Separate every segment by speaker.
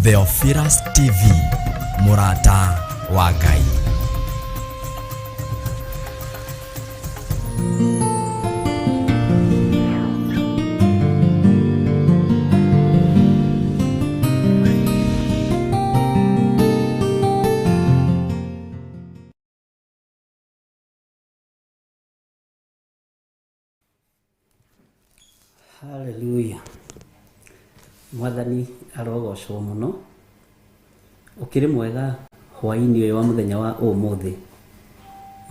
Speaker 1: Theophilus TV, mũrata wa Ngai.
Speaker 2: Haleluya. Mwathani arogocwo mũno. Ũkĩrĩ mwega hwaĩ-inĩ ũyũ wa mũthenya wa ũmũthĩ.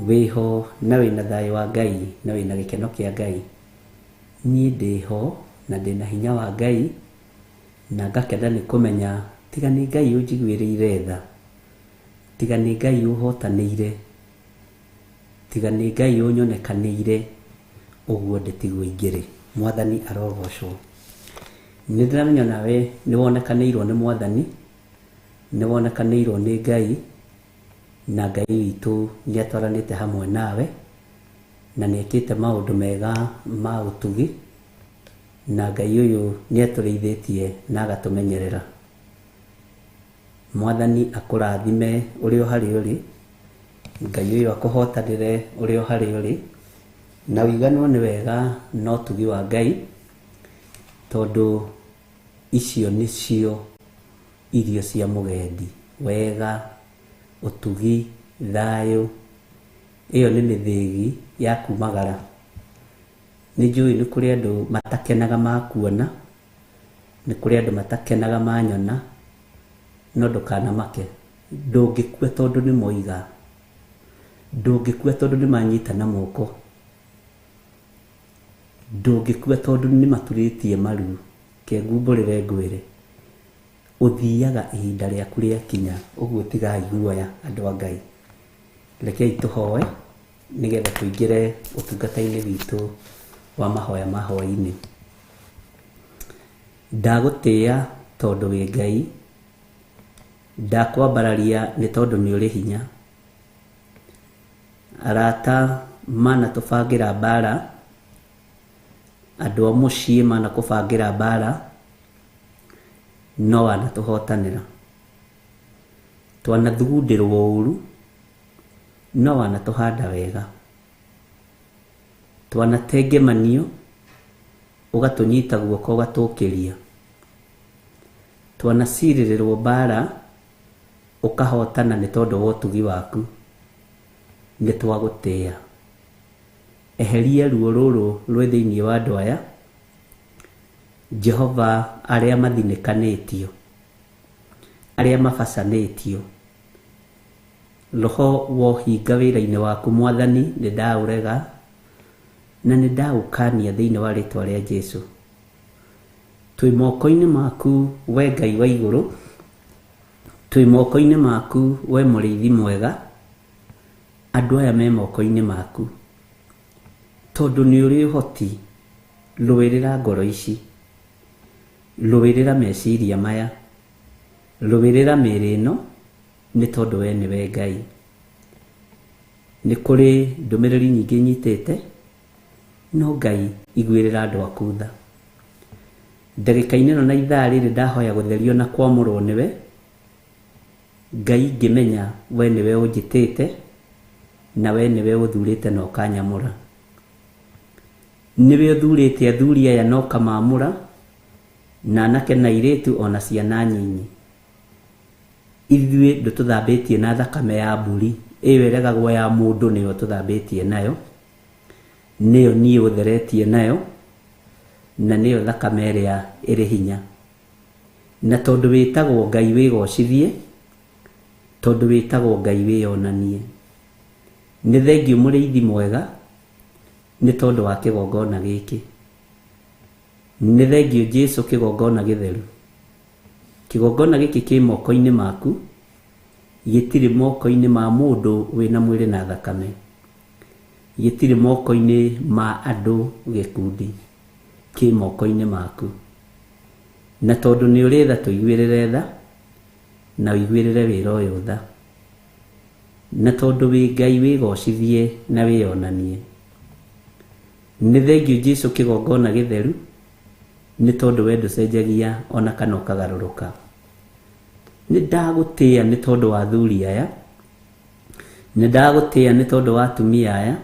Speaker 2: Wĩho na wĩna thayũ wa Ngai na wĩna gĩkeno kĩa Ngai. Niĩ ndĩho na ndĩna hinya wa Ngai na ngakena nĩ kũmenya tiga nĩ Ngai ũnjiguĩrĩire tha, tiga nĩ Ngai ũhotanĩire, Tiga nĩ Ngai ũnyonekanĩire ũguo ndĩ tiguo ingĩrĩ. Mwathani arogocwo. Nĩ ndĩramenya nawe nĩ wonekanĩirwo nĩ Mwathani, nĩ wonekanĩirwo nĩ Ngai, na Ngai witũ nĩ atwaranĩte hamwe nawe, na nĩ ekĩte maũndũ mega ma ũtugi, na Ngai ũyũ nĩ atũrĩithĩtie na agatũmenyerera. Mwathani akũrathime ũrĩ o harĩa ũrĩ, Ngai ũyũ akũhotanĩre ũrĩ o harĩa ũrĩ, na ũiganwo nĩ wega na ũtugi wa Ngai, tondũ icio nĩcio irio cia mũgendi, wega, ũtugi, thayũ, ĩyo nĩ mĩthĩgi ya kumagara. Nĩ njũĩ nĩ kũrĩ andũ matakenaga makuona, Nĩ kũrĩ andũ matakenaga manyona, no ndũkanamake. Ndũngĩkua tondũ nĩ moiga. Ndũngĩkua tondũ nĩ manyitana moko. Ndũngĩkua tondũ nĩ maturĩtie maru. Ke ngumbũrĩre ngwĩre, ũthiaga ihinda rĩaku rĩakinya. Ũguo tigai guoya andũ a Ngai. Rekei tũhoe nĩgetha tũingĩre ũtungata-inĩ witũ wa mahoya ma hwaĩ-inĩ. Ndagũtĩĩa tondũ wĩ Ngai, Ndakwambararia nĩ tondũ nĩ ũrĩ hinya. Arata manatũbangĩra mbaara, Andũ a mũciĩ manakũbangĩra mbaara, No wanatũhotanĩra. Twanathugundĩrwo ũũru, No wanatũhanda wega. Twanatengemanio, Ũgatũnyita guoko ũgatũkĩria. Twanacirĩrĩrwo mbaara ũkahotana nĩ tondũ wa ũtugi waku. Nĩ twagũtĩĩa. Eheria ruo rũrũ rwĩ thĩinĩ wa andũ aya, Jehova, arĩa mathinĩkanĩtio, arĩa mabacanĩtio. Roho wa ũhinga wĩra-inĩ waku Mwathani nĩ ndaũrega. Na nĩ ndaũkaania thĩinĩ wa rĩĩtwa rĩa Jesu. Twĩ moko-inĩ maku we Ngai wa igũrũ, twĩ moko-inĩ maku we mũrĩithi mwega, andũ aya me moko-inĩ maku. Tondũ nĩ ũrĩ ũhoti, rũĩrĩra ngoro ici, rũĩrĩra meciria maya, rũĩrĩra mĩĩrĩ ĩno, nĩ tondũ we nĩwe Ngai. Nĩ kũrĩ ndũmĩrĩri nyingĩ nyitĩte, no Ngai iguĩrĩra andũ aku tha. Ndagĩka-inĩ ĩno na ithaa rĩrĩ ndahoya gũtherio na kwamũrwo nĩwe, Ngai ngĩmenya we nĩwe ũnjĩtĩte, na we nĩwe ũthurĩte na ũkanyamũra. Nĩwe ũthurĩte athuri aya na ũkamamũra, na anake na airĩtu ona ciana nyinyi. Ithuĩ ndũtũthambĩtie na thakame ya mbũri, ĩyo ĩregagwo ya mũndũ nĩyo ũtũthambĩtie nayo, nĩyo niĩ ũtheretie nayo, na nĩyo thakame ĩrĩa ĩrĩ hinya. Na tondũ wĩtagwo Ngai wĩgocithie, tondũ wĩtagwo Ngai wĩyonanie. Nĩ thengiũ mũrĩithi mwega, nĩ tondũ wa kĩgongona gĩkĩ. Nĩ thengiũ Jesu kĩgongona gĩtheru. Kĩgongona gĩkĩ kĩ moko-inĩ maku, gĩtirĩ moko-inĩ ma mũndũ wĩna mwĩrĩ na thakame. Gĩtirĩ moko-inĩ ma andũ gĩkundi, kĩ moko-inĩ maku. Na tondũ nĩ ũrĩ tha tũiguĩrĩre tha, na ũiguĩrĩre wĩra ũyũ tha. Na tondũ wĩ Ngai wĩgocithie na wĩyonanie. Nĩ thengiũ Jesu kĩgongona gĩtheru, Nĩ tondũ we ndũcenjagia o na kana ũkagarũrũka. Nĩ ndagũtĩĩa nĩ tondũ wa athuri aya, nĩ ndagũtĩĩa nĩ tondũ wa atumia aya,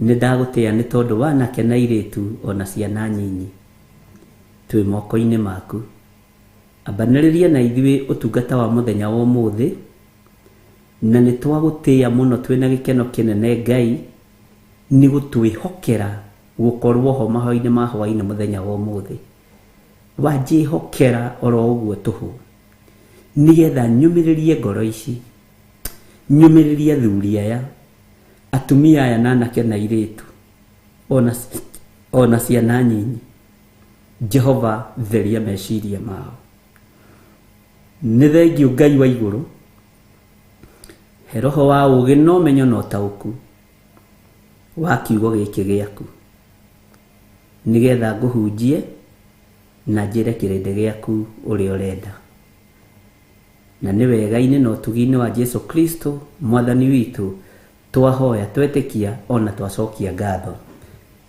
Speaker 2: nĩ ndagũtĩĩa nĩ tondũ wa anake na airĩtu o na ciana nyinyi. Twĩ moko-inĩ maku. Ambanĩrĩria na ithuĩ ũtungata wa mũthenya wa ũmũthĩ, na nĩ twagũtĩĩa mũno twĩ na gĩkeno kĩnene Ngai nĩ gũtwĩhokera gũkorwo ho mahoya-inĩ ma hwaĩ-inĩ mũthenya wa ũmũthĩ. Wanjĩhokera oro ũguo tũhũ, nĩgetha nyũmĩrĩrie ngoro ici, nyũmĩrĩrie athuri aya, atumia aya na anake na airĩtu, ona ciana nyinyi. Jehova theria meciria mao. Nĩ thengiũ Ngai wa igũrũ, he roho wa ũũgĩ na ũmenyo na ũtaũku wa kiugo gĩkĩ gĩaku, nĩgetha ngũhunjie na njĩre kĩrĩndĩ gĩaku ũrĩa ũrenda. Na nĩ wega-inĩ na ũtugi-inĩ wa Jesu Kristo mwathani witũ twahoya, twetĩkia ona twacokia ngatho.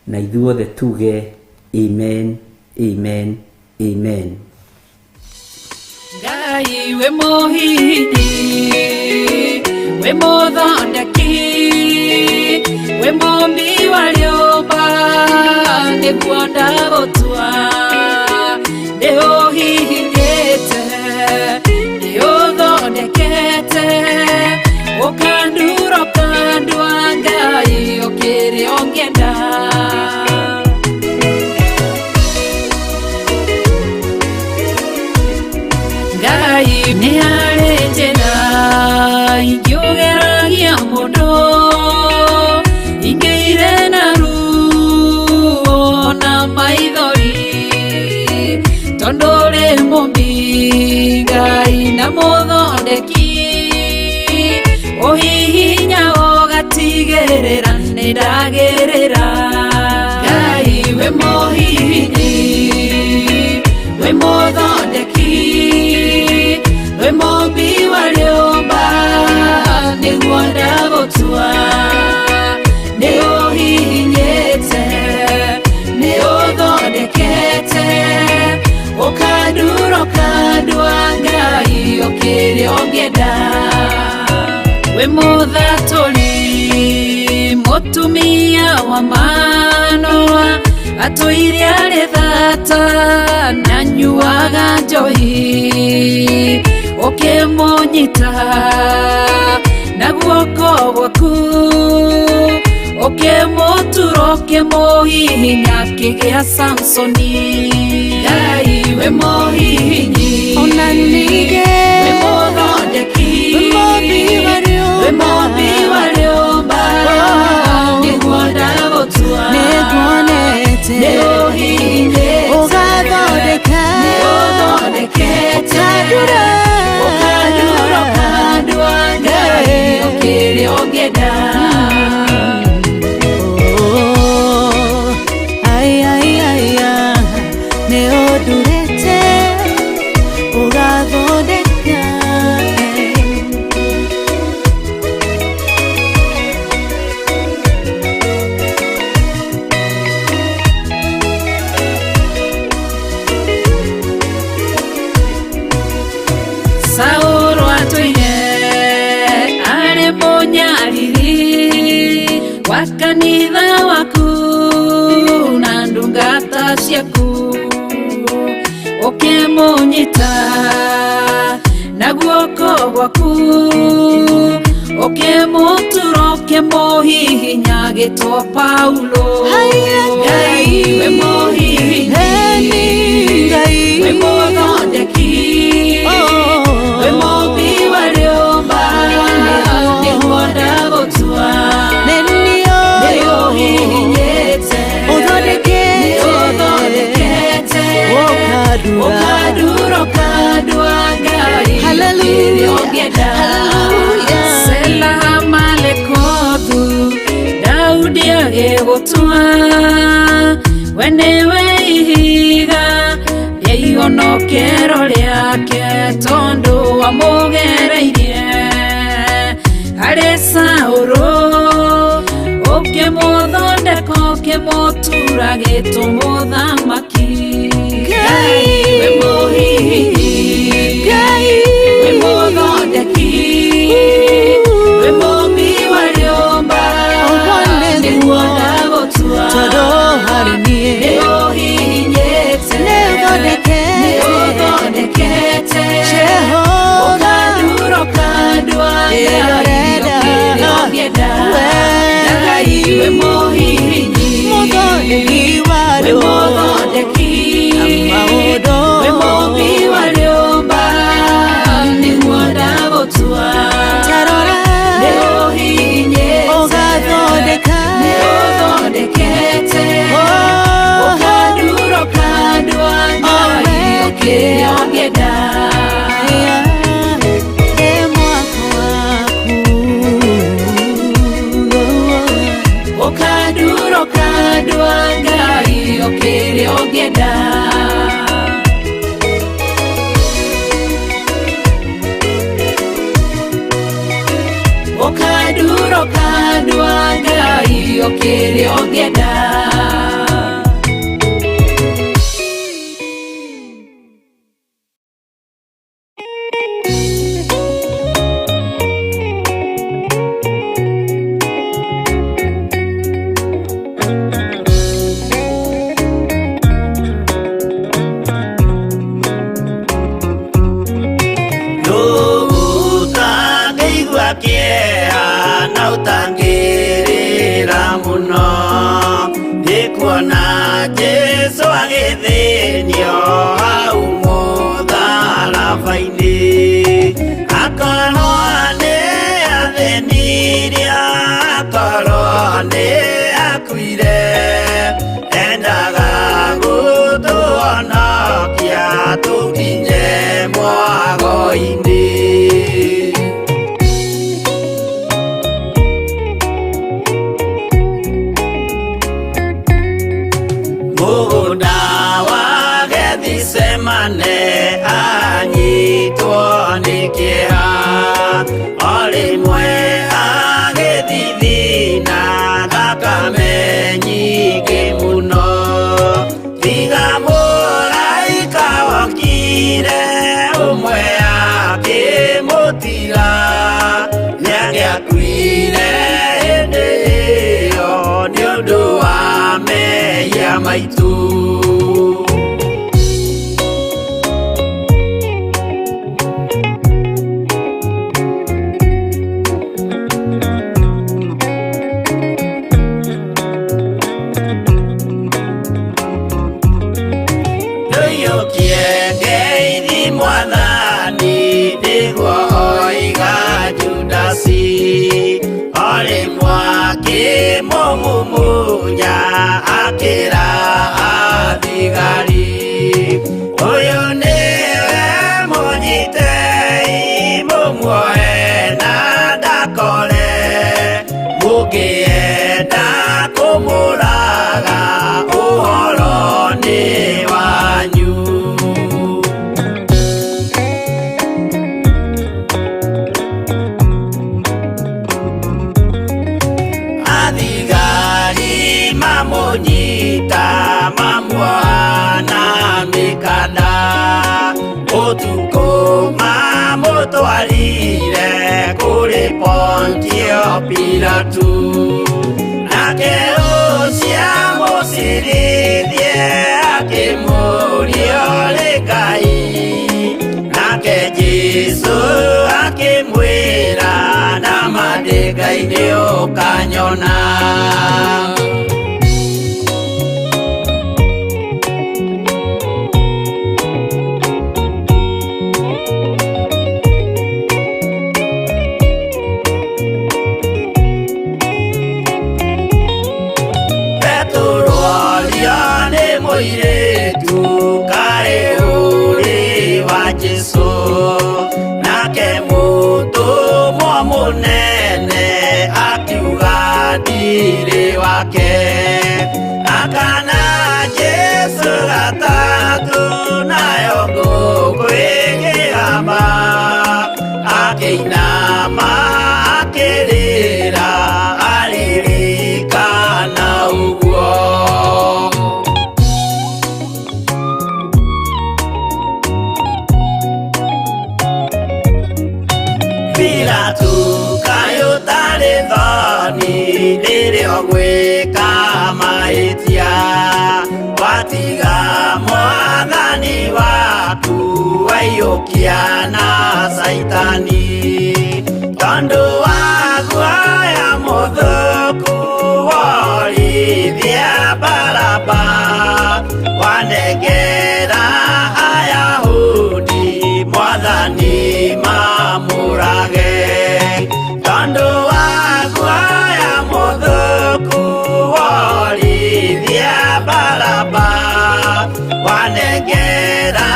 Speaker 2: Na ithuothe tuge amen, amen, amen.
Speaker 3: Ngai wĩ mũhihinyi, wĩ mũthondeki, wĩ mũmbi wa rĩũmba, nĩguo ndagũtua. Nĩ ũhihinyĩte, nĩ ũthondekete, ũkandura ũkandua, Ngai ũkĩrĩ ũngĩenda. Ngai nĩ harĩ njĩra ingĩũgeragia mũndũ, ingĩire na ruo na maithori, tondũ ũrĩ mũmbi Ngai na mũthondeki, ũhihinya ũgatigĩrĩra nĩ ndagĩrĩra. Ngai wĩ mũhihinyi, wĩ mũthondeki, wĩ mũmbi wa rĩũmba, nĩguo ndagũtua. Nĩ ũhihinyĩte, nĩ ũthondekete, ũkandura ũkandua, Ngai ũkĩrĩ ũngĩenda. Wĩ mũthatũri, mũtumia wa Manoa, atũire arĩ thata na nyuaga njohi, ũkĩmũnyita na guoko gwaku, ũkĩmũtura ũkĩmũhihinya akĩgĩa Samsoni. Ngai wĩ mũhihinyi,
Speaker 4: Ona ningĩ
Speaker 3: wĩ mũthondeki,
Speaker 4: wĩ mũmbi wa
Speaker 3: wĩ
Speaker 4: rĩũmba,
Speaker 3: mũmbi wa rĩũmba, nĩguo ndagũtua.
Speaker 4: Nĩnguonete
Speaker 3: Nĩ ũhihinyĩte,
Speaker 4: ũgathondeka,
Speaker 3: nĩ ũthondekete,
Speaker 4: ũkandura,
Speaker 3: ũkandura ũkandua, Ngai ũkĩrĩ ũngĩenda.
Speaker 4: Oh, ai, ai, ai, ah, nĩ ũndurĩte ũgathondeka.
Speaker 3: Saũlũ atũire arĩ mũnyariri wa kanitha waku na ndungata ciaku, ũkĩmũnyita na guoko gwaku, ũkĩmũtura ũkĩmũhihinya agĩtwo Paulo.
Speaker 4: Haiya,
Speaker 3: Ngai wĩ mũhihinyi,
Speaker 4: Eni Ngai,
Speaker 3: wĩ mũthondeki,
Speaker 4: Oh.
Speaker 3: wĩ mũmbi wa rĩũmba, nĩguo ndagũtua.
Speaker 4: Nĩ
Speaker 3: Nĩ
Speaker 4: niĩ
Speaker 3: ũhihinyĩte,
Speaker 4: ũthondekete,
Speaker 3: nĩ ũthondekete,
Speaker 4: ũkandura,
Speaker 3: ũkandura ũkandua, Ngai
Speaker 4: Hallelujah.
Speaker 3: ũkĩrĩ ũngĩenda.
Speaker 4: Hallelujah.
Speaker 3: Sela Malekothu, Daudi agĩgũtua, we nĩwe ihiga rĩa ihonokero rĩake, tondũ wamũgereirie harĩ Saũlũ, ũkĩmũthondeka ũkĩmũtura gĩtũ mũthamaki.
Speaker 4: Ngai,
Speaker 3: wĩ mũhihinyi,
Speaker 4: Ngai,
Speaker 3: Kĩrĩa ũngĩenda.
Speaker 4: Ndĩ mwako waku.
Speaker 3: Ũkandura ũkandua Ngai o kĩrĩa ũngĩenda. Ũkandura ũkandua Ngai o kĩrĩa ũngĩenda.
Speaker 5: Ũtangĩigua kĩeha na ũtangĩrĩra mũno nĩ kuona Jesũ agĩthĩnio hau mũtharaba-inĩ, akorwo nĩ athĩnirio, akorwo nĩ akuire, endaga gũtũhonokia tũkinye mwago-inĩ. Mũgũnda wa Gethisemane anyitwo nĩ kĩeha, o rĩmwe agĩthithina thakame nyingĩ mũno, tiga mũraika wokire ũmwe akĩmũtiga, nĩangĩakuire hĩndĩ ĩyo nĩ ũndũ wa mehia maitũ. Ndũiyũkie ngeithi Mwathani nĩguo oiga Judasi, o rĩmwe akĩmũmumunya akĩra athigari, ũyũ nĩwe mũnyitei mũmuoe na ndakore, mũngĩenda kũmũraga ũhoro nĩ wanyu. Athigari mamũnyita mamuoha na mĩkanda, ũtukũ mamũtwarire kũrĩ Pontio Pilatu, nake ũcio amũcirithie akĩmũũria ũrĩ Ngai, nake Jesũ akĩmwĩra nama ndĩ Ngai nĩ ũkanyona. Petero orio nĩ mũirĩtu kaĩ ũrĩ wa Jesũ, nake mũtũmwo mũnene akiuga ndirĩ wake, akana Jesũ gatatũ nayo ngũkũ ĩkĩgamba, akĩinama akĩrĩra aririkana ũguo. Pilatu kaĩ ũtarĩ thoni rĩrĩa ũgwĩka mahĩtia, watiga Mwathani waku waiyũkia na Caitani, tondũ wa guoya mũthũku worithia Baraba, wanengera Ayahudi Mwathani mamũrage, tondũ wa guoya mũthũku worithia Baraba, wanengera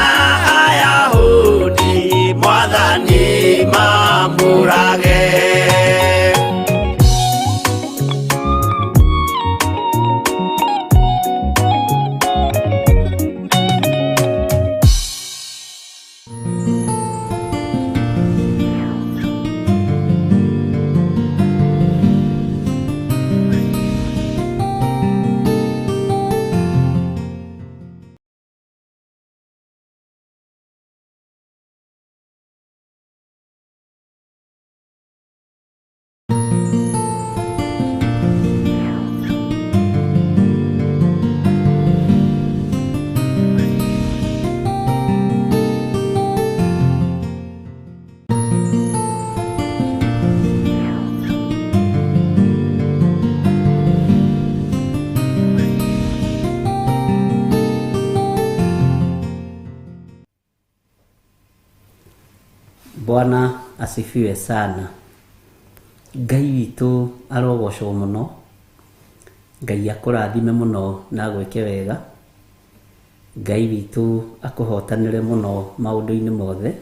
Speaker 2: Bwana asifiwe sana. Ngai witũ arogocwo mũno. Ngai akũrathime mũno na agwĩke wega. Ngai witũ akũhotanĩre mũno maũndũ-inĩ mothe,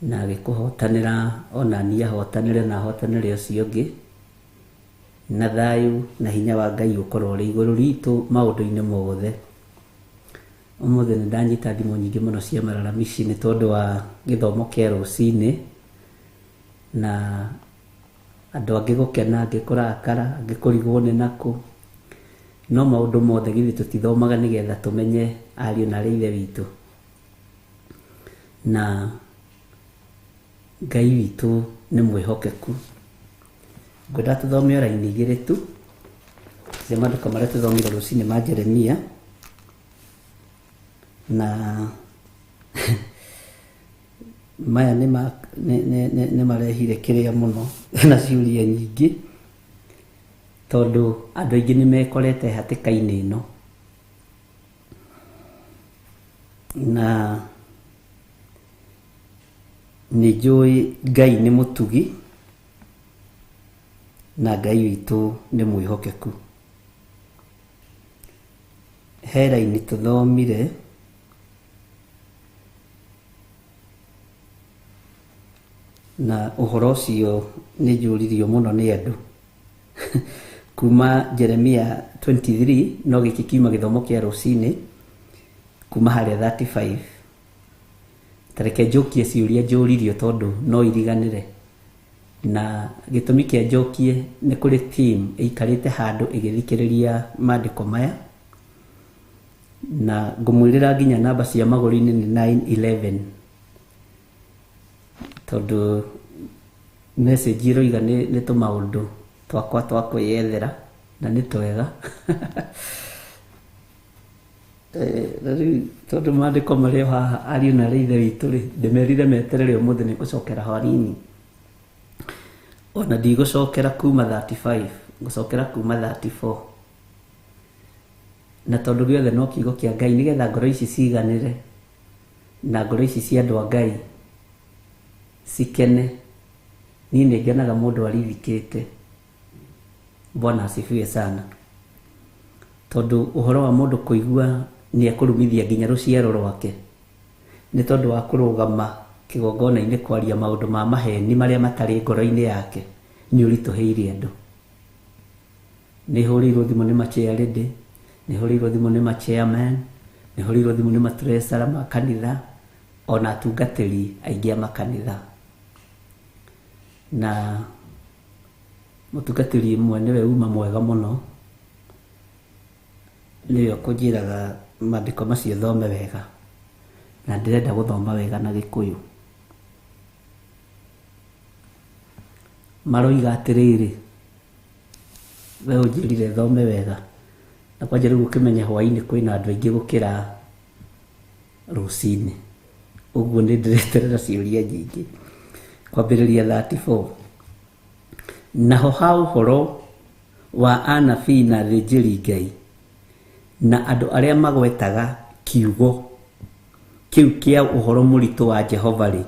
Speaker 2: na agĩkũhotanĩra ona niĩ ahotanĩre na ahotanĩre ũcio ũngĩ, na thayũ na hinya wa Ngai ũkorwo ũrĩ igũrũ ritũ maũndũ-inĩ mothe. Ũmũthĩ nĩ ndanyita thimũ nyingĩ mũno cia malalamishi nĩ tondũ wa gĩthomo kĩa rũcinĩ, na andũ angĩ gũkena, angĩ kũrakara, angĩ kũrigwo nĩ nakũ. No maũndũ mothe githĩ tũtithomaga nĩgetha tũmenye ariũ na arĩ ithe witũ. Na Ngai witũ nĩ mwĩhokeku. Ngwenda tũthome o raini igĩrĩ tu cia maandĩko marĩa tũthomire rũcinĩ ma Jeremia, na maya nĩ marehire kĩrĩa mũno na ciũria nyingĩ, tondũ andũ aingĩ nĩ mekorete hatĩka-inĩ ĩno. Na nĩ njũĩ Ngai nĩ mũtugi na Ngai witũ nĩ mwĩhokeku. He raini tũthomire na ũhoro ũcio nĩ njũririo mũno nĩ andũ kuma Jeremia 23, no gĩkĩ kiuma gĩthomo kĩa rũcinĩ kuma harĩa 35. Tareke njũkie ciũria njũririo tondũ no iriganĩre, na gĩtũmi kĩa njokie nĩ kũrĩ team ĩikarĩte handũ ĩgĩthikĩrĩria maandĩko maya, na ngũmwĩrĩra nginya namba cia magũrũ-inĩ nĩ 911, tondũ message ĩroiga nĩ tũmaũndũ twakwa twa kwĩyethera na nĩ twega. Na rĩu tondũ maandĩko marĩ o haha ariũ na arĩ ithe witũ rĩ, ndĩmerire meterere ũmũthĩ nĩ ngũcokera hwainĩ. Ona ndigũcokera kuma 35, ngũcokera kuma 34. Na tondũ gĩothe no kiugo kĩa Ngai, nĩgetha ngoro ici ciganĩre na ngoro ici cia andũ a Ngai cikene. Niĩ nĩ ngenaga mũndũ arithikĩte. Bwana asifiwe sana. Tondũ ũhoro wa mũndũ kũigua nĩ ekũrumithia nginya rũciaro rwake nĩ tondũ wa kũrũgama kĩgongona-inĩ kwaria maũndũ ma maheni marĩa matarĩ ngoro-inĩ yake, nĩ ũritũhĩire andũ. Nĩ hũrĩirwo thimũ nĩ machairlady, nĩ hũrĩirwo thimũ nĩ machairman, nĩ hũrĩirwo thimũ nĩ matreasurer ma kanitha, ona atungatĩri aingĩ a makanitha. Na mũtungatĩri ũmwe nĩwe uma mwega mũno, nĩwe ũkũnjĩraga maandĩko macio thome wega, na ndĩrenda gũthoma wega na Gĩkũyũ. Maroiga atĩrĩrĩ, we ũnjĩrire thome wega, na kwanja rĩu ũkĩmenya hwainĩ kwĩna andũ aingĩ gũkĩra rũcinĩ. Ũguo nĩ ndĩreterera ciũria nyingĩ. Kwambĩrĩria 34. Naho ha ũhoro wa anabii na athĩnjĩri Ngai na andũ arĩa magwetaga kiugo kĩu kĩa ũhoro mũritũ wa Jehova rĩ,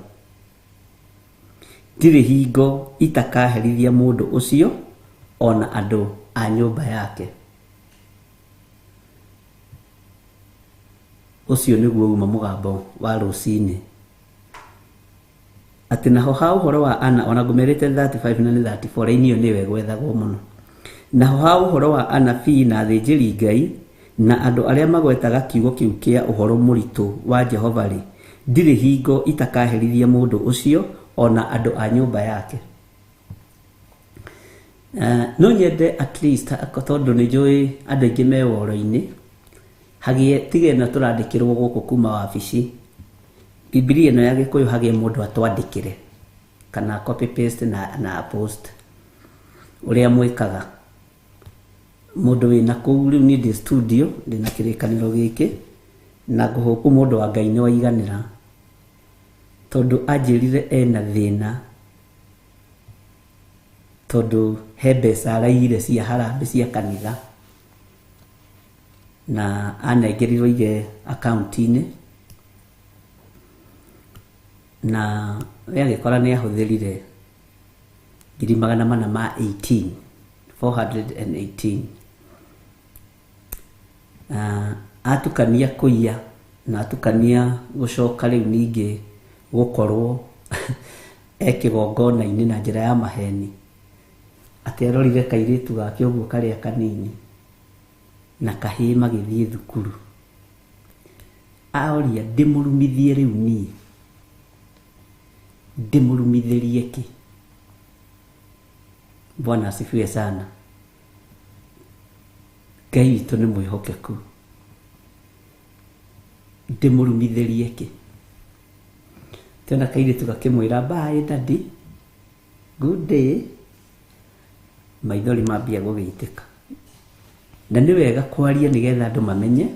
Speaker 2: ndirĩ hingo itakaherithia mũndũ ũcio ona andũ a nyũmba yake. Ũcio nĩguo uma mũgambo wa rũcinĩ. Atĩ naho ha ũhoro wa ana, ona ngũmerĩte 35 na nĩ 34, raini ĩyo nĩyo ĩgwethagwo mũno. Naho ha ũhoro wa anabii na athĩnjĩri Ngai na andũ arĩa magwetaga kiugo kĩu kĩa ũhoro mũritũ wa Jehova rĩ, ndirĩ hingo itakaherithia mũndũ ũcio ona andũ a nyũmba yake. No nyende at least, tondũ nĩ njũĩ andũ aingĩ me woro-inĩ, hagĩe tiga ĩno tũrandĩkĩrwo gũkũ kuma wabici, Bibilia ĩno ya Gĩkũyũ hagĩe mũndũ atwandĩkĩre kana copy paste na post ũrĩa mwĩkaga. Mũndũ wĩna kũu rĩu niĩ ndĩ studio, ndĩna kĩrĩkanĩro gĩkĩ, na ngũhũkũ mũndũ wa Ngai nĩ waiganĩra, tondũ anjĩrire ena thĩna, tondũ he mbeca araiyire cia harambee cia kanitha, na anengerirwo aige akaunti-inĩ, Na we agĩkora nĩ ahũthĩrire 418,000, 418. Atukania kũiya na atukania gũcoka rĩu ningĩ gũkorwo e kĩgongona-inĩ na njĩra ya maheni, atĩ arorire kairĩtu gake ũguo karĩa kanini na kahĩĩ magĩthiĩ thukuru, aoria ndĩmũrumithie rĩu niĩ, ndĩmũrumithĩrie kĩ? Bwana asifiwe sana. Ngai witũ nĩ mwĩhokeku. Ndĩmũrumithĩrie kĩ? Tena kairĩtu gakĩmwĩra bye daddy, good day. Maithori mambia gũgĩitĩka. Na nĩ wega kwaria nĩgetha andũ mamenye,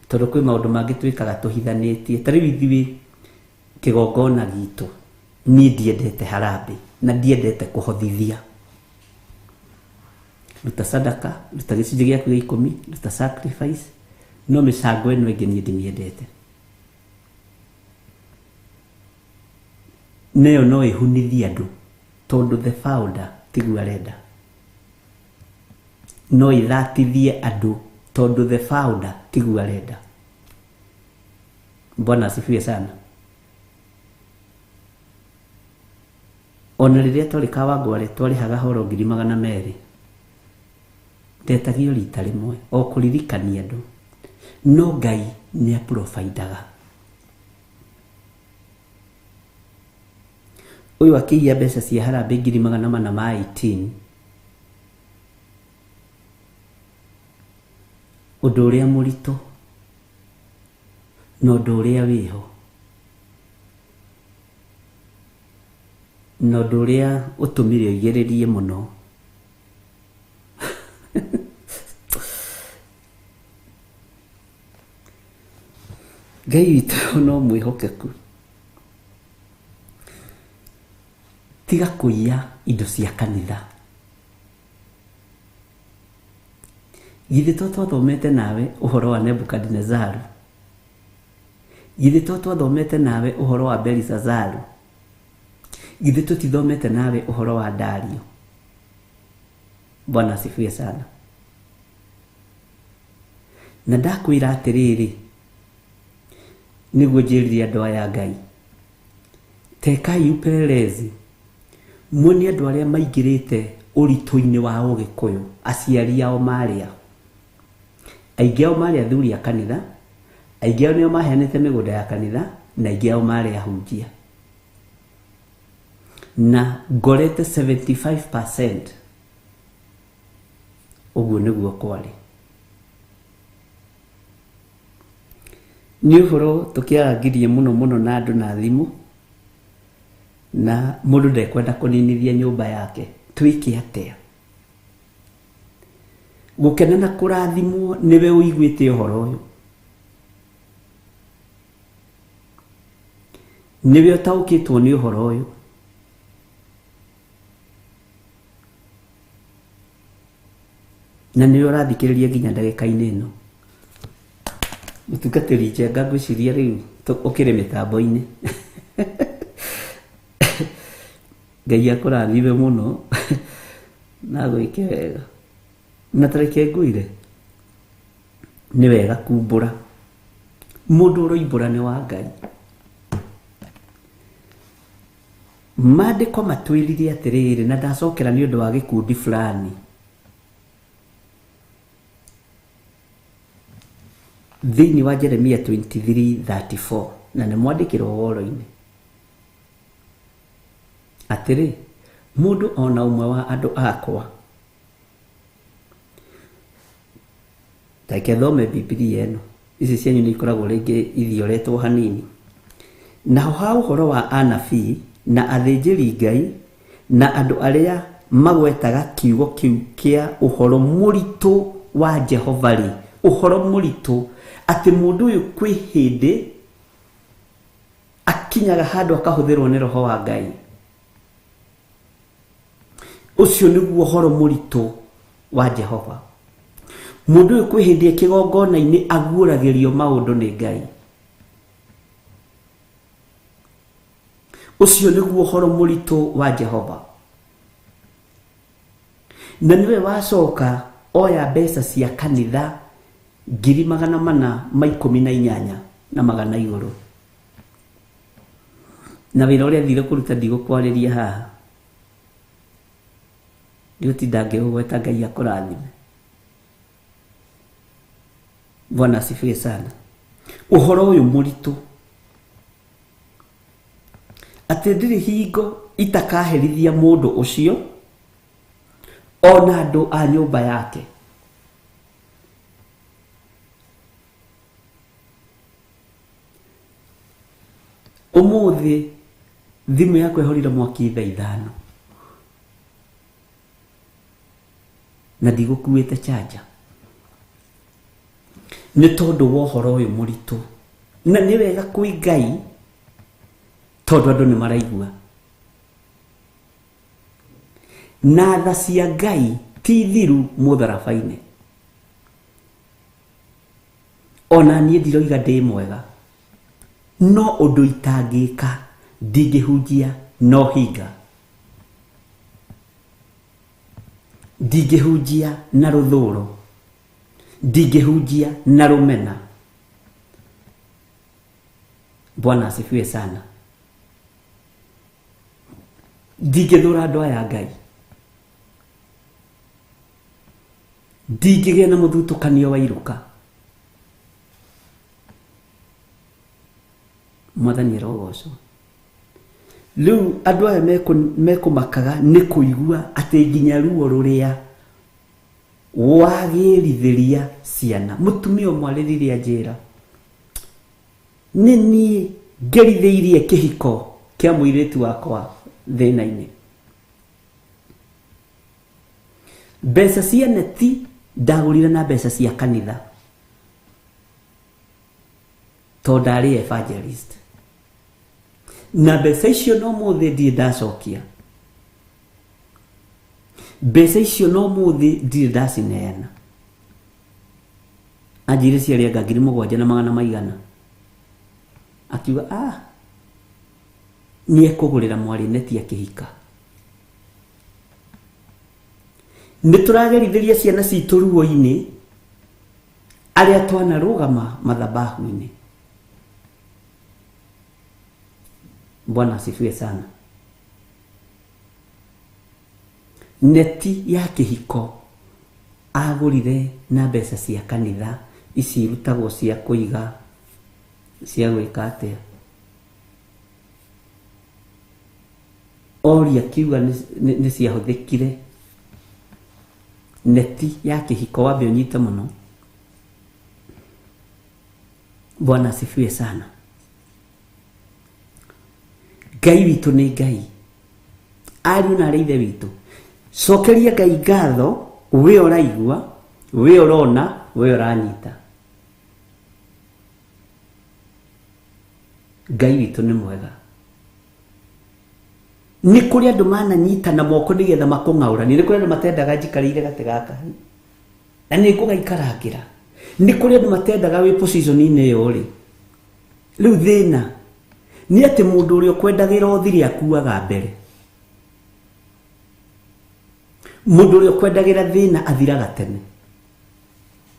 Speaker 2: tondũ kwĩ maũndũ mangĩ twĩkaga tũhithanĩtie. Ta rĩu ithuĩ kĩgongona gitũ, niĩ ndiendete harambĩ na ndiendete kũhothithia. Ruta sadaka, ruta gĩcunjĩ gĩaku gĩa ikũmi, ruta sacrifice, no mĩcango ĩno ĩngĩ niĩ ndimĩendete. Nayo no ĩhunithie andũ tondũ the founder tiguo arenda. No ĩthatithie andũ tondũ the founder tiguo arenda. Bwana asifiwe sana. Ona rĩrĩa twarĩ Kawangware twarĩhaga horo 200,000, ndetagio rita rĩmwe o kũririkania andũ, no Ngai nĩ aprovidaga. Ũyũ akĩiya mbeca cia harambĩ 418,000, ũndũ ũrĩa mũritũ na ũndũ ũrĩa wĩho na ũndũ ũrĩa ũtũmire ũigĩrĩrie mũno Ngai witũ no mwĩhokeku. Tiga kũiya indo cia kanitha. Githĩ to twathomete nawe ũhoro wa Nebukadinezaru? Githĩ to twathomete nawe ũhoro wa Belisazaru? Githĩ tũtithomete nawe ũhoro wa Dario? Bwana asifiwe sana. Na ndakwĩra atĩrĩrĩ, nĩguo njĩrire andũ aya Ngai, tekai upelelezi muone andũ arĩa maingĩrĩte ũritũ-inĩ wa Ũgĩkũyũ, aciari ao marĩ a. Aingĩ ao marĩ athuri a kanitha, aingĩ ao nĩo maheanĩte mĩgũnda ya kanitha, na aingĩ ao marĩ ahunjia. Na ngorete 75% ũguo nĩguo kwarĩ. Nĩ ũhoro tũkĩarangirie mũno mũno na andũ na thimũ, na mũndũ ndekwenda kũninithia nyũmba yake. Twĩke atĩa? Gũkena na kũrathimwo nĩwe ũiguĩte ũhoro ũyũ, nĩwe ũtaũkĩtwo nĩ ũhoro ũyũ. Na nĩwe ũrathikĩrĩria nginya ndagĩka-inĩ ĩno. Mũtungatĩri Njenga ngwĩciria rĩu ũkĩrĩ mĩtambo-inĩ. Ngai akũrathime mũno na agwĩke wega. Na tareke ngwĩre, nĩ wega kumbũra. Mũndũ ũroimbũra nĩ wa Ngai. Maandĩko matwĩrire atĩrĩrĩ, na ndacokera nĩ ũndũ wa gĩkundi fulani. Thĩinĩ wa Jeremia 23:34, na nĩ mwandĩkĩrwo woro-inĩ atĩrĩ, mũndũ ona ũmwe wa andũ akwa, reke thome Bibilia ĩno, ici cianyu nĩ ikoragwo rĩngĩ ithioretwo hanini. Naho ha ũhoro wa anabii na athĩnjĩri Ngai na andũ arĩa magwetaga kiugo kĩu kĩa ũhoro mũritũ wa Jehova rĩ, ũhoro mũritũ atĩ mũndũ ũyũ kwĩ hĩndĩ akinyaga handũ akahũthĩrwo nĩ roho wa Ngai. Ũcio nĩguo ũhoro mũritũ wa Jehova. Mũndũ ũyũ kwĩ hĩndĩ kĩgongona-inĩ aguũragĩrio maũndũ nĩ Ngai. Ũcio nĩguo ũhoro mũritũ wa Jehova. Na nĩwe wacoka oya mbeca cia kanitha 418,000 na magana igũrũ. Na wĩra ũrĩa thire kũruta ndigũkwarĩria haha. Ndigũtinda ngĩũgweta. Ngai akũrathime. Bwana asifiwe sana. Ũhoro ũyũ mũritũ atĩ ndirĩ hingo itakaherithia mũndũ ũcio ona andũ a nyũmba yake. Ũmũthĩ thimũ yakwa ĩhorire mwaki thaa 5 na ndigũkuĩte chanja nĩ tondũ wa ũhoro ũyũ mũritũ. Na nĩ wega kwĩ Ngai tondũ andũ nĩ maraigua. Na tha cia Ngai ti thiru mũtharaba-inĩ. Ona niĩ ndiroiga ndĩ mwega, no ũndũ itangĩka ndingĩhunjia no hinga, ndingĩhunjia na rũthũro, ndingĩhunjia na rũmena. Bwana asifiwe sana. Ndingĩthũra andũ aya Ngai, ndingĩgĩa na mũthutũkanio wa iruka. Mwathani arogocwo. Rĩu andũ aya mekũmakaga nĩ kũigua atĩ nginya ruo rũrĩa wagĩrithĩria ciana. Mũtumia ũmwe arĩrire anjĩra, nĩ niĩ ngerithĩirie kĩhiko kĩa mũirĩtu wakwa thĩna-inĩ. Mbeca cia neti ndagũrire na mbeca cia kanitha tondũ ndarĩ evangelist, na mbeca icio no mũthĩ ndirĩ ndacokia. Mbeca icio no mũthĩ ndirĩ ndacineana. Anjĩrire ciarĩ anga 7,000 na magana maigana. Akiuga nĩ ekũgũrĩra mwarĩ neti akĩhika. Nĩ tũragerithĩria ciana citũ ruo-inĩ arĩa twanarũgama mathabahu-inĩ. Bwana asifiwe sana. Neti ya kĩhiko agũrire na mbeca cia kanitha ici irutagwo cia kũiga cia gwĩka atĩa. Oria akiuga nĩ ciahũthĩkire. Neti ya kĩhiko wambe ũnyite mũno. Bwana asifiwe sana. Ngai witũ nĩ Ngai. Ariũ na arĩ ithe witũ, cokeria Ngai ngatho we ũraigua, we ũrona, we ũranyita. Ngai witũ nĩ mwega. Nĩ kũrĩ andũ mananyitana moko nĩgetha makũng'aũranie. Nĩ kũrĩ andũ matendaga njikarĩire gatĩ gaka na nĩ ngũgaikarangĩra. Nĩ kũrĩ andũ matendaga wĩ position-inĩ ĩyo rĩ. Rĩu thĩna nĩ atĩ mũndũ ũrĩa ũkwendagĩra ũthire akuaga mbere. Mũndũ ũrĩa ũkwendagĩra thĩna athiraga tene.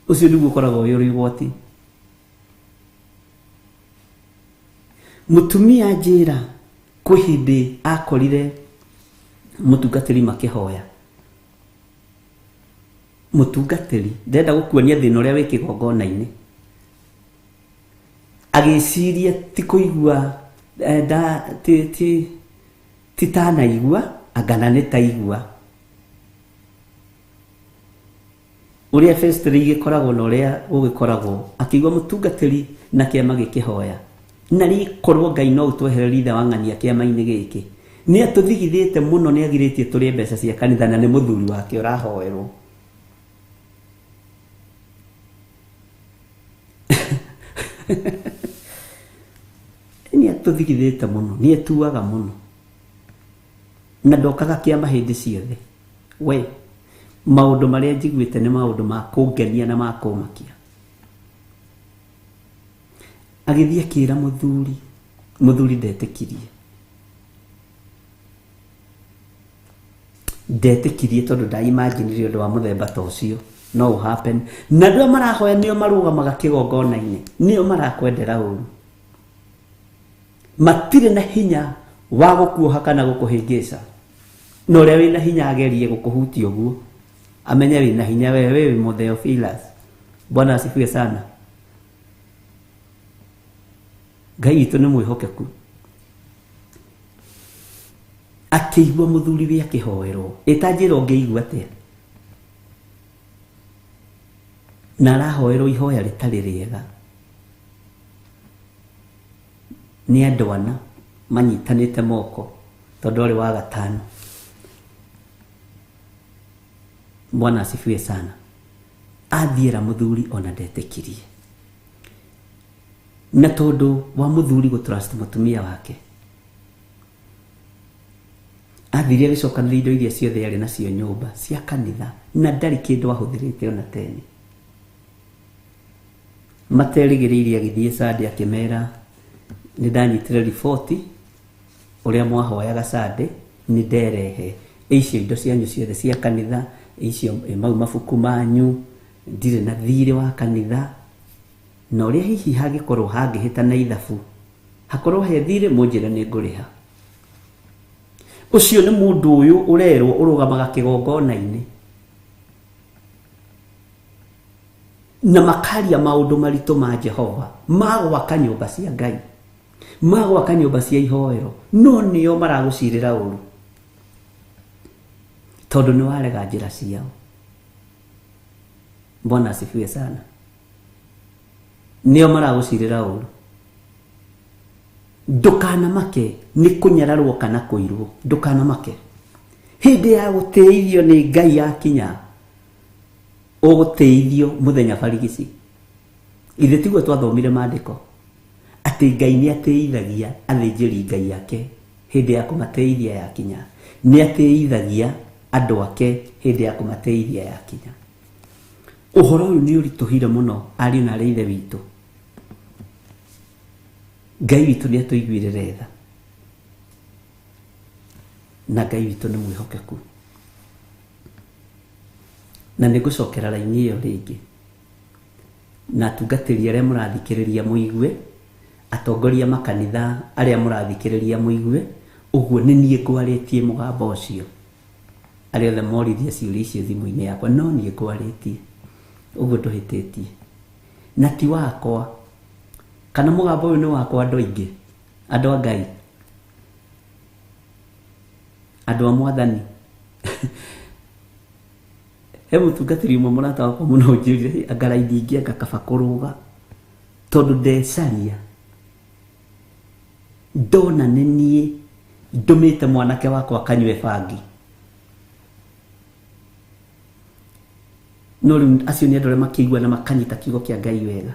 Speaker 2: Ũcio nĩguo ũkoragwo wĩ ũrĩ ũgwati. Mũtumia anjĩra kwĩ hĩndĩ akorire mũtungatĩri makĩhoya. Mũtungatĩri ndenda gũkuonia thĩna ũrĩa wĩ kĩgongona-inĩ. Agĩciria ti kũigua ti tanaigua angana nĩ taigua. Ũrĩa festry igĩkoragwo na ũrĩa gũgĩkoragwo, akĩigua mũtungatĩri na kĩama gĩkĩhoya. Na rĩkorwo Ngai no ũtwehererie ithe wa ng'ania kĩama-inĩ gĩkĩ. Nĩ atũthigithĩte mũno, nĩ agirĩtie tũrĩe mbeca cia kanitha na nĩ mũthuri wake ũrahoerwo. Nĩ atũthigithĩte mũno, nĩ etuaga mũno. Na ndokaga kĩama hĩndĩ ciothe. We, maũndũ marĩa njiguĩte nĩ maũndũ ma kũngenia na ma kũmakia. Agĩthiĩ akĩra mũthuri, mũthuri ndetĩkirie. Ndetĩkirie tondũ ndaimaginire ũndũ wa mũthemba ta ũcio no happen. Na andũ arĩa marahoya nĩo marũgamaga kĩgongona-inĩ, nĩo marakwendera ũru. Matirĩ na hinya wa gũkuoha kana gũkũhĩngĩca. Na ũrĩa wĩna hinya agerie gũkũhutia ũguo, amenye wĩna hinya wewe, wĩ Mũtheophilus. Bwana asifiwe sana. Ngai witũ nĩ mwĩhokeku. Akĩigua mũthuri we akĩhoerwo, ĩta njĩra ũngĩigua atĩa? Na arahoerwo ihoya rĩtarĩ rĩega nĩ andũ ana manyitanĩte moko tondũ arĩ wa gatano. Bwana asifiwe sana. Athiĩra mũthuri ona ndetĩkirie. Na tondũ wa mũthuri gũtrust mũtumia wake, athire agĩcokanĩria indo iria ciothe arĩ nacio nyũmba cia kanitha, na ndarĩ kĩndũ ahũthĩrĩte ona tene. Materĩgĩrĩire agĩthiĩ Sunday akĩmera, nĩ ndanyitire riboti ũrĩa mwahoyaga Sunday, nĩ nderehe icio indo cianyu ciothe cia kanitha, icio mau mabuku manyu, ndirĩ na thirĩ wa kanitha. Na ũrĩa hihi hangĩkorwo hangĩhĩtana ithabu, hakorwo he thirĩ mũnjĩre nĩ ngũrĩha. Ũcio nĩ mũndũ ũyũ ũrerwo ũrũgamaga kĩgongona-inĩ na makaria maũndũ maritũ ma Jehova, ma gwaka nyũmba cia Ngai, ma gwaka nyũmba cia ihoero, no nĩo maragũcirĩra ũru tondũ nĩ warega njĩra ciao. Bwana asifiwe sana. Nĩo maragũcirĩra ũru. Ndũkanamake nĩ kũnyararwo kana kũirwo, ndũkanamake. Hĩndĩ ya gũtĩithio nĩ Ngai yakinya, ũgũtĩithio mũthenya barigici. Ithe tiguo twathomire maandĩko atĩ Ngai nĩ atĩithagia athĩnjĩri Ngai ake hĩndĩ ya kũmatĩithia yakinya, nĩ atĩithagia andũ ake hĩndĩ ya kũmatĩithia yakinya. Ũhoro ũyũ nĩ ũritũhire mũno ariũ na arĩ ithe witũ. Ngai witũ nĩ atũiguĩrĩre tha, na Ngai witũ nĩ mwĩhokeku. Na nĩ ngũcokera raini ĩyo rĩngĩ, na atungatĩri arĩa mũrathikĩrĩria mũigue, atongoria makanitha arĩa mũrathikĩrĩria mũigue, ũguo nĩ niĩ ngwarĩtie mũgambo ũcio. Arĩa othe moririe ciũria icio thimũ-inĩ yakwa, no niĩ ngwarĩtie, ũguo ndũhĩtĩtie. Na ti wakwa, kana mũgambo ũyũ nĩ wakwa andũ aingĩ, andũ a Ngai, andũ a Mwathani. He mũtungatĩri ũmwe mũrata wakwa mũno ũnjĩrire, anga raini ingĩ anga kaba kũrũga, tondũ ndecaria ndona nĩ niĩ ndũmĩte mwanake wakwa akanyue bangi. No rĩu acio nĩ andũ arĩa makĩigua na makanyita kiugo kĩa Ngai wega.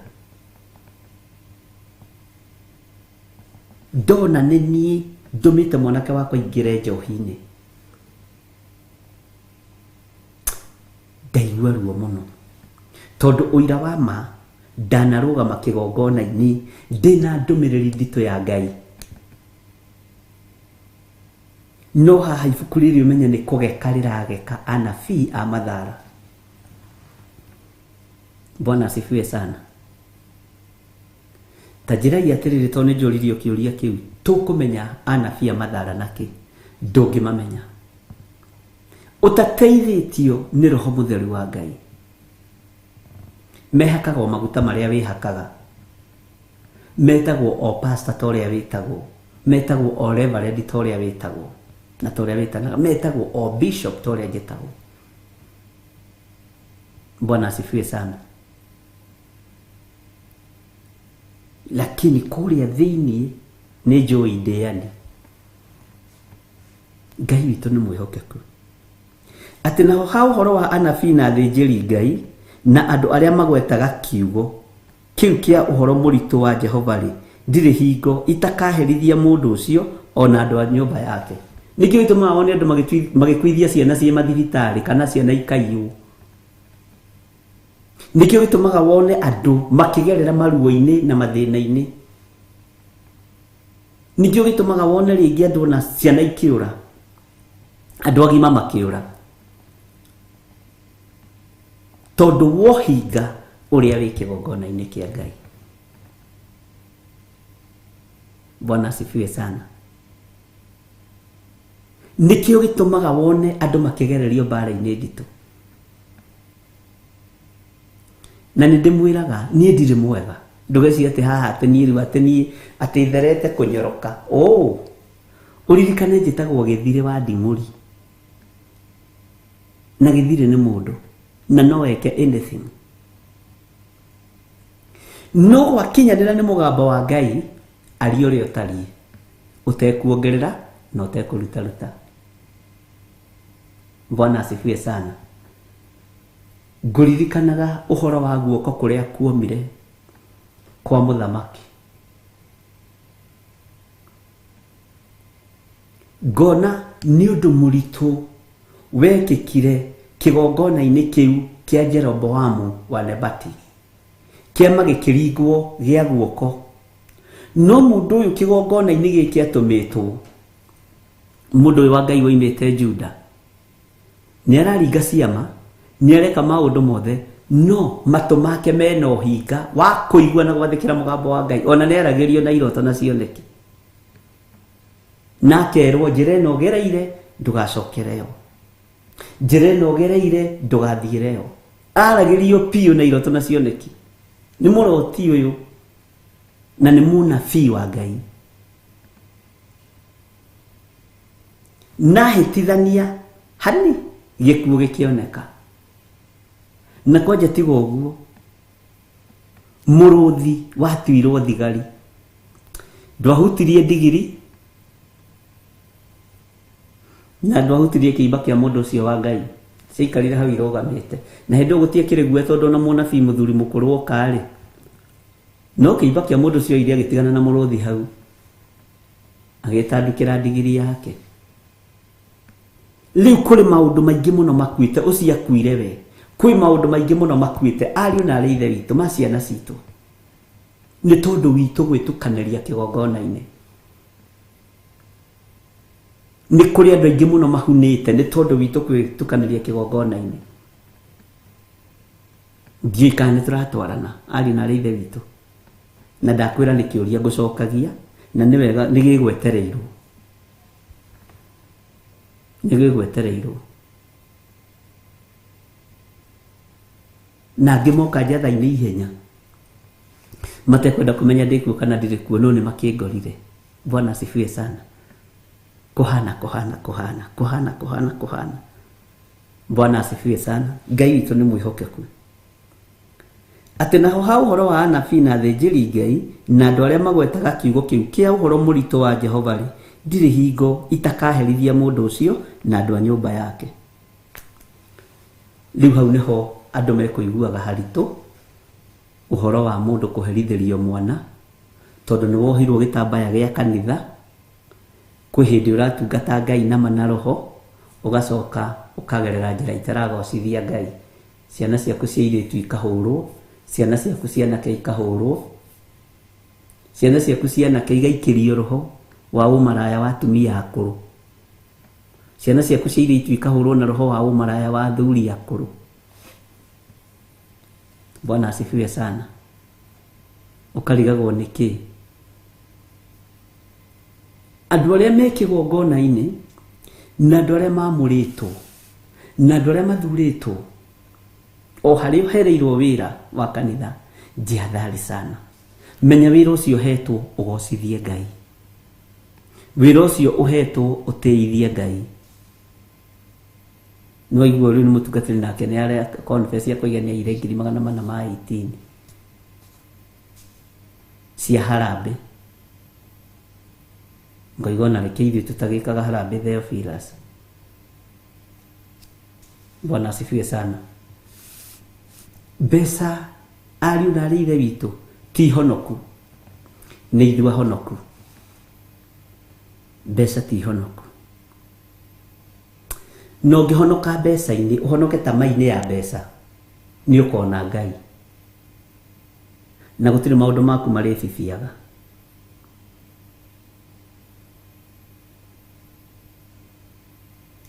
Speaker 2: Ndona nĩ niĩ ndũmĩte mwanake wakwa aingĩre njohi-inĩ, ndaigua ruo mũno, tondũ ũira wa ma ndanarũgama kĩgongona-inĩ ndĩna ndũmĩrĩri nditũ ya Ngai. No haha ibuku rĩrĩ ũmenye nĩ kũgeka rĩrageka anabii a mathara. Bwana asifiwe sana. Ta njĩrai atĩrĩrĩ, tondũ nĩ njũririo kĩũria kĩu, tũkũmenya anabii a mathara nakĩ? Ndũngĩmamenya ũtateithĩtio nĩ Roho Mũtheru wa Ngai. Mehakaga o maguta marĩa wĩhakaga, metagwo o pastor ta ũrĩa wĩtagwo, metagwo o reverend ta ũrĩa wĩtagwo na ta ũrĩa wĩtanaga, metagwo o bishop ta ũrĩa njĩtagwo. Bwana asifiwe sana. Lakini kũrĩa thĩinĩ nĩ njũĩ ndĩani. Ngai witũ nĩ mwĩhokeku. Atĩ naho ha ũhoro wa anabii na athĩnjĩri Ngai na andũ arĩa magwetaga kiugo kĩu kĩa ũhoro mũritũ wa Jehova rĩ, ndirĩ hingo itakaherithia mũndũ ũcio ona andũ a nyũmba yake. Nĩkĩo gĩtũmaga wone andũ magĩkuithia ciana ciĩ mathibitarĩ kana ciana ikaiywo. Nĩkĩo gĩtũmaga wone andũ makĩgerera maruo-inĩ na mathĩna-inĩ. Nĩkĩo gĩtũmaga wone rĩngĩ andũ ona ciana ikĩũra. Andũ agima makĩũra tondũ wohinga ũrĩa wĩ kĩgongona-inĩ kĩa Ngai. Bwana asifiwe sana. Nĩkĩo gĩtũmaga wone andũ makĩgererio mbara-inĩ nditũ. Na nĩ ndĩmwĩraga niĩ ndirĩ mwega, ndũgecirie atĩ haha atĩ niĩ rĩu atĩ niĩ atĩ therete kũnyoroka. Oh, ũririkane njĩtagwo Gĩthirĩ wa Nding'ũri, na Gĩthirĩ nĩ mũndũ na no eke anything. No gwakinyanĩra nĩ mũgambo wa Ngai, aria ũrĩa ũtariĩ, ũtekuongerera na ũtekũrutaruta. Bwana asifiwe sana. Ngũririkanaga ũhoro wa guoko kũrĩa kuomire kwa mũthamaki, ngona nĩ ũndũ mũritũ wekĩkire kĩgongona-inĩ kĩu kĩa Jeroboamu wa Nebati, kĩama gĩkĩringwo gĩa guoko. No mũndũ ũyũ kĩgongona-inĩ gĩkĩ atũmĩtwo, mũndũ ũyũ wa Ngai woimĩte Juda, nĩ araringa ciama, nĩ areka maũndũ mothe, no matũ make mena ũhinga wa kũigua na gwathĩkĩra mũgambo wa Ngai. Ona nĩ aragĩrio na iroto na cioneki, na akerwo njĩra ĩno ũgereire ndũgacokere yo, njĩra ĩno ũgereire ndũgathiĩre yo. Aragĩrio piũ na iroto na cioneki nĩ mũroti ũyũ na nĩ mũnabii wa Ngai. Na hĩtithania hani gĩkuũ gĩkĩoneka. Na kwanja tiga ũguo, mũrũthi watuirwo thigari, ndwahutirie ndigiri na ndwahutirie kĩimba kĩa mũndũ ũcio wa Ngai, ciaikarire hau irũgamĩte. Na hĩndĩ ĩyo gũtiekĩrĩ guoya tondũ ona mũnabii mũthuri mũkũrũ oka-rĩ, no kĩimba kĩa mũndũ ũcio oire agĩtigana na mũrũthi hau, agĩtandukĩra ndigiri yake. Rĩu kũrĩ maũndũ maingĩ mũno makuĩte, ũcio akuire we. Kwĩ maũndũ maingĩ mũno makuĩte ariũ na arĩ ithe witũ ma ciana citũ, nĩ tondũ witũ gwĩtukanĩria kĩgongona-inĩ. Nĩ kũrĩ andũ aingĩ mũno mahunĩte nĩ tondũ witũ gwĩtukanĩria kĩgongona-inĩ. Ndiũĩ kana nĩ tũratwarana ariũ na arĩ ithe witũ, na ndakwĩra nĩ kĩũria ngũcokagia, na nĩ wega nĩ gĩgwetereirwo, nĩ gĩgwetereirwo. Na angĩ moka njatha-inĩ ihenya matekwenda kũmenya ndĩ kuo kana ndirĩ kuo, no nĩ makĩngorire. Bwana asifiwe sana. Kũhana kũhana kũhana kũhana kũhana kũhana. Bwana asifiwe sana. Ngai witũ nĩ mwĩhokeku. Atĩ naho ha ũhoro wa anabii na athĩnjĩri Ngai na andũ arĩa magwetaga kiugo kĩu kĩa ũhoro mũritũ wa Jehova rĩ, ndirĩ hingo itakaherithia mũndũ ũcio na andũ a nyũmba yake. Rĩu hau nĩho andũ mekũiguaga haritũ ũhoro wa mũndũ kũherithĩrio mwana, tondũ nĩ wohirwo gĩtambaya gĩa kanitha. Kwĩ hĩndĩ ũratungata Ngai nama na roho, ũgacoka ũkagerera njĩra itaragocithia Ngai. Ciana ciaku cia airĩtu ikahũrwo, ciana ciaku cia anake ikahũrwo, ciana ciaku cia anake igaikĩrio roho wa ũmaraya wa atumia akũrũ, ciana ciaku cia airĩtu ikahũrwo na roho wa ũmaraya wa athuri akũrũ. Bwana asifiwe sana. Ũkarigagwo nĩkĩ andũ arĩa me kĩgongona-inĩ na andũ arĩa mamũrĩtwo na andũ arĩa mathurĩtwo o harĩa ũhereirwo wĩra wa kanitha, jihadhari sana. Menya wĩra ũcio ũhetwo ũgocithie Ngai, wĩra ũcio ũhetwo ũtĩithie Ngai. No igua rĩu nĩ mũtungatĩri nake nĩ arĩa confess ya kũiga nĩ aire 418 cia harambee. Ngoiga ona reke ithuĩ tũtagĩkaga harambee Theophilus. Bwana asifiwe sana. Mbeca ariũ na arĩ ithe witũ ti honoku, nĩ ithuĩ ahonoku. Mbeca ti honoku. Na ũngĩhonoka mbeca-inĩ, ũhonoke tama-inĩ ya mbeca, nĩ ũkona Ngai. Na gũtirĩ maũndũ maku marĩbibiaga.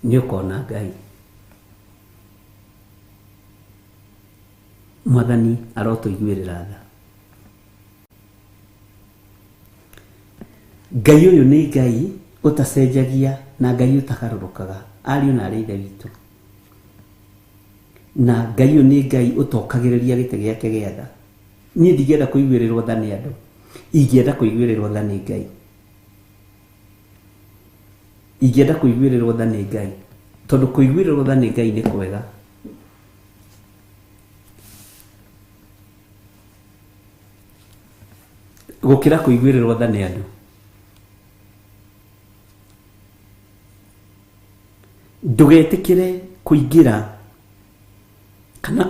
Speaker 2: Nĩ ũkona Ngai. Mwathani arotũiguĩrĩra tha. Ngai ũyũ nĩ Ngai ũtacenjagia na Ngai ũtagarũrũkaga, ariũ na arĩ ithe witũ. Na Ngai ũyũ nĩ Ngai ũtokagĩrĩria gĩtĩ gĩake gĩa tha. Niĩ ndingĩenda kũiguĩrĩrwo tha nĩ andũ, ingĩenda kũiguĩrĩrwo tha nĩ Ngai. Ingĩenda kũiguĩrĩrwo tha nĩ Ngai, tondũ kũiguĩrĩrwo tha nĩ Ngai nĩ kwega. Gũkĩra kũiguĩrĩrwo tha nĩ andũ. Ndũgetĩkĩre kũingĩra kana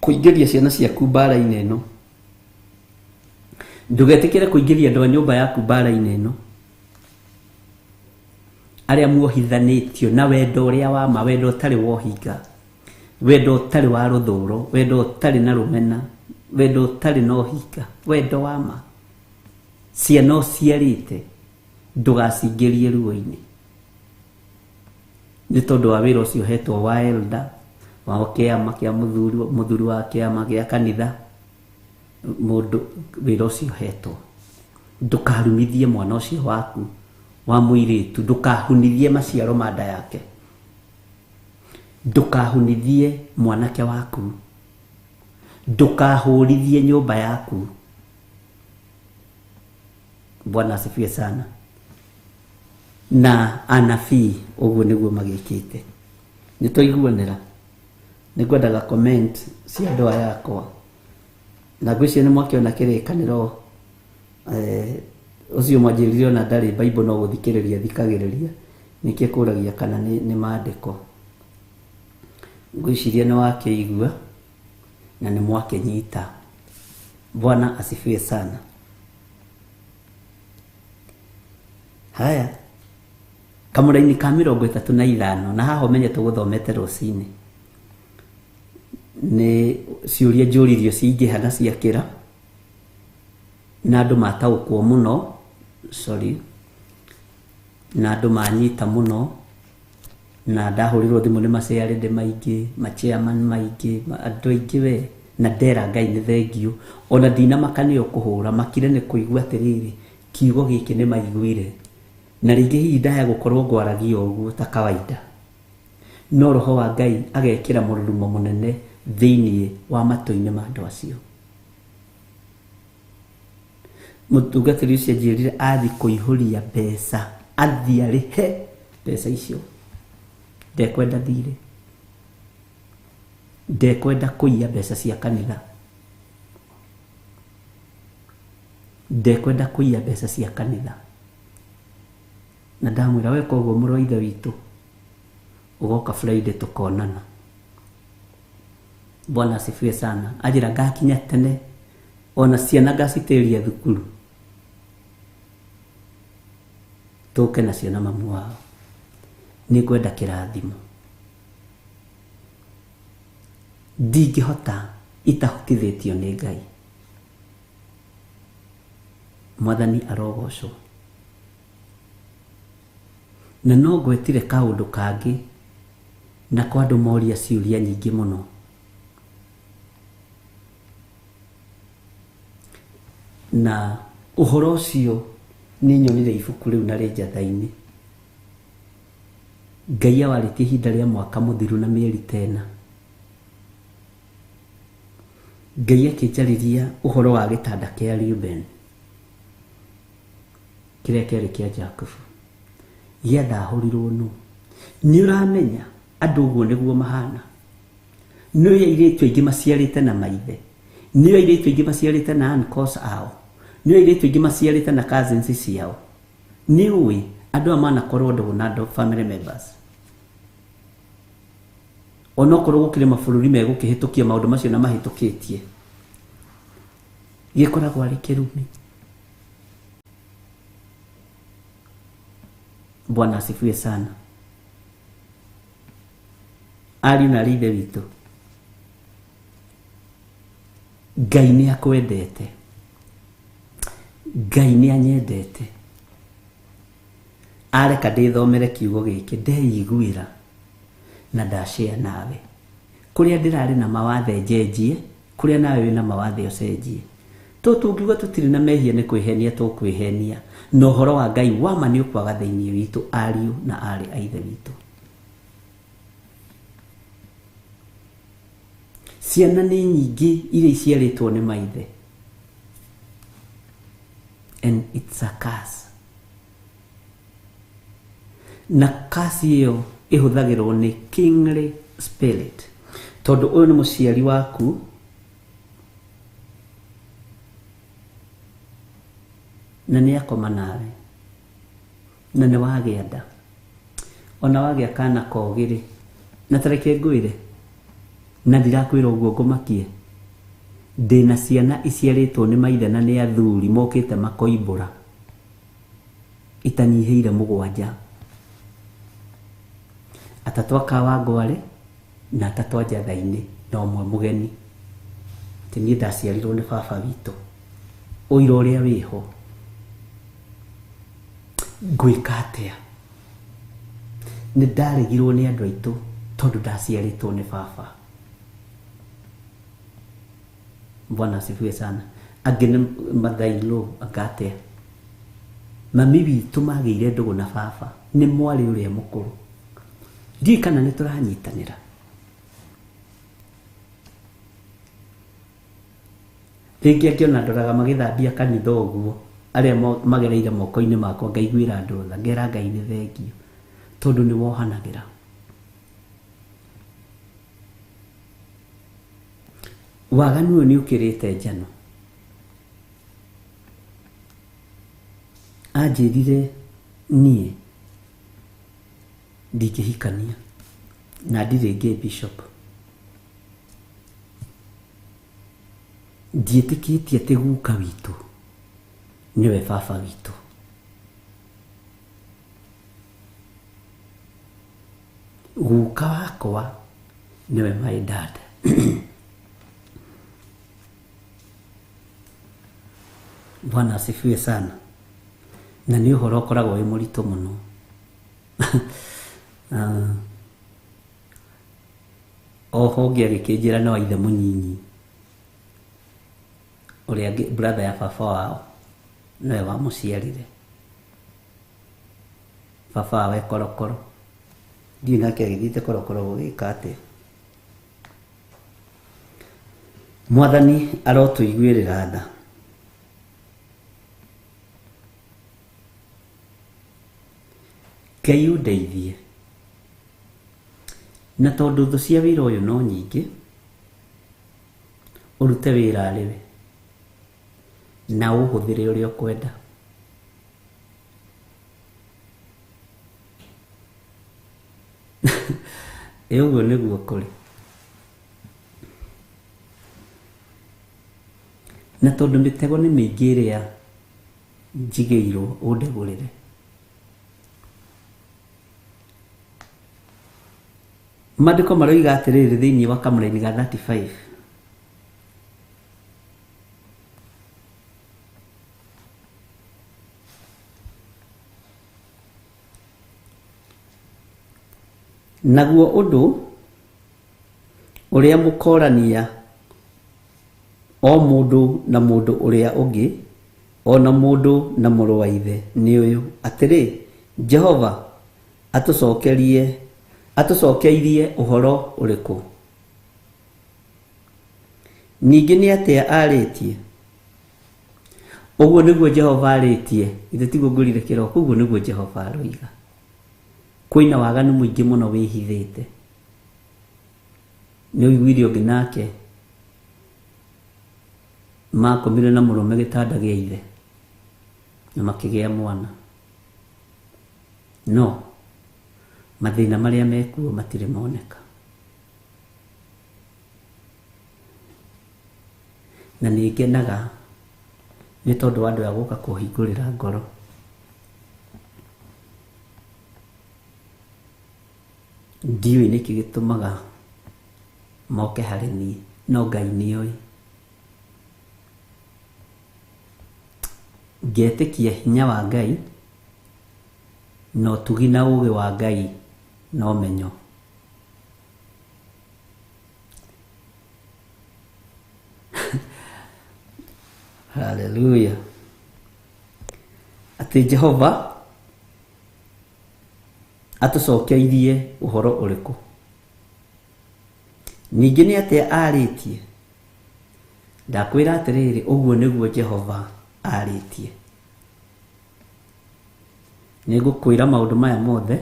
Speaker 2: kũingĩria ciana ciaku mbara-inĩ ĩno. Ndũgetĩkĩre kũingĩria andũ a nyũmba yaku mbara-inĩ ĩno. Arĩa muohithanĩtio na wendo ũrĩa wa ma, wendo ũtarĩ wa ũhinga, wendo ũtarĩ wa rũthũro, wendo ũtarĩ na rũmena, wendo ũtarĩ na ũhinga, wendo wa ma. Ciana ũciarĩte ndũgacingĩrie ruo-inĩ. Nĩ tondũ wa wĩra ũcio ũhetwo wa elder, wa kĩama kĩa mũthuri wa kĩama gĩa kanitha, mũndũ wĩra ũcio ũhetwo. Ndũkarumithie mwana ũcio waku wa mũirĩtu, ndũkahunithie maciaro ma nda yake, ndũkahunithie mwanake waku, ndũkahũrithie nyũmba yaku. Bwana asifiwe sana. Na anabii ũguo nĩguo magĩkĩte. Nĩ twaiguanĩra. Nĩ ngwendaga comment cia andũ aya akwa. Na ngwĩciria nĩ mwakĩona kĩrĩkanĩro, ũcio mwanjĩrire ona ndarĩ Bible no gũthikĩrĩria thikagĩrĩria, nĩkĩo kũragia kana nĩ maandĩko. Ngwĩciria nĩ wakĩigua na nĩ mwakĩnyita. Bwana asifiwe sana. Haya, kamũraini ka 35 na haha ũmenye tũgũthomete rũcinĩ. Nĩ ciũria njũririo cingĩha na ciakĩra na andũ mataũkwo mũno, sorry, na andũ manyita mũno, na ndahũrirwo thimũ nĩ maciarĩndĩ maingĩ, machairman maingĩ, andũ aingĩ we, na ndera Ngai nĩ thengiũ. Ona ndinamaka nĩo kũhũra, makire nĩ kũigua atĩrĩrĩ, kiugo gĩkĩ nĩ maiguire. Na rĩngĩ hihi ndaya gũkorwo ngwaragia ũguo ta kawaida. No roho wa Ngai agekĩra mũrurumo mũnene thĩinĩ wa matũ-inĩ ma andũ acio. Mũtungatĩri ũcio anjĩrire athi kũihũria mbeca, athi arĩhe mbeca icio. Ndekwenda thirĩ, ndekwenda kũiya mbeca cia kanitha, ndekwenda kũiya mbeca cia kanitha. Na ndamwĩra weka ũguo mũrũ wa ithe witũ, ũgoka Friday tũkonana. Bwana asifiwe sana. Anjĩra ngakinya tene, ona ciana ngacitĩria thukuru, tũke nacio na mamu wao. Nĩ ngwenda kĩrathimo. Ndingĩhota itahotithĩtio nĩ Ngai. Mwathani arogocwo. Na no ngwetire kaũndũ kangĩ na kwa andũ moria ciũria nyingĩ mũno. Na ũhoro ũcio nĩ nyonire ibuku rĩu na rĩ njatha-inĩ. Ngai awarĩtie ihinda rĩa mwaka mũthiru na mĩeri tena. Ngai akĩnjarĩria ũhoro wa gĩtanda kĩa Reuben kĩrĩa kĩarĩ kĩa Jakubu, gĩathahũrirwo nũ? Nĩ ũramenya andũ ũguo nĩguo mahana. Nĩ airĩtu aingĩ maciarĩte na maithe, nĩ airĩtu aingĩ maciarĩte na uncles ao, nĩ airĩtu aingĩ maciarĩte na cousins ciao. Nĩ ũĩ andũ aya manakorwo ndũgũ na andũ family members. Onokorwo gũkĩrĩ mabũrũri megũkĩhĩtũkia maũndũ macio na mahĩtũkĩtie, gĩkoragwo arĩ kĩrumi. Bwana asifiwe sana. Ariũ na arĩ ithe witũ, Ngai nĩ akwendete, Ngai nĩ anyendete. Areka ndĩthomere kiugo gĩkĩ, ndeiguĩra na ndashare nawe. Kũrĩa ndĩrarĩ na mawathe njenjie, kũrĩa nawe wĩna mawathe ũcenjie. To tũngiuga tũtirĩ na mehia nĩ kwĩhenia tũkwĩhenia, na ũhoro wa Ngai wa ma nĩ ũkwaga thĩinĩ witũ, ariũ na aarĩ a Ithe witũ. Ciana nĩ nyingĩ iria iciarĩtwo nĩ maithe, and it's a curse. Na curse ĩyo ĩhũthagĩrwo nĩ kingly spirit, tondũ ũyũ nĩ mũciari waku na nĩ akoma nawe na nĩ wagĩa nda, ona wagĩa kana kogĩrĩ, na tareke ngwĩre, na ndirakwĩra ũguo ngũmakie, ndĩna ciana iciarĩtwo nĩ maithe na nĩ athuri mokĩte makoimbũra itanyihĩire 7, 3 a Kawangware na 3 a Njatha-inĩ na ũmwe mũgeni. Atĩ niĩ ndaciarirwo nĩ baba witũ, ũira ũrĩa wĩho, ngwĩka atĩa? Nĩ ndaregirwo nĩ andũ aitũ tondũ ndaciarĩtwo nĩ baba. Bwana asifiwe sana. Angĩ nĩ mathailo anga atĩa? Mami witũ magĩire ndũgũ na baba, nĩ mwarĩ ũrĩa mũkũrũ. Ndiũĩ kana nĩ tũranyitanĩra. Rĩngĩ angĩona ndoraga magĩthambia kanitha ũguo, arĩa magereire moko-inĩ makwa, ngaiguĩra andũ tha, ngera Ngai nĩ thengio, tondũ nĩ wohanagĩra. Waganu ũyũ nĩ ũkĩrĩte njano. Anjĩrire niĩ ndingĩhikania na ndirĩ ngĩ bishop. Ndiĩtĩkĩtie atĩ guka witũ nĩwe baba witũ. Guka wakwa nĩwe my dad. Bwana asifiwe sana. Na nĩ ũhoro ũkoragwo wĩ mũritũ mũno. Oho ũngĩ agĩkĩnjĩra no ithe mũnyinyi ũrĩa brother ya baba wao nowe wamũciarire. Baba wao e korokoro, ndiũĩ nake agĩthiĩte korokoro gũgĩka atĩa. Mwathani arotũiguĩrĩra tha. Ngai ũndeithie. Na tondũ thũ cia wĩra ũyũ no nyingĩ, ũrute wĩra arĩ we na ũhũthĩre ũrĩa ũkwenda. Ĩ ũguo nĩguo kũrĩ. Na tondũ mĩtego nĩ mĩingĩ ĩrĩa njigĩirwo ũndegũrĩre. Maandĩko maroiga atĩrĩrĩ thĩinĩ wa kamũraini ga 35. Naguo ũndũ ũrĩa mũkorania o mũndũ na mũndũ ũrĩa ũngĩ, o na mũndũ na mũrũ wa ithe nĩ ũyũ, atĩrĩ, Jehova atũcokeirie ũhoro ũrĩkũ? Ningĩ nĩ atĩa arĩtie? Ũguo nĩguo Jehova arĩtie. Ithe tiguo ngũrire kĩroko, ũguo nĩguo Jehova aroiga. Kwĩna waganu mũingĩ mũno wĩhithĩte. Nĩ ũiguire ũngĩ nake makomire na mũrũme gĩtanda gĩa ithe na makĩgĩa mwana. No mathĩna marĩa mekuo matirĩ moneka. Na nĩ ngenaga nĩ tondũ wa andũ aya gũka kũhingũrĩra ngoro. Ndiũĩ nĩkĩ gĩtũmaga moke harĩ niĩ, no Ngai nĩoĩ. Ngetĩkia hinya wa Ngai Na ũtugi na ũũgĩ wa Ngai na ũmenyo. Haleluya. Atĩ Jehova atũcokeirie ũhoro ũrĩkũ? Ningĩ nĩ atĩa arĩtie? Ndakwĩra atĩrĩrĩ, ũguo nĩguo Jehova arĩtie. Nĩ ngũkwĩra maũndũ maya mothe,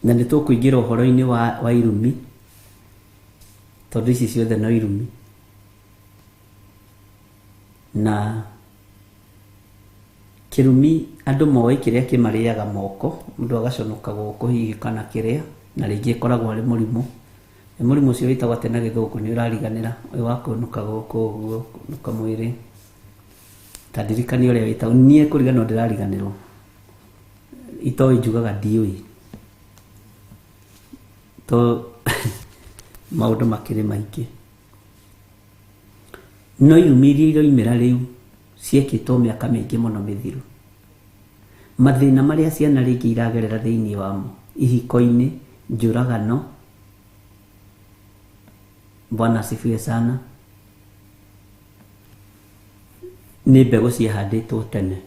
Speaker 2: na nĩ tũkũingĩra ũhoro-inĩ wa irumi, tondũ ici ciothe no irumi. Na kĩrumi andũ moĩ kĩrĩa kĩmarĩaga moko, mũndũ agaconoka guoko hihi kana kĩrĩa, na rĩngĩ ĩkoragwo arĩ mũrimũ. Nĩ mũrimũ ũcio wĩtagwo atĩa na gĩthũngũ, nĩ ũrariganĩra, ũyũ wa kũnũka gũkũ ũguo, kũnũka mwĩrĩ. Ta ndirikania ũrĩa wĩtagwo, niĩ kũriganĩrwo ndĩrariganĩrwo. Itoĩ njugaga ndiũĩ. To maũndũ makĩrĩ maingĩ. No irumi iria iroimĩra rĩu ciekĩtwo mĩaka mĩingĩ mũno mĩthiru. Mathĩna marĩa ciana rĩngĩ iragerera thĩinĩ wamo, ihiko-inĩ, njũragano. Bwana asifiwe sana. Nĩ mbegũ ciahandĩtwo tene.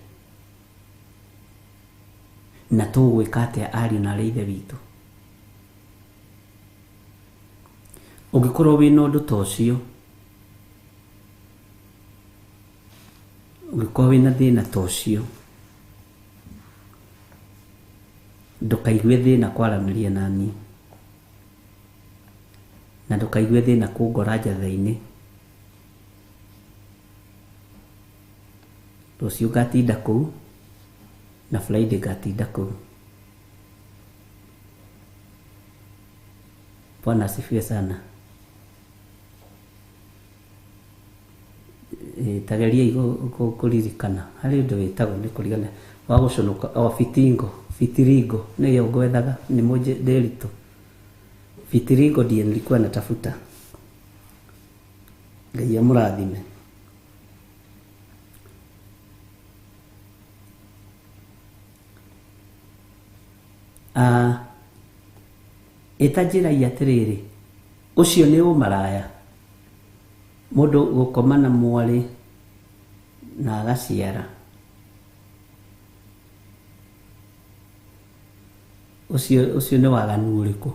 Speaker 2: Na tũgwĩka atĩa ariũ na arĩ ithe witũ? Ũngĩkorwo wĩna ũndũ ta ũcio, ũngĩkorwo wĩna thĩna ta ũcio, ndũkaigue thĩna kwaranĩria na niĩ, na ndũkaigue thĩna kũngora njatha-inĩ. Rũciũ ngatinda kũu, na Friday ngatinda kũu. Bwana asifiwe sana. Tageria kũririkana harĩ ũndũ wĩtagwo nĩ kũrigana wa gũconoka, o fitingo, fitiringo nĩyo ngwethaga, nĩ mũnje ndĩritũ. Fitiringo ndiye nilikuwa natafuta. Ngai amũrathime. Ĩta njĩra atĩrĩrĩ, ũcio nĩ ũmaraya, mũndũ gũkoma na mwarĩ na agaciara. Ũcio nĩ waganu ũrĩkũ?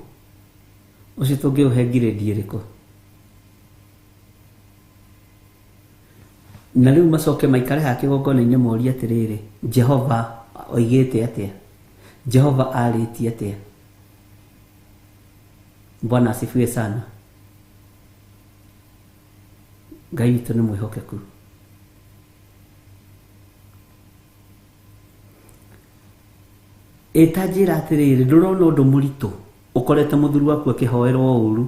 Speaker 2: Ũcio tũngĩũhe ngirĩndi ĩrĩkũ? Na rĩu macoke maikare haha kĩgongona-inĩ morie atĩrĩrĩ, Jehova oigĩte atĩa? Jehova arĩtie atĩa? Bwana asifiwe sana. Ngai witũ nĩ mwĩhokeku. Ĩta njĩra atĩrĩrĩ, ndũrona ũndũ mũritũ ũkorete mũthuri waku akĩhoerwo ũru,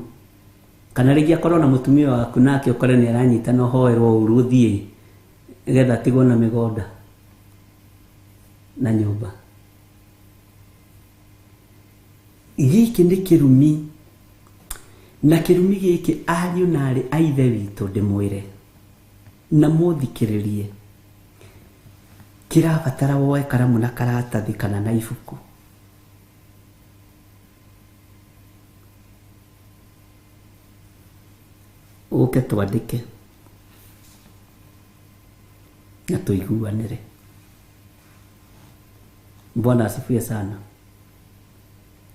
Speaker 2: kana rĩngĩ akorwo na mũtumia waku nake ũkore nĩ aranyitana ũhoerwo ũru ũthiĩ nĩgetha atigwo na mĩgũnda na nyũmba. Gĩkĩ nĩ kĩrumi, na kĩrumi gĩkĩ ariũ na arĩ a ithe witũ ndĩmwĩre na mũthikĩrĩrie, kĩrabatara woe karamu na karatathi kana na ibuku. Ũke twandĩke na tũiguanĩre. Bwana asifiwe sana.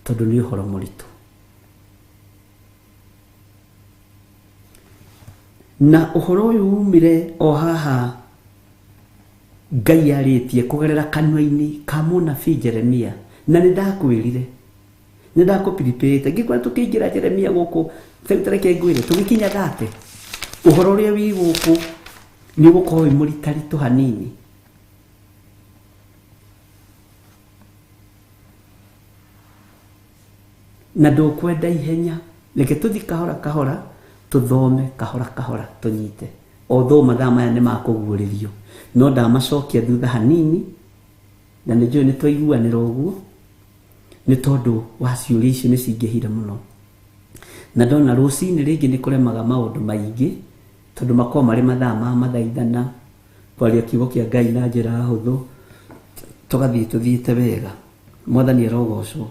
Speaker 2: Tondũ nĩ ũhoro mũritũ. Na ũhoro ũyũ umire o haha Ngai arĩtie kũgerera kanua-inĩ ka mũnabii Jeremia. Na nĩ ndakwĩrire, nĩ ndakũpiripĩte ngĩkwĩra tũkĩingĩra Jeremia gũkũ, tareke ngwĩre tũgĩkinya thate, ũhoro ũrĩa wĩ gũkũ nĩ ũgũkorwo wĩ mũritaritũ hanini. Na ndũkwenda ihenya, reke tũthiĩ kahora kahora, tũthome kahora kahora, tũnyite. Although mathaa maya nĩ makũguũrĩrio, no ndamacokia thutha hanini, na nĩ njũĩ nĩ twaiguanĩra ũguo, nĩ tondũ wa ciũria icio nĩ cingĩhire mũno. Na ndona rũcinĩ rĩngĩ nĩ kũremaga maũndũ maingĩ, tondũ makoragwo marĩ mathaa ma mathaithana, kwaria kiugo kĩa Ngai na njĩra hũthũ. Tũgathiĩ tũthiĩte wega. Mwathani arogocwo.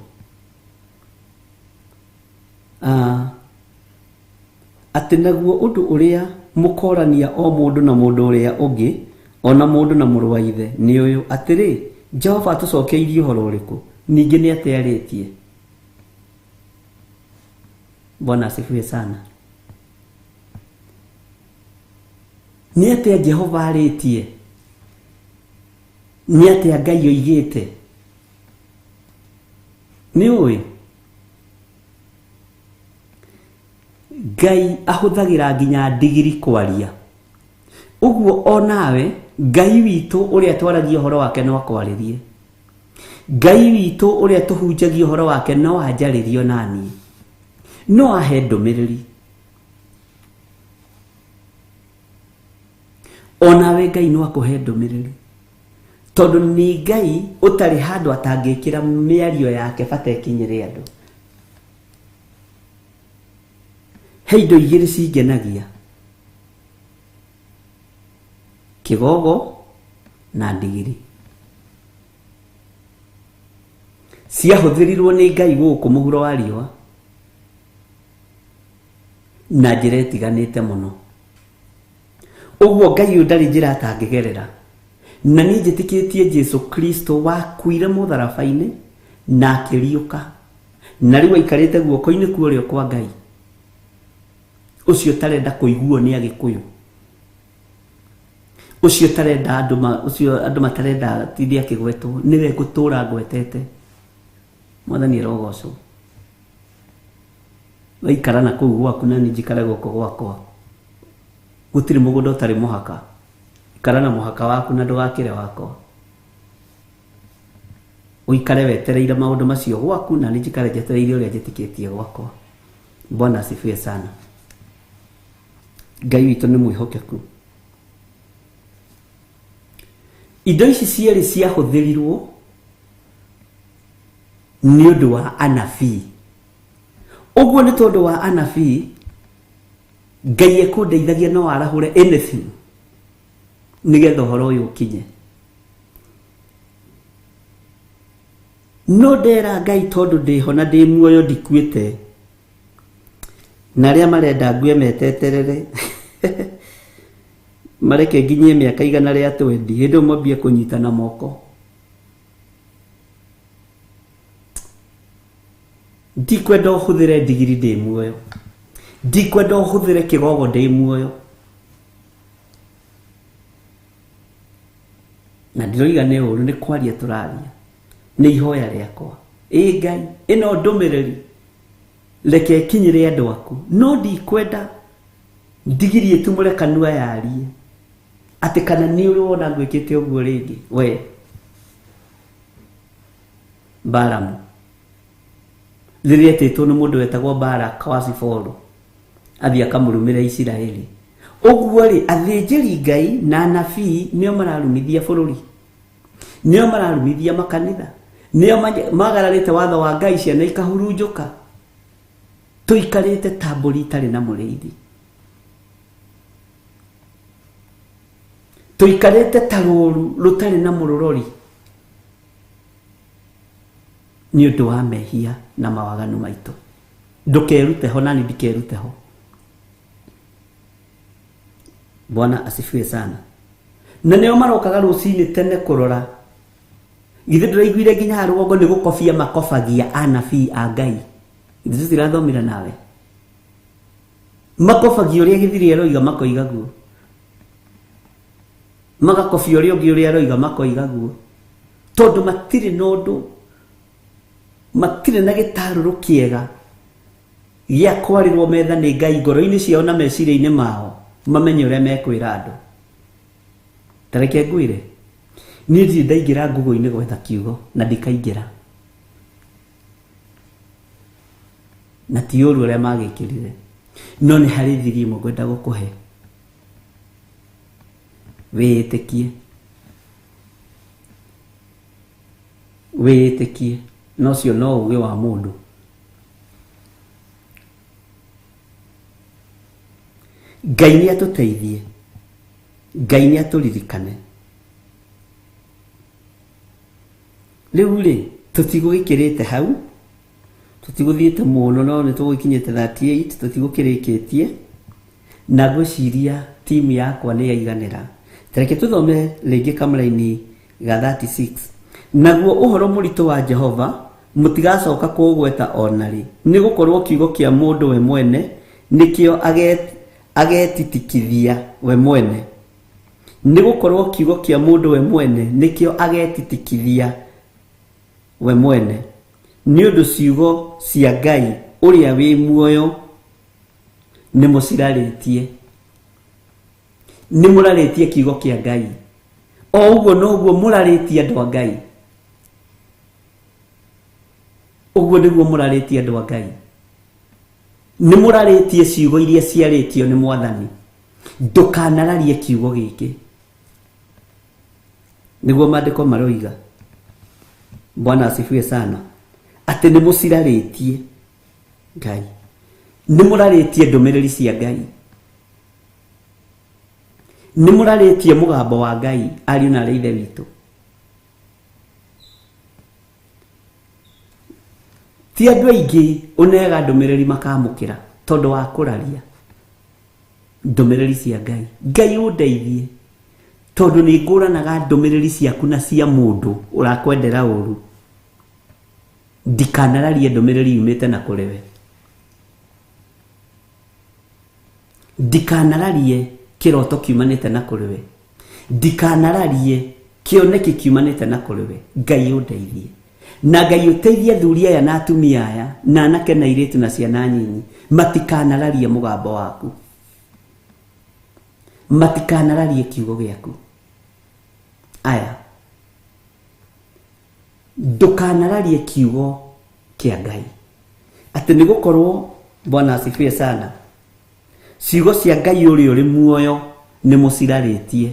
Speaker 2: Atĩ naguo ũndũ ũrĩa mũkorania o mũndũ na mũndũ ũrĩa ũngĩ, o na mũndũ na mũrũ wa ithe, nĩ ũyũ, atĩrĩ, Jehova atũcokeirie ũhoro ũrĩkũ? Ningĩ nĩ atĩa arĩtie? Bwana asifiwe sana. Nĩ atĩa Jehova arĩtie? Nĩ atĩa Ngai oigĩte? Nĩ ũĩ? Ngai ahũthagĩra nginya ndigiri kwaria. Ũguo o nawe Ngai witũ ũrĩa twaragia ũhoro wake no akwarĩrie. Ngai witũ ũrĩa tũhunjagia ũhoro wake no anjarĩrie ona niĩ. No ahe ndũmĩrĩri. Onawe Ngai no akũhe ndũmĩrĩri. Tondũ nĩ Ngai ũtarĩ handũ atangĩkĩra mĩario yake bata ĩkinyĩre andũ. He indo igĩrĩ cingenagia, kĩgogo na ndigiri. Ciahũthĩrirwo nĩ Ngai gũkũ mũhuro wa riũa na njĩra ĩtiganĩte mũno. Ũguo Ngai ũyũ ndarĩ njĩra atangĩgerera. Na niĩ njĩtĩkĩtie Jesu Kristo wakuire mũtharaba-inĩ na akĩriũka, na rĩu aikarĩte guoko-inĩ kwa ũrĩo kwa Ngai. Ũcio ũtarenda kũiguo nĩ Agĩkũyũ, ũcio ũtarenda andũ ũcio andũ matarenda tinde akĩgwetwo, nĩwe ngũtũra ngwetete. Mwathani arogocwo. Waikara na kũu gwaku na niĩ njikare gũkũ gwakwa. Gũtirĩ mũgũnda ũtarĩ mũhaka. Ikara na mũhaka waku na ndũgakĩre wakwa. Ũikare wetereire maũndũ macio gwaku na niĩ njikare njetereire ũrĩa njĩtĩkĩtie gwakwa. Bwana asifiwe sana. Ngai witũ nĩ mwĩhokeku. Indo ici cierĩ ciahũthĩrirwo nĩ ũndũ wa anabii. Ũguo nĩ tondũ wa anabii, Ngai ekũndeithagia no arahũre anything nĩgetha ũhoro ũyũ ũkinye. No ndera Ngai tondũ ndĩho na ndĩ muoyo ndikuĩte, na arĩa marenda ngue meteterere mareke nginyie mĩaka 120, hĩndĩ ĩyo mwambie kũnyitana moko. Ndikwenda ũhũthĩre ndigiri ndĩ muoyo, ndikwenda ũhũthĩre kĩgogo ndĩ muoyo. Na ndiroiga nĩ ũru, nĩ kwaria tũraria, nĩ ihoya rĩakwa. Ĩ Ngai, ĩno ndũmĩrĩri reke ĩkinyĩre andũ aku, no ndikwenda ndigiri ĩtumũre kanua yarie atĩ kana nĩ ũrĩ wona ngwĩkĩte ũguo rĩngĩ. We Balamu rĩrĩa etĩtwo nĩ mũndũ wetagwo Balak wa Siforu athiĩ akamũrumĩre Isiraeli. Ũguo rĩ, athĩnjĩri Ngai na anabii nĩo mararumithia bũrũri, nĩo mararumithia makanitha, nĩo magararĩte watho wa Ngai, ciana ikahurunjũka. Tũikarĩte ta mbũri itarĩ na mũrĩithi, tũikarĩte ta rũũru rũtarĩ na mũrũrori nĩ ũndũ wa mehia na mawaganu maitũ. Ndũkerute ho nani ndikerute ho. Bwana asifiwe sana. Na nĩo marokaga rũcinĩ tene kũrora. Githĩ ndũraiguire nginya rũgongo nĩ gũkobia makobagia anabii a Ngai? Githĩ tũtirathomire nawe? Makobagia ũrĩa gĩthiri aroiga makoiga guo, magakobia ũrĩa ũngĩ ũrĩa aroiga makoiga guo, tondũ matirĩ na ũndũ, matirĩ na gĩtarũrũ kĩega gĩa kwarĩrwo metha nĩ Ngai ngoro-inĩ ciao na meciria-inĩ mao, mamenye ũrĩa mekwĩra andũ. Ta reke ngwĩre, niĩ ndirĩ ndaingĩra Google-inĩ gwetha kiugo na ndikaingĩra, na ti ũru ũrĩa magĩkĩrire, no nĩ harĩ thiri ĩmwe ngwenda gũkũhe wĩĩtĩkie, wĩĩtĩkie, na ũcio no ũgĩ wa mũndũ. Ngai nĩ atũteithie, Ngai nĩ atũririkane. Rĩu rĩ tũtigũgĩkĩrĩte hau, tũtigũthiĩte mũno, no nĩ tũgũgĩkinyĩte 38, tũtigũkĩrĩkĩtie, na ngwĩciria timu yakwa nĩ yaiganĩra. Tareke tũthome rĩngĩ kamũraini ga 36. Naguo ũhoro mũritũ wa Jehova mũtigacoka kũũgweta o na rĩ, nĩ gũkorwo kiugo kĩa mũndũ we mwene nĩkĩo agetitikithia we mwene. Nĩ gũkorwo kiugo kĩa mũndũ we mwene nĩkĩo agetitikithia we mwene, nĩ ũndũ ciugo cia Ngai ũrĩa wĩ muoyo nĩ mũcirarĩtie. Nĩ mũrarĩtie kiugo kĩa Ngai. O ũguo noguo mũrarĩtie andũ a Ngai. Ũguo nĩguo mũrarĩtie andũ a Ngai. Nĩ mũrarĩtie ciugo iria ciarĩtio nĩ Mwathani. Ndũkanararie kiugo gĩkĩ. Nĩguo maandĩko maroiga. Bwana asifiwe sana. Atĩ nĩ mũcirarĩtie Ngai. Nĩ mũrarĩtie ndũmĩrĩri cia Ngai. Nĩ mũrarĩtie mũgambo wa Ngai, ariũ na aarĩ a Ithe witũ. Ti andũ aingĩ ũnega ndũmĩrĩri makamũkĩra tondũ wa kũraria ndũmĩrĩri cia Ngai. Ngai ũndeithie tondũ nĩ ngũranaga ndũmĩrĩri ciaku na cia mũndũ ũrakwendera ũru. Ndikanararie ndũmĩrĩri yumĩte na kũrĩ we. Ndikanararie kĩroto kiumanĩte na kũrĩ we. Ndikanararie kĩoneki kiumanĩte na kũrĩ we. Ngai ũndeithie. Na Ngai ũteithie athuri aya na atumia aya na anake na airĩtu na ciana nyinyi matikanararie mũgambo waku, matikanararie kiugo gĩaku. Aya, ndũkanararie kiugo kĩa Ngai, atĩ nĩ gũkorwo Bwana asifiwe sana, ciugo cia Ngai ũrĩa ũrĩ muoyo nĩ mũcirarĩtie.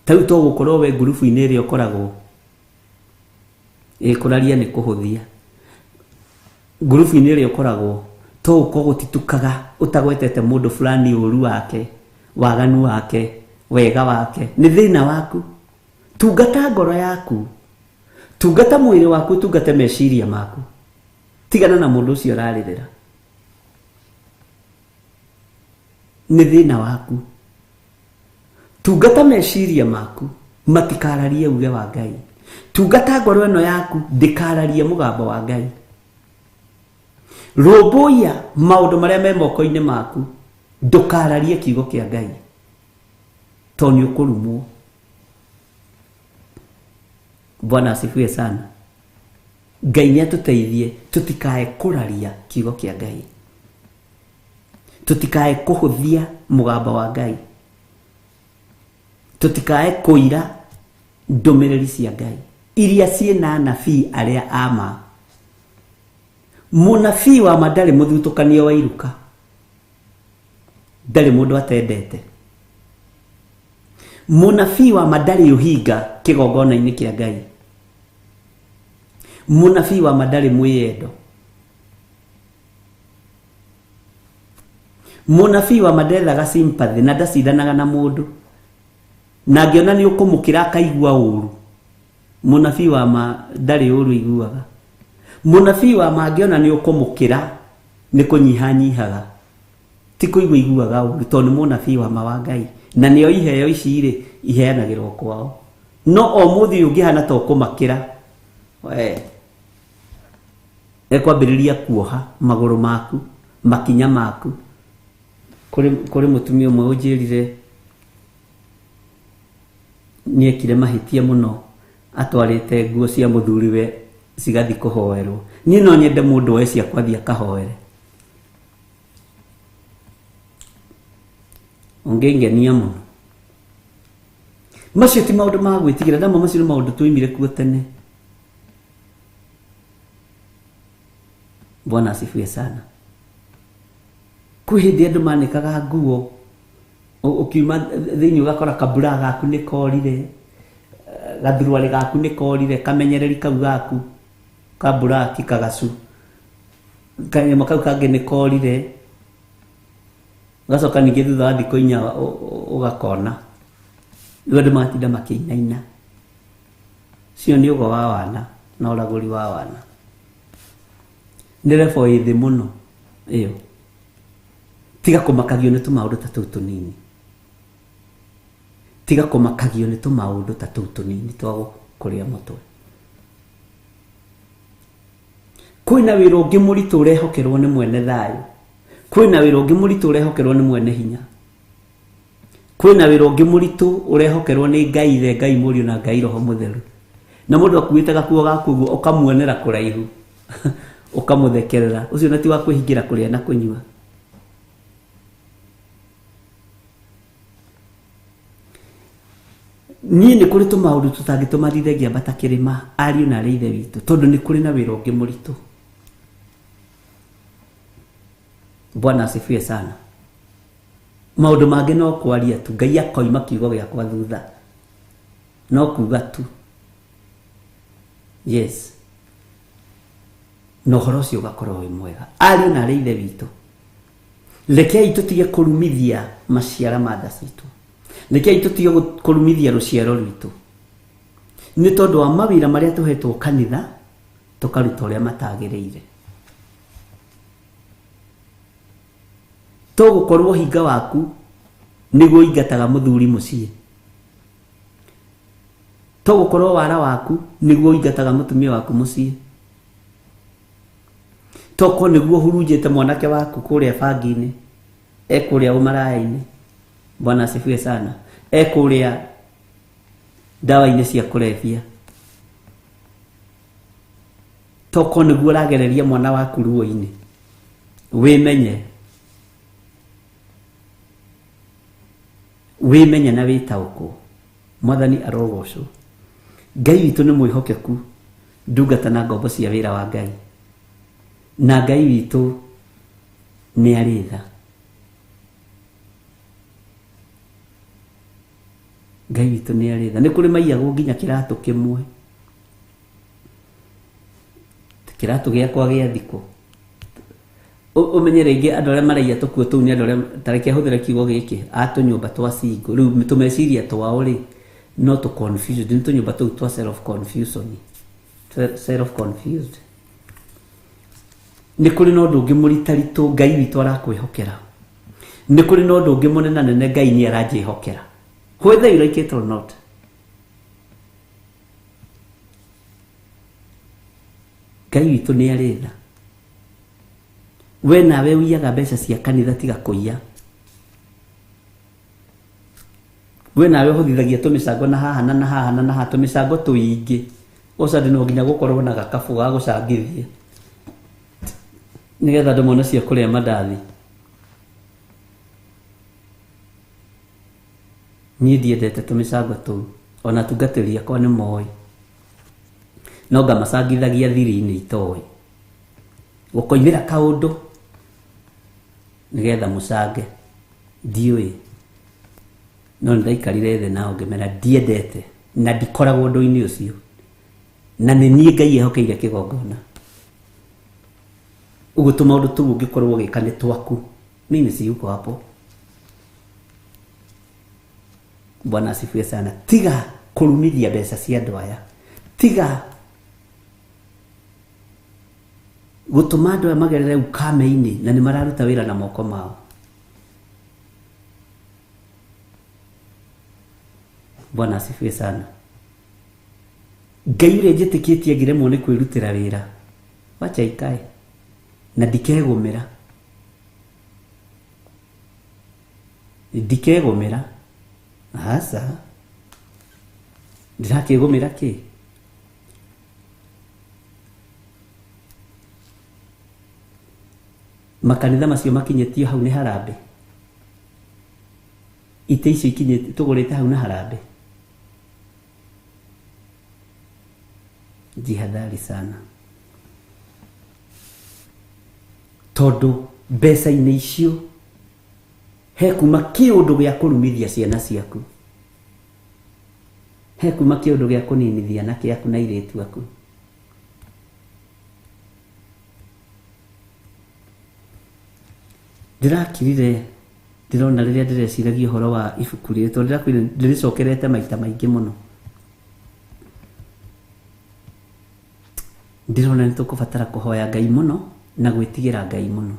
Speaker 2: Ta rĩu to gũkorwo we ngurubu-inĩ ĩrĩa ũkoragwo, kũraria nĩ kũhũthia. Ngurubu-inĩ ĩrĩa ũkoragwo to ũkorwo gũtitukaga ũtagwetete mũndũ fulani ũru wake, waganu wake, wega wake, nĩ thĩna waku. Tungata ngoro yaku, tungata mwĩrĩ waku, tungata meciria maku. Tigana na mũndũ ũcio ũrarĩrĩra, nĩ thĩna waku. Tungata meciria maku matikararie uge wa Ngai. Tungata ngoro ĩno yaku ndĩkararie mũgambo wa Ngai. Rũmbũiya maũndũ marĩa me moko-inĩ maku, ndũkararie kiugo kĩa Ngai tondũ nĩ ũkũrumwo. Bwana asifiwe sana. Ngai nĩ atũteithie tũtikae kũraria kiugo kĩa Ngai, tũtikae kũhũthia mũgambo wa Ngai, tũtikae kũira ndũmĩrĩri cia Ngai iria ciĩna anabii arĩa a ma. Mũnabii wa ma ndarĩ mũthutũkanio wa iruka, ndarĩ mũndũ atendete. Mũnabii wa ma ndarĩ ũhinga kĩgongona-inĩ kĩa Ngai. Mũnabii wa ma ndarĩ mwĩyendo. Mũnabii wa ma ndethaga sympathy na ndacindanaga na mũndũ, na angĩona nĩ ũkũmũkĩra akaigua ũru. Mũnabii wa ma ndarĩ ũru aiguaga. Mũnabii wa ma angĩona nĩ ũkũmũkĩra nĩ kũnyihanyihaga, ti kũigua iguaga ũru, tondũ nĩ mũnabii wa ma wa Ngai, na nĩo iheo ici rĩ iheanagĩrwo kwao. No o mũthĩ ũyũ ũngĩhana ta ũkũmakĩra, we ekwambĩrĩria kuoha magũrũ maku, makinya maku. Kũrĩ mũtumia ũmwe ũnjĩrire nĩekire mahĩtia mũno, atwarĩte nguo cia mũthuriwe cigathiĩ kũhoerwo. Niĩ no nyende mũndũ oe ciakwa athiĩ akahoere. Ũngĩngenia mũno. Macio ti maũndũ ma gwĩtigĩra, namo macio nĩ maũndũ twoimire kuo tene. Bwana asifiwe sana. Kwĩ hĩndĩ andũ manĩkaga nguo, ũkiuma thĩinĩ ũgakora kabura gaku nĩ korire, gathuruarĩ gaku nĩ korire, kamenyereri kau gaku ka buraki kagacu, kanyamũ kau kangĩ nĩ korire. Ũgacoka ningĩ thutha wa thikũ 4 ũgakona. Rĩu andũ magatinda makĩinaina. Cio nĩ ũgo wa wana na ũragũri wa wana. Nĩ level ĩ thĩ mũno ĩyo. Tiga kũmakagio nĩ tũmaũndũ ta tũu tũnini. Tiga kũmakagio nĩ tũmaũndũ ta tũu tũnini twa gũkũrĩa mũtwe. Kwĩna wĩra ũngĩ mũritũ ũrehokerwo nĩ mwene thayũ. Kwĩna wĩra ũngĩ mũritũ ũrehokerwo nĩ mwene hinya. Kwĩna wĩra ũngĩ mũritũ ũrehokerwo nĩ Ngai Ithe, Ngai Mũriũ na Ngai Roho Mũtheru. Na mũndũ akuĩte gakuo gaku ũguo ũkamuonera kũraihu. Ũkamũthekerera. Ũcio na ti wa kwĩhingĩra kũrĩa na kũnyua. Niĩ nĩ kũrĩ tũmaũndũ tũtangĩtũma ndinde ngĩambata kĩrĩma ariũ na arĩ ithe witũ, tondũ nĩ kũrĩ na wĩra ũngĩ mũritũ. Bwana asifiwe sana. Maũndũ mangĩ no kwaria tu, Ngai akoima kiugo gĩakwa thutha. No kuga tu. Yes. Na ũhoro ũcio ũgakorwo wĩ mwega. Ariũ na arĩ ithe witũ, rekei tũtige kũrumithia maciara ma nda citũ. Rekei tũtige kũrumithia rũciaro rwitũ. Nĩ tondũ wa mawĩra marĩa tũhetwo kanitha, tũkaruta ũrĩa matagĩrĩire. Tũgũkorwo hinga waku nĩguo ingataga mũthuri mũciĩ. Tũgũkorwo wara waku nĩguo ingataga mũtumia waku mũciĩ. Toko nĩguo hurunjĩte mwanake waku kũrĩa bangi-inĩ, e kũrĩa ũmaraya-inĩ. Bwana asifiwe sana. E kũrĩa ndawa-inĩ cia kũrebia. Toko nĩguo ũragereria mwana waku ruo-inĩ. Wĩmenye. Wĩmenye na wĩtaũkwo. Mwathani arogocwo. Ngai witũ nĩ mwĩhokeku, ndungata na ngombo cia wĩra wa Ngai. Na Ngai witũ nĩ arĩ tha. Ngai witũ nĩ arĩ tha. Nĩ kũrĩ maiyagwo nginya kĩratũ kĩmwe. Kĩratũ gĩakwa gĩa thikũ. Ũmenye rĩngĩ andũ arĩa maraiya tũkuo tũu nĩ andũ arĩa, ta reke hũthĩre kiugo gĩkĩ, a tũnyũmba twa single. Rĩu tũmeciria twao rĩ, no tũ confused, nĩ tũnyũmba tũu twa self confusion. Self confused. Nĩ kũrĩ na ũndũ ũngĩ mũritaritũ Ngai witũ arakwĩhokera. Nĩ kũrĩ na ũndũ ũngĩ mũnenanene Ngai nĩ aranjĩhokera. Whether you like it or not. Ngai witũ nĩ arĩ tha. We nawe ũiyaga mbeca cia kanitha tiga kũiya. We nawe ũhũthithagia tũmĩcango na haha na na haha na na haha, tũmĩcango tũingĩ. Ũcandi no nginya gũkorwo na gakabu ga gũcangithia nĩgetha andũ mone cia kũrĩa mandathi. Niĩ ndiendete tũmĩcango tũu, ona atungatĩri akwa nĩ moĩ. No ngamacangithagia thiri-inĩ itoĩ. Gũkoimĩra kaũndũ nĩgetha mũcange. Ndiũĩ. No nĩndaikarire thĩ nao ngĩmera ndiendete na ndikoragwo ũndũ-inĩ ũcio. Na nĩ niĩ Ngai ehokeire kĩgongona. Ũguo tũmaũndũ tũu ũngĩkorwo ũgĩka nĩ twaku. Mimi siyuko hapo. Bwana asifiwe sana. Tiga kũrumithia mbeca cia andũ aya. Tiga gũtũma andũ aya magerere ukame-inĩ na nĩ mararuta wĩra na moko mao. Bwana asifiwe sana. Ngai ũrĩa njĩtĩkĩtie ngĩremwo nĩ kwĩrutĩra wĩra, wacha ikae na ndikegũmĩra. Ndikegũmĩra. Aca. Ndĩrakĩgũmĩra kĩ? Makanitha macio makinyĩtio hau nĩ harambee. Itĩ icio ikinyĩtio tũgũrĩte hau na harambee. Jihadhari sana. Tondũ mbeca-inĩ icio he kuma kĩũndũ gĩa kũrumithia ciana ciaku. He kuma kĩũndũ gĩa kũninithia anake aku na airĩtu aku. Ndĩrakirire Ndĩrona rĩrĩa ndĩreciragia ũhoro wa ibuku rĩrĩ, tondũ ndĩrakwĩra ndĩrĩcokerete maita maingĩ mũno, ndĩrona nĩ tũkũbatara kũhoya Ngai mũno na gwĩtigĩra Ngai mũno,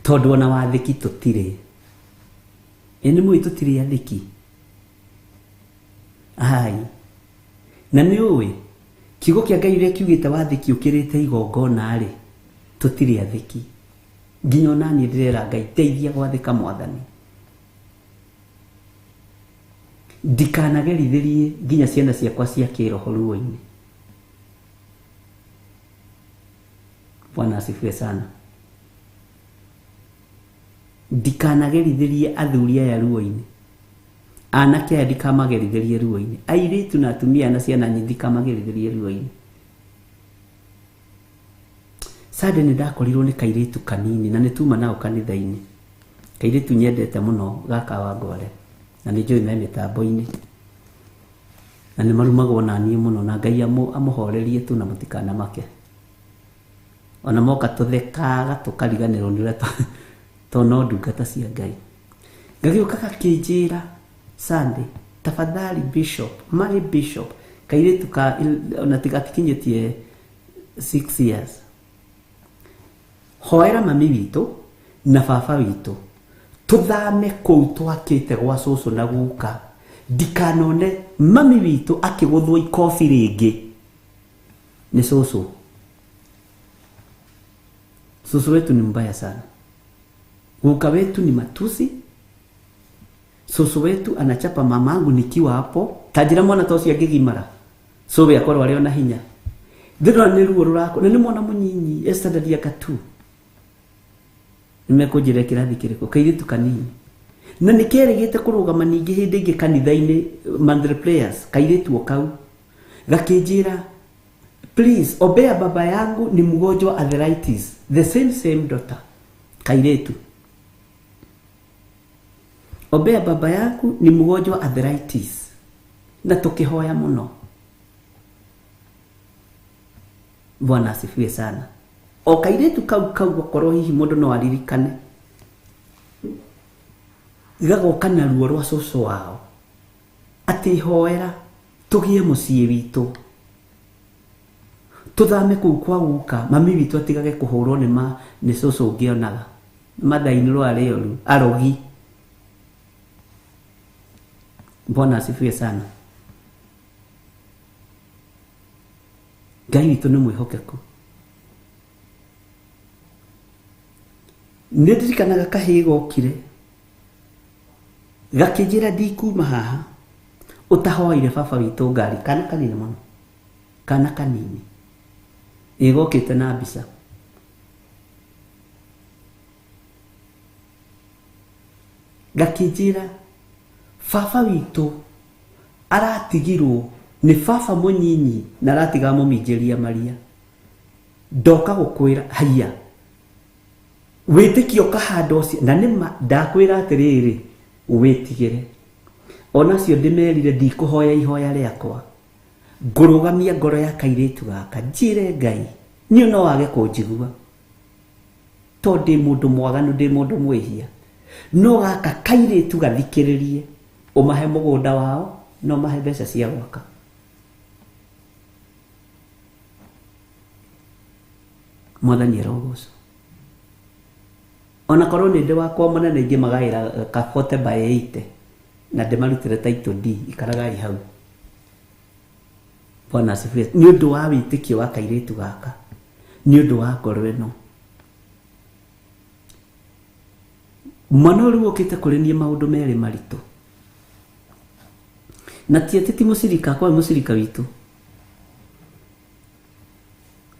Speaker 2: tondũ ona wathĩki tũtirĩ. Ĩ nĩ mũĩ tũtirĩ athĩki? Ai, na nĩ ũĩ kiugo kĩa Ngai ũrĩa kiugĩte wathĩki ũkĩrĩte igongona rĩ, tũtirĩ athĩki. Nginya ona niĩ ndĩrera Ngai ndeithia gwathĩka Mwathani, ndikanagerithĩrie nginya ciana ciakwa cia kĩroho ruo-inĩ. Bwana asifiwe sana. Ndikanagerithĩrie athuri aya ruo-inĩ, anake aya ndikamagerithĩrie ruo-inĩ, airĩtu na atumia na ciana nyingĩ ndikamagerithĩrie ruo-inĩ. Sunday nĩ ndakorirwo nĩ kairĩtu kanini na nĩ tuma nao kanitha-inĩ, kairĩtu nyendete mũno gaka wa Ngware, na nĩ njũĩ me mĩtambo-inĩ na nĩ marumagwo na niĩ mũno, na Ngai amũhorerie tu na mũtikanamake. Ona moka tũthekaga tũkariganĩrwo nĩ ũrĩa tondũ no ndungata cia Ngai. Gagĩũka gakĩnjĩra Sunday, tafadhali Bishop, my Bishop, kairĩtu ka ona gatikinyĩtie 6 years, hoera mami witũ na baba witũ tũthame kũu twakĩte gwa cũcũ na guka, ndikanone mami witũ akĩgũthwo ikobi rĩngĩ nĩ cũcũ. Cũcũ wetu ni mbaya sana, guka wetu ni matusi, cũcũ wetu anachapa mamangu nikiwa hapo. Ta njĩra mwana ta ũcio angĩgimara cũwe akorwo arĩ ona hinya, ndĩrona nĩ ruo rũrakũ, na nĩ mwana mũnyinyi e standard ya 2, nĩmekũnjĩra kĩrathi kĩrĩkũ, kairĩtu kanini, na nĩ kerĩgĩte kũrũgama ningĩ hĩndĩ ĩngĩ kanitha-inĩ monthly prayers, kairĩtu o kau gakĩnjĩra please ombea baba yangu ni mgonjwa arthritis, the same daughter, kairĩtu, ombea baba yangu ni mgonjwa arthritis, na tũkĩhoya mũno. Bwana asifiwe sana. O kairĩtu kau gakorwo hihi mũndũ no aririkane, gagoka na ruo rwa cũcũ wao atĩ hoera tũgĩe mũciĩ witũ, tũthame kũu kwa guka, mami witũ atigage kũhũrwo nĩ cũcũ ũngĩonaga mathainĩ rwa rĩoru arogi. Bwana asifiwe sana. Ngai witũ nĩ mwĩhokeku. Nĩ ndirikanaga kahĩĩ gokire gakĩnjĩra ndikuma haha ũtahoire baba witũ ngari, kana kanini mũno, kana kanini, ĩgokĩte na mbica. Gakĩnjĩra baba witũ aratigirwo nĩ baba mũnyinyi na aratiga mũminjĩria Maria, ndoka gũkwĩra haiya wĩtĩkio kahanda ũcio, na nĩma ndakwĩra atĩrĩrĩ wĩtigĩre. Onacio ndĩmerire ndikũhoya ihoya rĩakwa, ngũrũgamia ngoro ya kairĩtu gaka njĩre Ngai niĩ no wage kũnjigua tondũ ndĩ mũndũ mwaganu, ndĩ mũndũ mwĩhia, no gaka kairĩtu gathikĩrĩrie, ũmahe mũgũnda wao na ũmahe mbeca cia gwaka. Mwathani arogocwo. Ona korwo nĩ ndĩ wakwa mũnene ingĩmagaĩra ka 40 by 80 na ndĩmarutĩre title D, ikaragai hau. Bwana asifiwe. Nĩ ũndũ wa wĩtĩkio wa kairĩtu gaka, nĩ ũndũ wa ngoro ĩno. Mwana ũrĩa ũkĩte kũrĩ niĩ maũndũ merĩ maritũ, na ti atĩ ti mũcirika, kwa mũcirika witũ.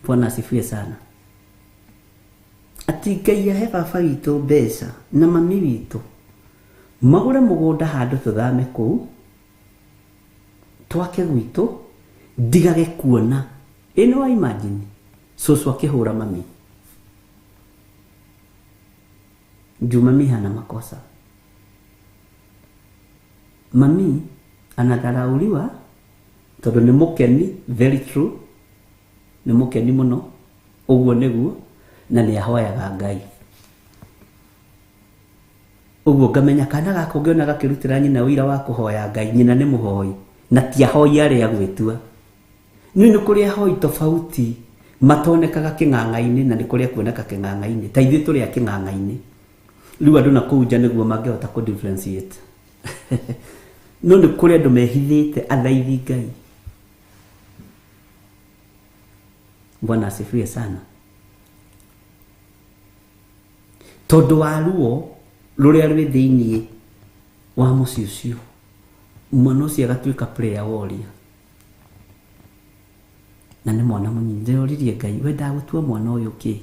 Speaker 2: Bwana asifiwe sana. Ati Ngai ahe baba witũ mbeca na mami witũ magũre mũgũnda handũ tũthame kũu twake gwitũ, ndigage kuona. Ĩno wa imagine cũcũ akĩhũra mami juu mami hana makosa, mami anadharauliwa tondũ nĩ mũkeni, very true, nĩ mũkeni mũno, ũguo nĩguo, na nĩ ahoyaga Ngai. Ũguo ngamenya kana gaka ũngĩona gakĩrutĩra nyina ũira wa kũhoya Ngai, nyina nĩ mũhoi na ti ahoi arĩa gwĩtua. Nĩ nĩ kũrĩ ahoi tofauti matonekaga kĩng'ang'a-inĩ na nĩ kũrĩa kuoneka kĩng'ang'a-inĩ, ta ithuĩ tũrĩ a kĩng'ang'a-inĩ. Rĩu andũ na kũu nja nĩguo mangĩhota kũ differentiate. No nĩ kũrĩ andũ mehithĩte athaithi Ngai. Bwana asifiwe sana. Tondũ wa ruo rũrĩa rwĩ thĩiniĩ wa mũciĩ ũcio, mwana ũcio agatuĩka prayer warrior. Na nĩ mwana mũnini. Ndĩroririe Ngai, wendaga gũtua mwana ũyũ kĩ?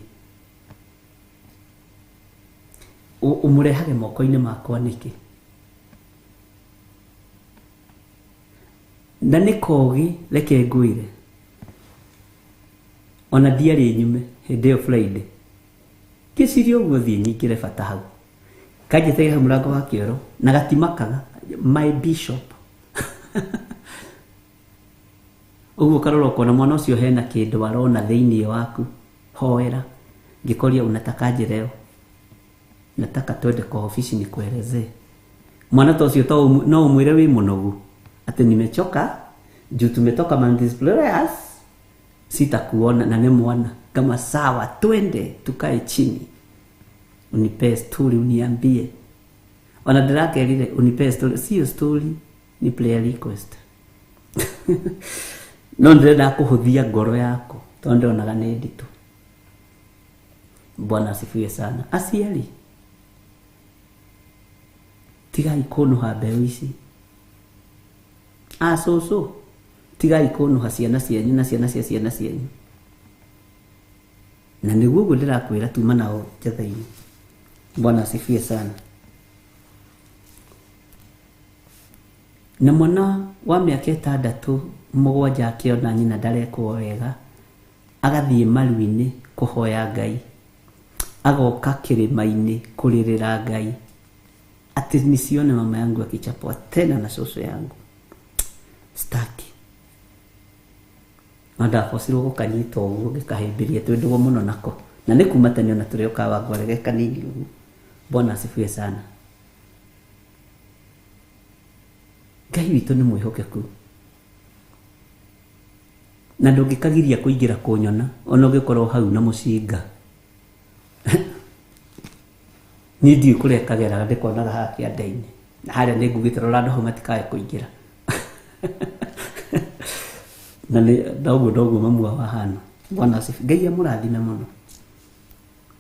Speaker 2: Ũmũrehage moko-inĩ makwa nĩkĩ? Na nĩ kogĩ, reke ngwĩre, ona ndiarĩ nyume hĩndĩ ĩyo Friday. Ngĩciria ũguo thiĩ nyingĩre bata hau. Kanjĩtĩire hau mũrango wa kĩoro na gatimakaga, my bishop. Ũguo ũkarora ũkona mwana ũcio hena kĩndũ arona thĩiniĩ waku. Hoera. Ngĩkoria unatakaje leo? Nataka twende kwa ofisi nikuelezee. Mwana ta ũcio no ũmwĩre wĩ mũnogu atĩ nimechoka juu tumetoka Mountain Prayers, sitakuona na nĩ mwana. Kama sawa, twende tukae chini, unipe story, uniambie. Ona ndĩrakerire unipe story, sio story, ni prayer request. No ndĩrenda kũhũthia ngoro yako tondũ ndĩronaga nĩ nditũ. Bwana asifiwe sana. Aciari, tigai kũnũha mbeũ ici. Acũcũ, tigai kũnũha ciana cianyu na ciana cia ciana cianyu. Na nĩguo ũguo ndĩrakwĩra tuma nao njatha-inĩ. Bwana asifiwe sana. Na mwana wa mĩaka 6 7 akĩona nyina ndarekwo wega, agathiĩ maru-inĩ kũhoya Ngai, agoka kĩrĩma-inĩ kũrĩrĩra Ngai ati nisione mama yangu akichapwa tena na shosho yangu, staki. Na ndabocirwo gũkanyita ũguo gĩkahĩmbĩria twĩ ndũgũ mũno nako, na nĩ kuma tene ona tũrĩ o Kawangware ge kanini ũguo. Bwana asifiwe sana. Ngai witũ nĩ mwĩhokeku na ndũngĩkagiria kũingĩra kũnyona ona ũngĩkorwo hau na mũcinga. Niĩ ndiũĩ kũrĩa kageraga, ndĩkonaga haha kĩanda-inĩ na harĩa nĩ ngugĩte rora andũ hau matikae kũingĩra. Na nĩ noguo noguo mamu wao ahana. Bwana asifiwe. Ngai amũrathime mũno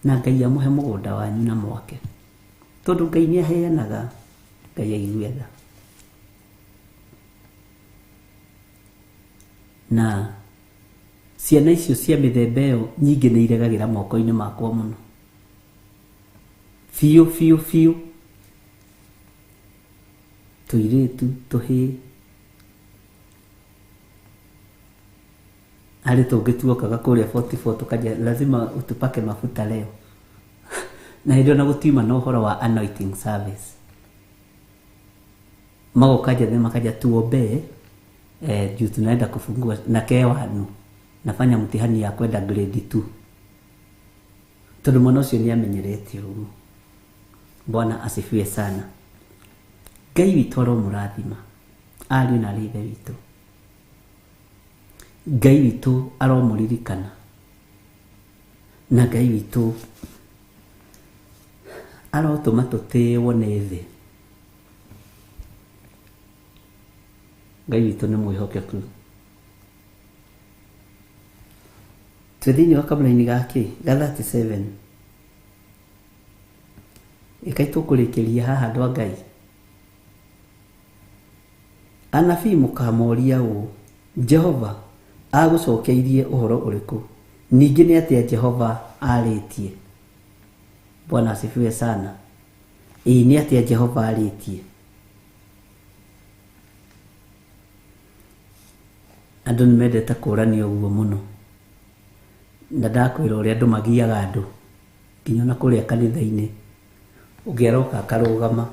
Speaker 2: na Ngai amũhe mũgũnda wanyu na mwake, tondũ Ngai nĩ aheanaga, Ngai aigue tha. Na ciana icio cia mĩthemba ĩyo nyingĩ nĩ iregagĩra moko-inĩ makwa mũno biũ biũ biũ. Tũirĩtu tũhĩĩ harĩ tũngĩ tuokaga kũrĩa 44 tukaja lazima utupake mafuta leo. Na hĩndĩ ĩyo na gũtiuma na ũhoro wa anointing service, magoka njathĩ makaja tuombee, juu tunaenda kufungua na kewanu nafanya mtihani ya kwenda grade 2, tondũ mwana ũcio nĩ amenyerete ũguo. Bwana asifiwe sana. Ngai witũ aromũrathima ariũ na arĩ ithe witũ. Ngai witũ aromũririkana na Ngai witũ arotũma tũtĩĩwo nĩ thĩ. Ngai witũ nĩ mwĩhokeku. Twĩ thĩinĩ wa kamũraini gakĩ ga 37. Ĩkai tũkũrĩkĩria haha andũ a Ngai. Anabii mũkamoria ũũ, Jehova agũcokeirie ũhoro ũrĩkũ? Ningĩ nĩ atĩa Jehova arĩtie? Bwana asifiwe sana. Ĩĩ nĩ atĩa Jehova arĩtie? Andũ nĩ mendete kũrania ũguo mũno, na ndakwĩra ũrĩa andũ magiaga andũ nginya ona kũrĩa kanitha-inĩ, ũngĩ aroka akarũgama.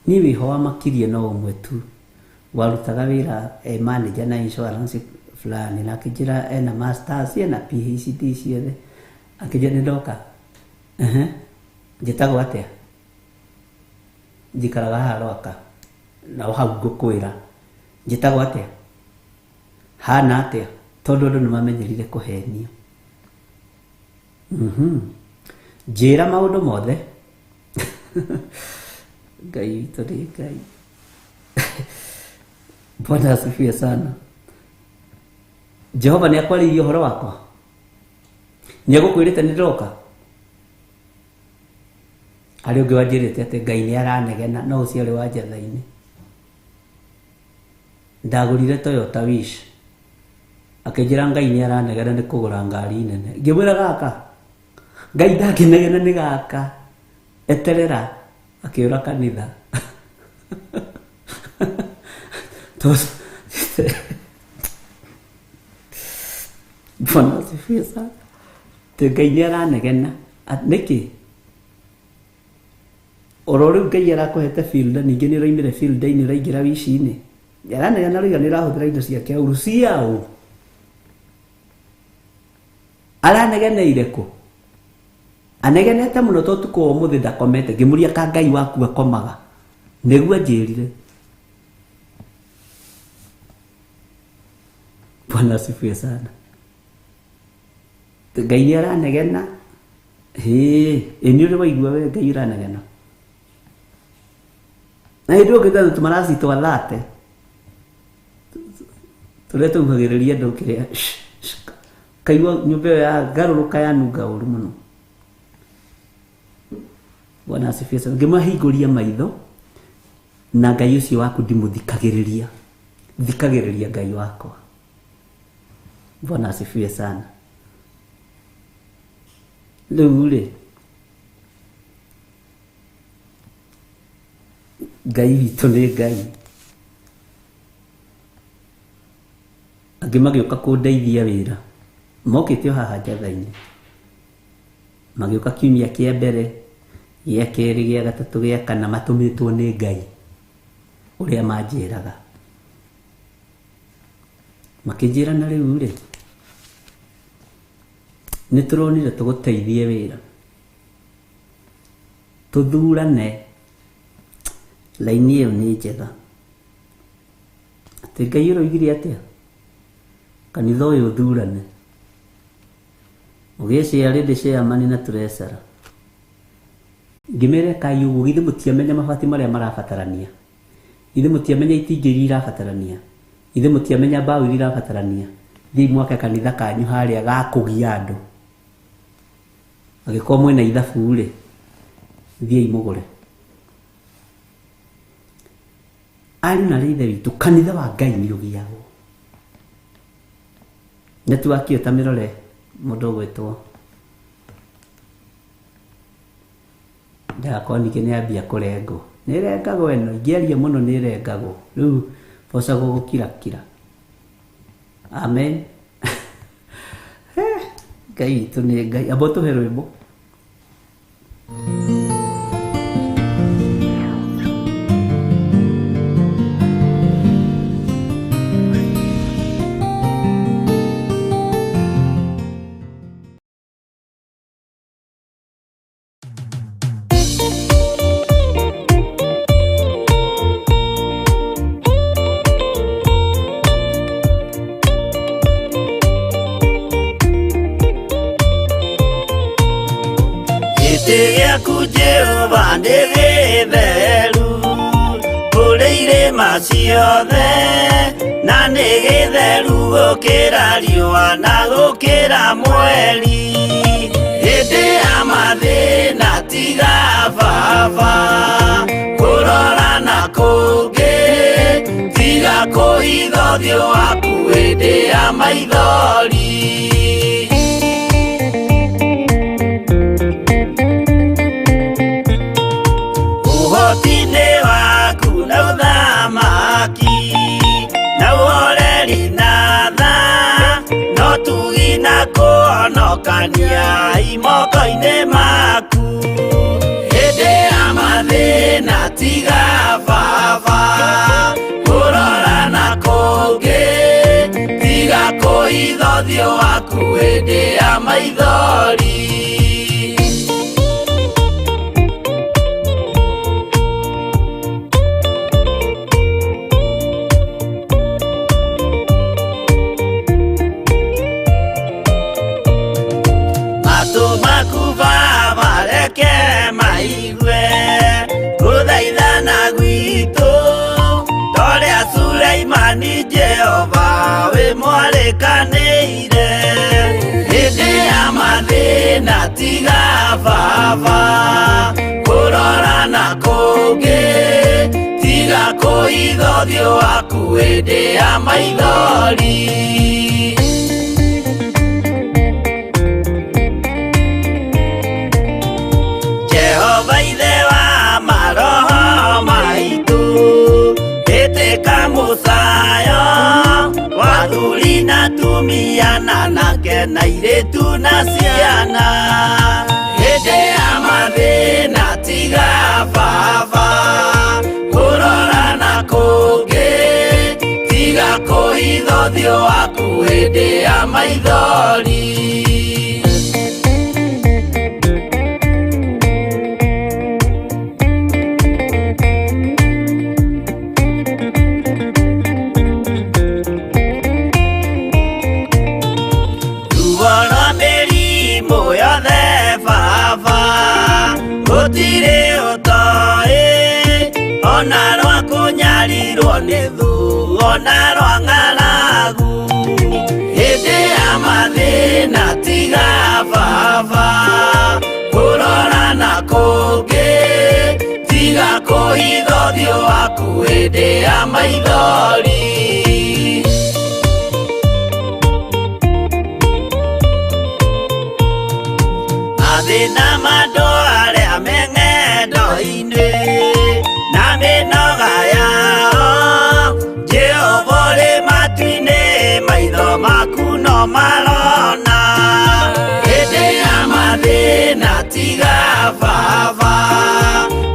Speaker 2: Niĩ wĩho wa makirie no ũmwe tu warutaga wĩra manager na insurance fulani, na akĩnjĩra ena masters ena PhD ciothe, akĩnjĩra nĩ ndoka. Njĩtagwo atĩa? Njikaraga haha Rwaka. Na o hau ngũkwĩra. Njĩtagwo atĩa? Hana atĩa? Tondũ andũ nĩ mamenyerire kũhenio. Njĩra maũndũ mothe. Ngai witũ nĩ Ngai. Bwana asifiwe sana. Jehova nĩ akwarĩirie ũhoro wakwa? Nĩ egũkwĩrĩte nĩ ndĩroka? Harĩ ũngĩ wanjĩrĩte atĩ Ngai nĩ aranegena, no ũcio arĩ wa njatha-inĩ. Ndagũrire Toyota Wish. Akĩnjĩra Ngai nĩ aranegena nĩ kũgũra ngari nene. Ngĩmwĩra gaka, Ngai ndangĩnegena nĩ gaka. Eterera, akĩũra kanitha. Bwana asifiwe sana. Atĩ Ngai nĩ aranegena. Nĩkĩ? Oro rĩu Ngai arakũhete field ningĩ nĩ ũraimire field-inĩ ũraingĩra wici-inĩ. Aranegena rĩu nĩ ũrahũthĩra indo ciake ũru ciaũ. Aranegeneire kũ? Anegenete mũno to ũtukũ wa ũmũthĩ ndakomete. Ngĩmũria ka Ngai waku akomaga. Nĩguo anjĩrire. Bwana asifiwe sana. Ngai nĩ aranegena. Hĩ, ĩ nĩ ũrĩ waigua we Ngai ũranegena. Na hĩndĩ ĩyo ngĩta tũmaraci twa thate. Tũrĩa tũhuhagĩrĩria andũ kĩrĩa. Kaigua nyũmba ĩyo yagarũrũka yanunga ũru mũno. Bwana asifiwe sana. Ngĩmahingũria maitho na Ngai ũcio waku ndimũthikagĩrĩria. Thikagĩrĩria Ngai wakwa. Bwana asifiwe sana. Rĩu rĩ, Ngai witũ nĩ Ngai. Angĩ magĩũka kũndeithia wĩra. Mokĩte o haha njatha-inĩ. Magĩũka kiumia kĩa mbere, gĩa kerĩ, gĩa gatatũ, gĩa kana, matũmĩtwo nĩ Ngai ũrĩa manjĩraga. Makĩnjĩra na rĩu rĩ, nĩ tũronire tũgũteithie wĩra. Tũthurane. Laini ĩyo nĩ njega. Atĩ Ngai ũroigire atĩa? Kanitha ũyũ ũthurane. Ũgĩe chair chairman na treasurer. Ngĩmera ĩkai ũguo, githĩ mũtiamenya mabati marĩa marabatarania? Githĩ mũtiamenya itingĩ iria irabatarania? Githĩ mũtiamenya mbaũ iria irabatarania? Thiĩi mwake kanitha kanyu harĩa ga kũgia andũ. Angĩkorwo mwĩna ithabu rĩ, thiĩi mũgũre. Ariũ na aarĩ a Ithe witũ, kanitha wa Ngai nĩ ũgiagwo. Network ĩyo ta mĩrore mũndũ ũgwĩtwo ndagakorwo ningĩ nĩ ambia kũrengwo. Nĩ ĩrengagwo ĩno, ingĩaria mũno nĩ ĩrengagwo. Rĩu bocagwo gũkirakira. Amen. Ngai witũ nĩ Ngai. Amba ũtũhe rwĩmbo.
Speaker 5: Gĩtĩ gĩaku Jehova nĩ gĩtheru kũrĩ irĩma ciothe na nĩ gĩtheru gũkĩra riũa na gũkĩra mweri. Hĩndĩ ya mathĩna tiga baba kũrora na kũngĩ, tiga kũhitha ũthiũ waku hĩndĩ ya maithori. Ũhoti nĩ waku na ũthamaki na ũhoreri na tha, no tugi na kũhonokania imoko-inĩ maku. Hĩndĩ ya mathĩna tiga baba kũrora na kũngĩ, tiga kũhitha ũthiũ waku hĩndĩ ya maithori. Matũ maku Baba reke maigue gũthaithana gwitũ, torĩa Suleimani Jehova wĩ mwarĩkanĩire. Hĩndĩ ya mathĩna tiga Baba kũrora na kũngĩ, tiga kũhitha ũthiũ waku hĩndĩ ya maithori. Jehova ithe wa maroho maitũ, ĩtĩka mũcayo wa athuri na atumia na anake na airĩtu na ciana. Hĩndĩ ya mathĩna tiga Baba kũrora na kũngĩ, tiga kũhitha ũthiũ waku hĩndĩ ya maithori. Ruo rwa mĩrimũ yothe Baba gũtirĩ ũtoĩ, ona rwa kũnyarirwo nĩ thũ, ona rwa ng'aragu. Hĩndĩ ya mathĩna tiga Baba kũrora na kũngĩ, tiga kũhitha ũthiũ waku hĩndĩ ya maithori. Mathĩna ma andũ arĩa me ng'endo-inĩ na mĩnoga yao, Jehova ũrĩ matu-inĩ, maitho maku no marona. Hĩndĩ ya mathĩna tiga Baba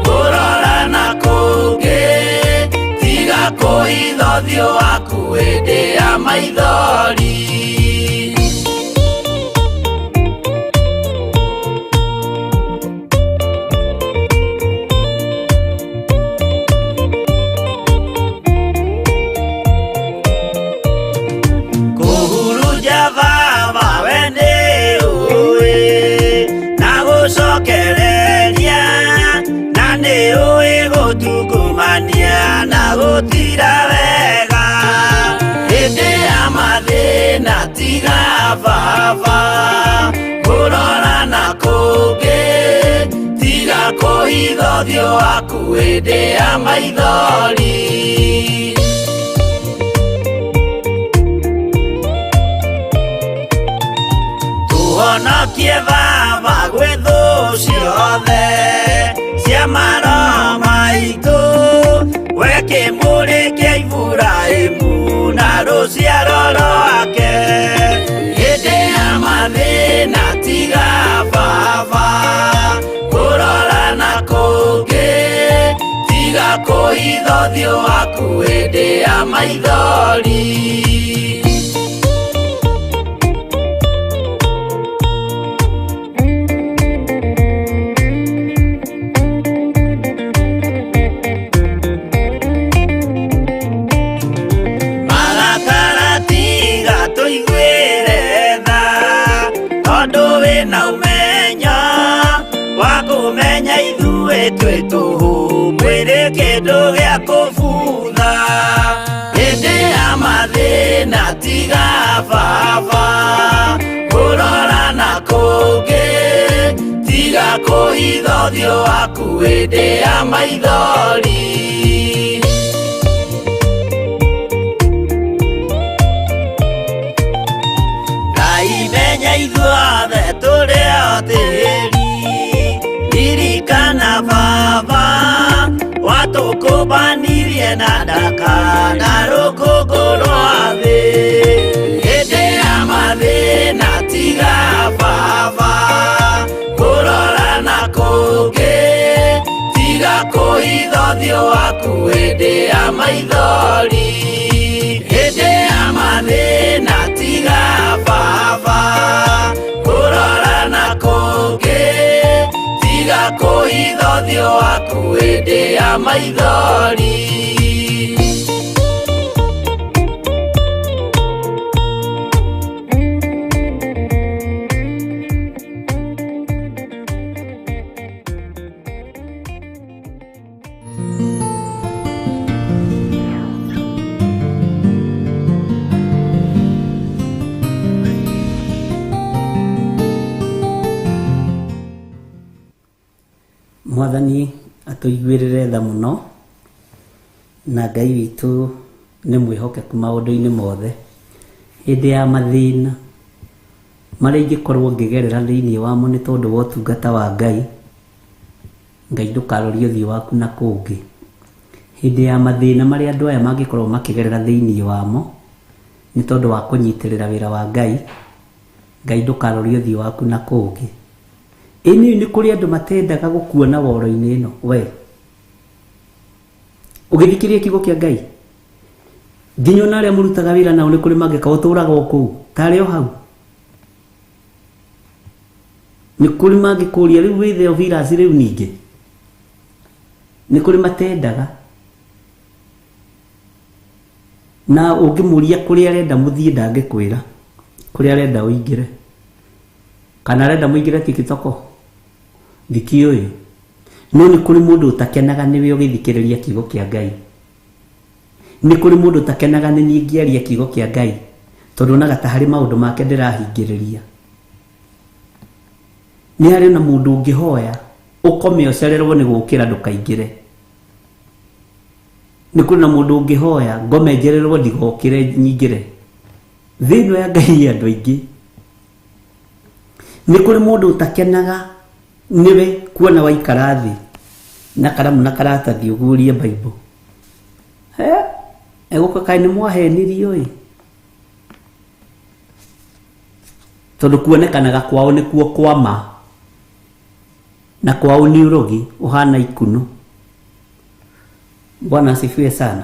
Speaker 5: kũrora na kũngĩ, tiga kũhitha ũthiũ waku hĩndĩ ya maithori. Kũhurunja Baba we nĩ ũĩ, na gũcokereria, na nĩ ũĩ gũtungumania na gũtira wega. Hĩndĩ ya mathĩna tiga Baba kũrora na kũngĩ, tiga kũhitha ũthiũ waku hĩndĩ ya maithori. Tũhonokie Baba gwĩ thũ ciothe cia maroho maitũ, we kĩmũrĩ kĩa Iburahĩmu na rũciaro rwake. Hĩndĩ ya mathĩna tiga Baba kũrora na kũngĩ, tiga kũhitha ũthiũ waku hĩndĩ ya maithori. Marakara tiga tũiguĩre tha, tondũ wĩna ũmenyo wa kũmenya ithuĩ twĩ tũhũ, mwĩrĩ kĩndũ gĩa kũbutha. Hĩndĩ ya mathĩna tiga Baba kũrora na kũngĩ, tiga kũhitha ũthiũ waku hĩndĩ ya maithori. Ngai menya ithuothe tũrĩ o tĩri, ririkana Baba watũkũmbanirie na ndaka na rũkũngũ rwa thĩ. Hĩndĩ ya mathĩna tiga Baba kũrora na kũngĩ, tiga kũhitha ũthiũ waku hĩndĩ ya maithori. Hĩndĩ ya mathĩna tiga Baba kũrora na kũngĩ, tiga kũhitha ũthiũ waku hĩndĩ ya maithori.
Speaker 2: Mwathani atũiguĩrĩre tha mũno, na Ngai witũ nĩ mwĩhokeku maũndũ-inĩ mothe. Hĩndĩ ya mathĩna marĩa ingĩkorwo ngĩgerera thĩinĩ wamo nĩ tondũ wa ũtungata wa Ngai, Ngai ndũkarorie ũthiũ waku na kũngĩ. Hĩndĩ ya mathĩna marĩa andũ aya mangĩkorwo makĩgerera thĩinĩ wamo nĩ tondũ wa kũnyitĩrĩra wĩra wa Ngai, Ngai ndũkarorie ũthiũ waku na kũngĩ. Ĩ nĩ nĩ kũrĩ andũ matendaga gũkuona woro-inĩ ĩno we ũgĩthikĩrĩria kiugo kĩa Ngai, nginya ona arĩa mũrutaga wĩra nao nĩ kũrĩ mangĩka ũtũraga o kũu tarĩ o hau, nĩ kũrĩ mangĩkũria rĩu wĩ Theophilus rĩu ningĩ nĩ kũrĩ matendaga, na ũngĩmũria kũrĩa arenda mũthiĩ ndangĩkwĩra kũrĩa arenda ũingĩre, kana arenda mũingĩre TikTok ndikĩũĩ, no nĩ kũrĩ mũndũ ũtakenaga nĩwe ũgĩthikĩrĩria kiugo kĩa Ngai. Nĩ kũrĩ mũndũ ũtakenaga nĩ niĩ ngĩaria kiugo kĩa Ngai, tondũ onaga ta harĩ maũndũ make ndĩrahingĩrĩria. Nĩ harĩ na mũndũ ũngĩhoya ũkome ũcererwo nĩ gũkĩra ndũkaingĩre. Nĩ kũrĩ na mũndũ ũngĩhoya ngome njererwo ndigokĩre nyingĩre. Thĩ ĩno ya Ngai ĩ andũ aingĩ. Nĩ kũrĩ mũndũ ũtakenaga nĩwe kuona waikara thĩ na karamu na karatathi ũguũrie Bible. Egũka kaĩ nĩ mwahenirio ĩ, tondũ kuonekanaga kwao nĩkuo kwa ma, na kwao nĩ ũrogi ũhana ikuno. Bwana asifiwe sana.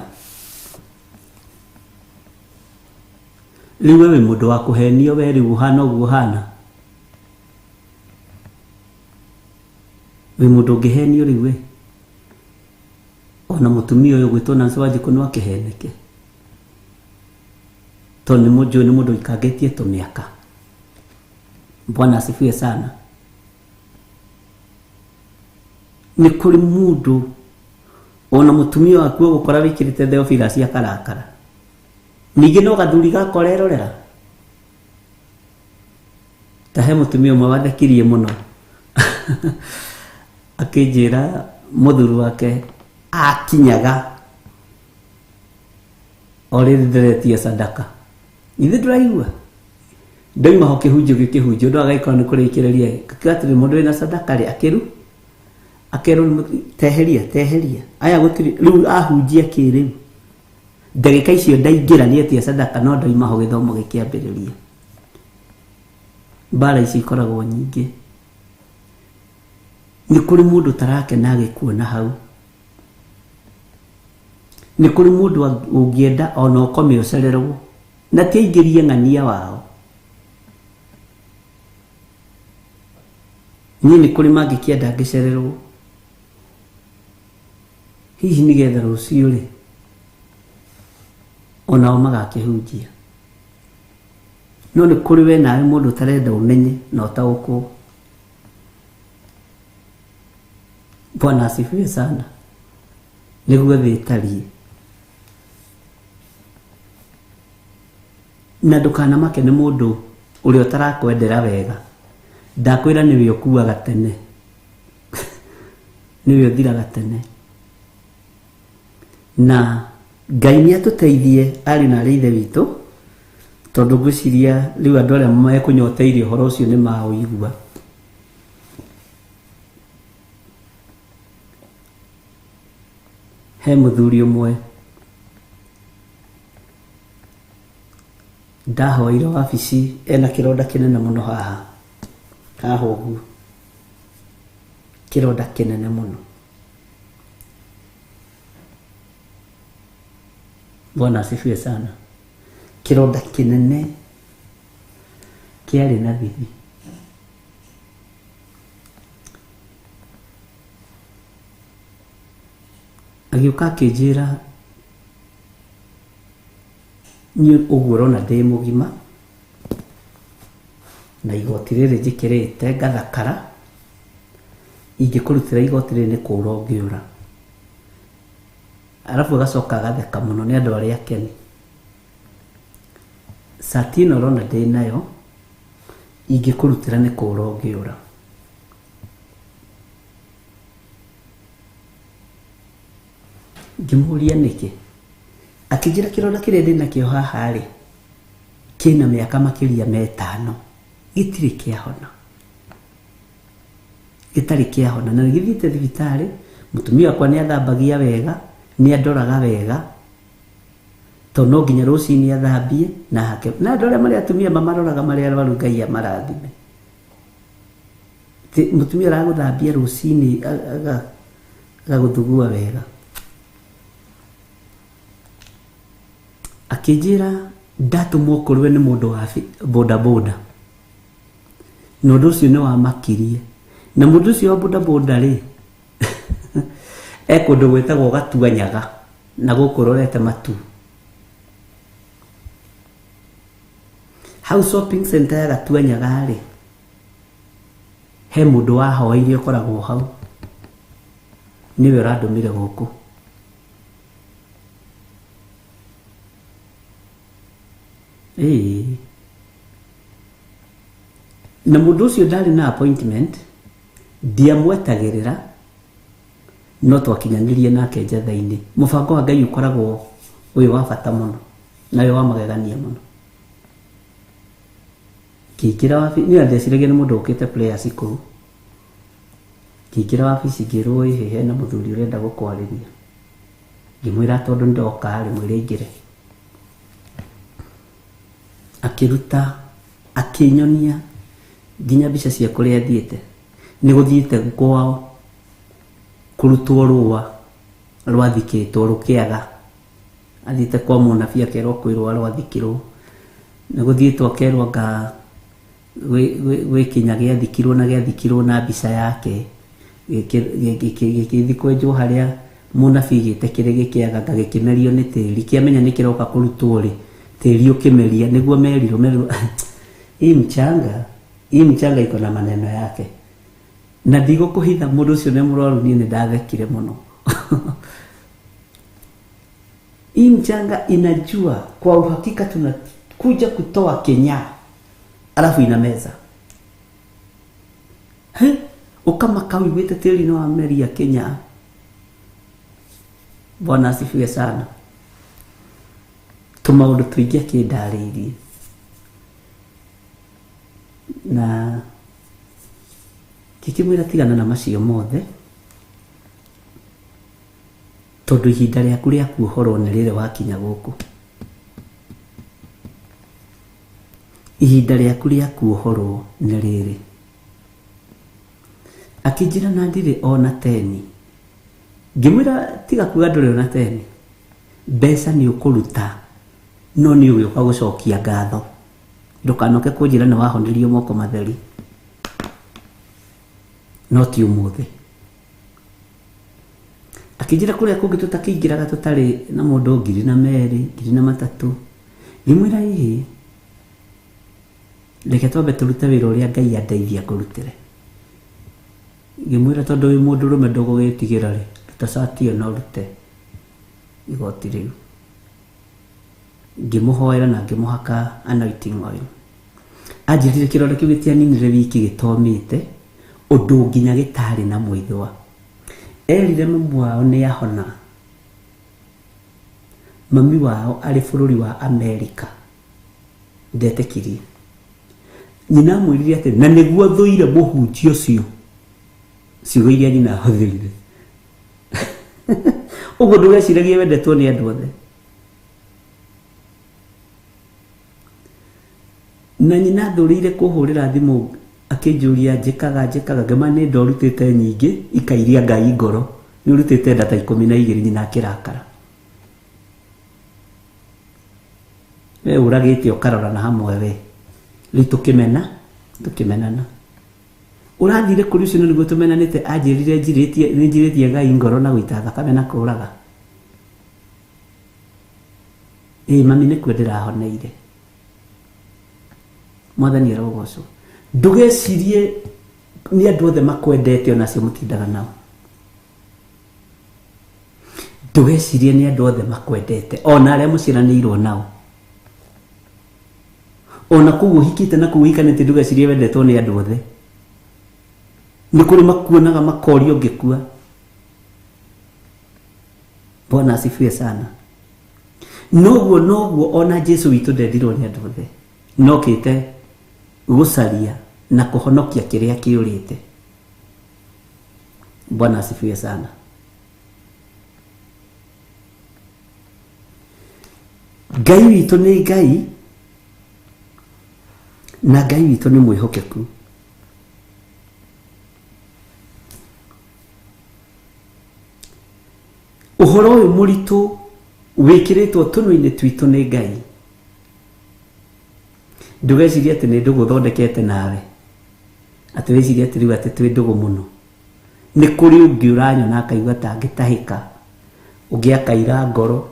Speaker 2: Rĩu we wĩ mũndũ wa kũhenio, we rĩu ũhana ũguo ũhana, wĩ mũndũ ũngĩhenio rĩu we. Ona mũtumia ũyũ ũgwĩtwo Nancy Wanjikũ no akĩheneke, tondũ nĩ mũnjũĩ nĩ mũndũ ũikangĩtie tũmĩaka. Bwana asifiwe sana. Nĩ kũrĩ mũndũ ona mũtumia waku ũgũkora wĩkĩrĩte Theophilus akarakara, ningĩ no gathuri gaka ũrerorera. Ta he mũtumia ũmwe wathekirie mũno akĩnjĩra mũthuri wake akinyaga o rĩrĩ ndĩretia sadaka. Ithe ndũraigua ndoima ho kĩhunjio gĩkĩhunjio ũndũ agagĩkorwo nĩ kũrĩkĩrĩria akiuga atĩrĩ mũndũ wĩna sadaka rĩ akĩru akerwo teheria teheria aya gũtirĩ rĩu ahunjia kĩ rĩu ndagĩka icio ndaingĩra nĩ etia sadaka no ndoima ho gĩthomo gĩkĩambĩrĩria. Mbara ici ikoragwo nyingĩ. Nĩ kũrĩ mũndũ ũtarakena agĩkuona hau, nĩ kũrĩ mũndũ ũngĩenda ona ũkome ũcererwo na ti aingĩrie ng'ania wao. Niĩ nĩ kũrĩ mangĩkĩenda ngĩcererwo hihi nĩgetha rũciũ rĩ onao magakĩhunjia. No nĩ kũrĩ we nawe mũndũ ũtarenda ũmenye na ũtaũkwo. Bwana asifiwe sana. Nĩguo thĩ ĩtariĩ. Na ndũkanamake nĩ mũndũ ũrĩa ũtarakwendera wega. Ndakwĩra nĩwe ũkuaga tene, nĩwe ũthiraga tene. Na Ngai nĩ atũteithie ariũ na arĩ ithe witũ, tondũ ngwĩciria rĩu andũ arĩa mekũnyoteire ũhoro ũcio nĩ maũigua. He mũthuri ũmwe ndahoire wabici ena kĩronda kĩnene mũno haha haha ũguo, kĩronda kĩnene mũno. Bwana asifiwe sana. Kĩronda kĩnene kĩarĩ na thithi. Agĩũka akĩnjĩra niĩ ũguo ũrona ndĩ mũgima na igoti rĩrĩ njĩkĩrĩte ngathakara, ingĩkũrutĩra igoti rĩrĩ nĩ kũũra ũngĩũra. Arabu agacoka agatheka mũno nĩ andũ arĩa akeni. Cati ĩno ũrona ndĩ nayo, ingĩkũrutĩra nĩ kũũra ũngĩũra. Ngĩmũria nĩkĩ, akĩnjĩra kĩronda kĩrĩa ndĩnakĩo haha rĩ, kĩna mĩaka makĩria metano, gĩtirĩ kĩahona, gĩtarĩ kĩahona, na gĩthiĩte thibitarĩ. Mũtumia wakwa nĩ athambagia wega, nĩ andoraga wega, tondũ no nginya rũcinĩ athambie na hake, na andũ arĩa marĩ atumia mamaroraga marĩ arwaru, Ngai amarathime. Mũtumia aragũthambia rũcinĩ, agagũthugua wega. Akĩnjĩra ndatũmwo kũrĩ we nĩ mũndũ wa bodaboda, na ũndũ ũcio nĩ wamakirie. Na mũndũ ũcio wa bodaboda rĩ, e kũndũ gwĩtagwo Gatuanyaga, na gũkũ rorete Matu, hau shopping center ya Gatuanyaga rĩ, he mũndũ wahoeire ũkoragwo hau, nĩwe ũrandũmire gũkũ. Ĩĩ, na mũndũ ũcio ndarĩ na appointment, ndiamwetagĩrĩra, no twakinyanĩrie nake njatha-inĩ. Mũbango wa Ngai ũkoragwo ũyũ wa bata mũno na ũyũ wa magegania mũno. Ngĩingĩra wabici, niĩ ndeciragia nĩ mũndũ ũkĩte prayers kũu. Ngĩingĩra wabici, ngĩrwo, ĩhĩ, hena mũthuri ũrenda gũkwarĩria. Ngĩmwĩra tondũ ndoka rĩ, mwĩre aingĩre. Akĩruta, akĩnyonia nginya mbica cia kũrĩa athiĩte. Nĩ gũthiĩte kwao kũrutwo rũa rwathikĩtwo rũkĩaga, athiĩte kwa mũnabii akerwo kwĩ rũa rwathikirwo. Nĩ gũthiĩtwo akerwo anga gwĩ kinya gĩathikirwo, na gĩathikirwo na mbica yake, gĩgĩthiĩ kwenjwo harĩa mũnabii gĩte kĩrĩ, gĩkĩaga, anga gĩkĩmerio nĩ tĩri. Kĩamenya nĩ kĩroka kũrutwo rĩ, tĩri ũkĩmeria nĩguo merirwo hii mchanga, hii mchanga iko na maneno yake. Na ndigũkũhitha, mũndũ ũcio nĩ mũrwaru, niĩ nĩ ndathekire mũno. Hii mchanga inajua kwa uhakika tunakuja kutoa kinyaa, alafu inameza. He, ukamaka ũiguĩte tĩri nĩ wameria kinyaa. Bwana asifiwe sana. Tũmaũndũ tũingĩ akĩndarĩirie, na ngĩkĩmwĩra tigana na macio mothe, tondũ ihinda rĩaku rĩa kuohorwo nĩ rĩrĩ wakinya gũkũ. Ihinda rĩaku rĩa kuohorwo nĩ rĩrĩ. Akĩnjĩra na ndirĩ ona teni. Ngĩmwĩra tiga kuga ndũrĩ ona teni, mbeca nĩ ũkũruta, no nĩ ũgĩũka gũcokia ngatho. Ndũkanoke kũnjĩra nĩ wahonirio moko matheri, no ti ũmũthĩ. Akĩnjĩra kũrĩa kũngĩ tũtakĩingĩraga tũtarĩ na mũndũ 2,000, 3,000. Ngĩmwĩra ĩhĩ, reke twambe tũrute wĩra ũrĩa Ngai andeithia ngũrutĩre. Ngĩmwĩra tondũ wĩ mũndũrũme ndũgũgĩtigĩra rĩ, ruta cati ĩyo na ũrute igoti rĩu. Ngĩmũhoera na ngĩmũhaka anointing oil. Anjĩrire kĩronda kĩu gĩtianinire wiki gĩtomĩte, ũndũ nginya gĩtarĩ na mwĩthũa. Erire mamu wao nĩ ahona. Mami wao arĩ bũrũri wa Amerika. Ndetĩkirie. Nyina amwĩrire atĩ na nĩguo thũire mũhunjia ũcio. Ciugo iria nyina ahũthĩrire. Ũguo ndũgeciragie wendetwo nĩ andũ othe. Na nyina athũrĩire kũhũrĩra thimũ akĩnjũria njĩkaga njĩkaga, ngĩma nĩ ndorutĩte nyingĩ ikairia Ngai ngoro, nĩ ũrutĩte nda ta 12. Nyina akĩrakara. We ũragĩte ũkarora na hamwe we. Rĩu tũkĩmena, tũkĩmenana. Ũrathire kũrĩ ũcio nĩguo tũmenanĩte, anjĩrire njirĩtie, nĩ njirĩtie Ngai ngoro na gũita thakame na kũraga. Ĩĩ mami, nĩkuo ndĩrahoneire. Mwathani arogocwo. Ndũgecirie nĩ andũ othe makwendete, ona acio mũtindaga nao. Ndũgecirie nĩ andũ othe makwendete, ona arĩa mũciaranĩirwo nao. Ona kũu ũhikĩte na kũu ũhikanĩtie, ndũgecirie wendetwo nĩ andũ othe. Nĩ kũrĩ makuonaga makorio ũngĩkua. Bwana asifiwe sana. Noguo noguo ona Jesu witũ ndendirwo nĩ andũ othe, nokĩte gũcaria na kũhonokia kĩrĩa kĩũrĩte. Bwana asifiwe sana. Ngai witũ nĩ Ngai, na Ngai witũ nĩ mwĩhokeku. Ũhoro ũyũ mũritũ wĩkĩrĩtwo tũnua-inĩ twitũ nĩ Ngai. Ndũgecirie atĩ nĩ ndũgũ thondekete nawe, atĩ wĩcirie atĩ rĩu atĩ twĩ ndũgũ mũno. Nĩ kũrĩ ũngĩ ũranyona akaigua ta angĩtahĩka, ũngĩ akaira ngoro,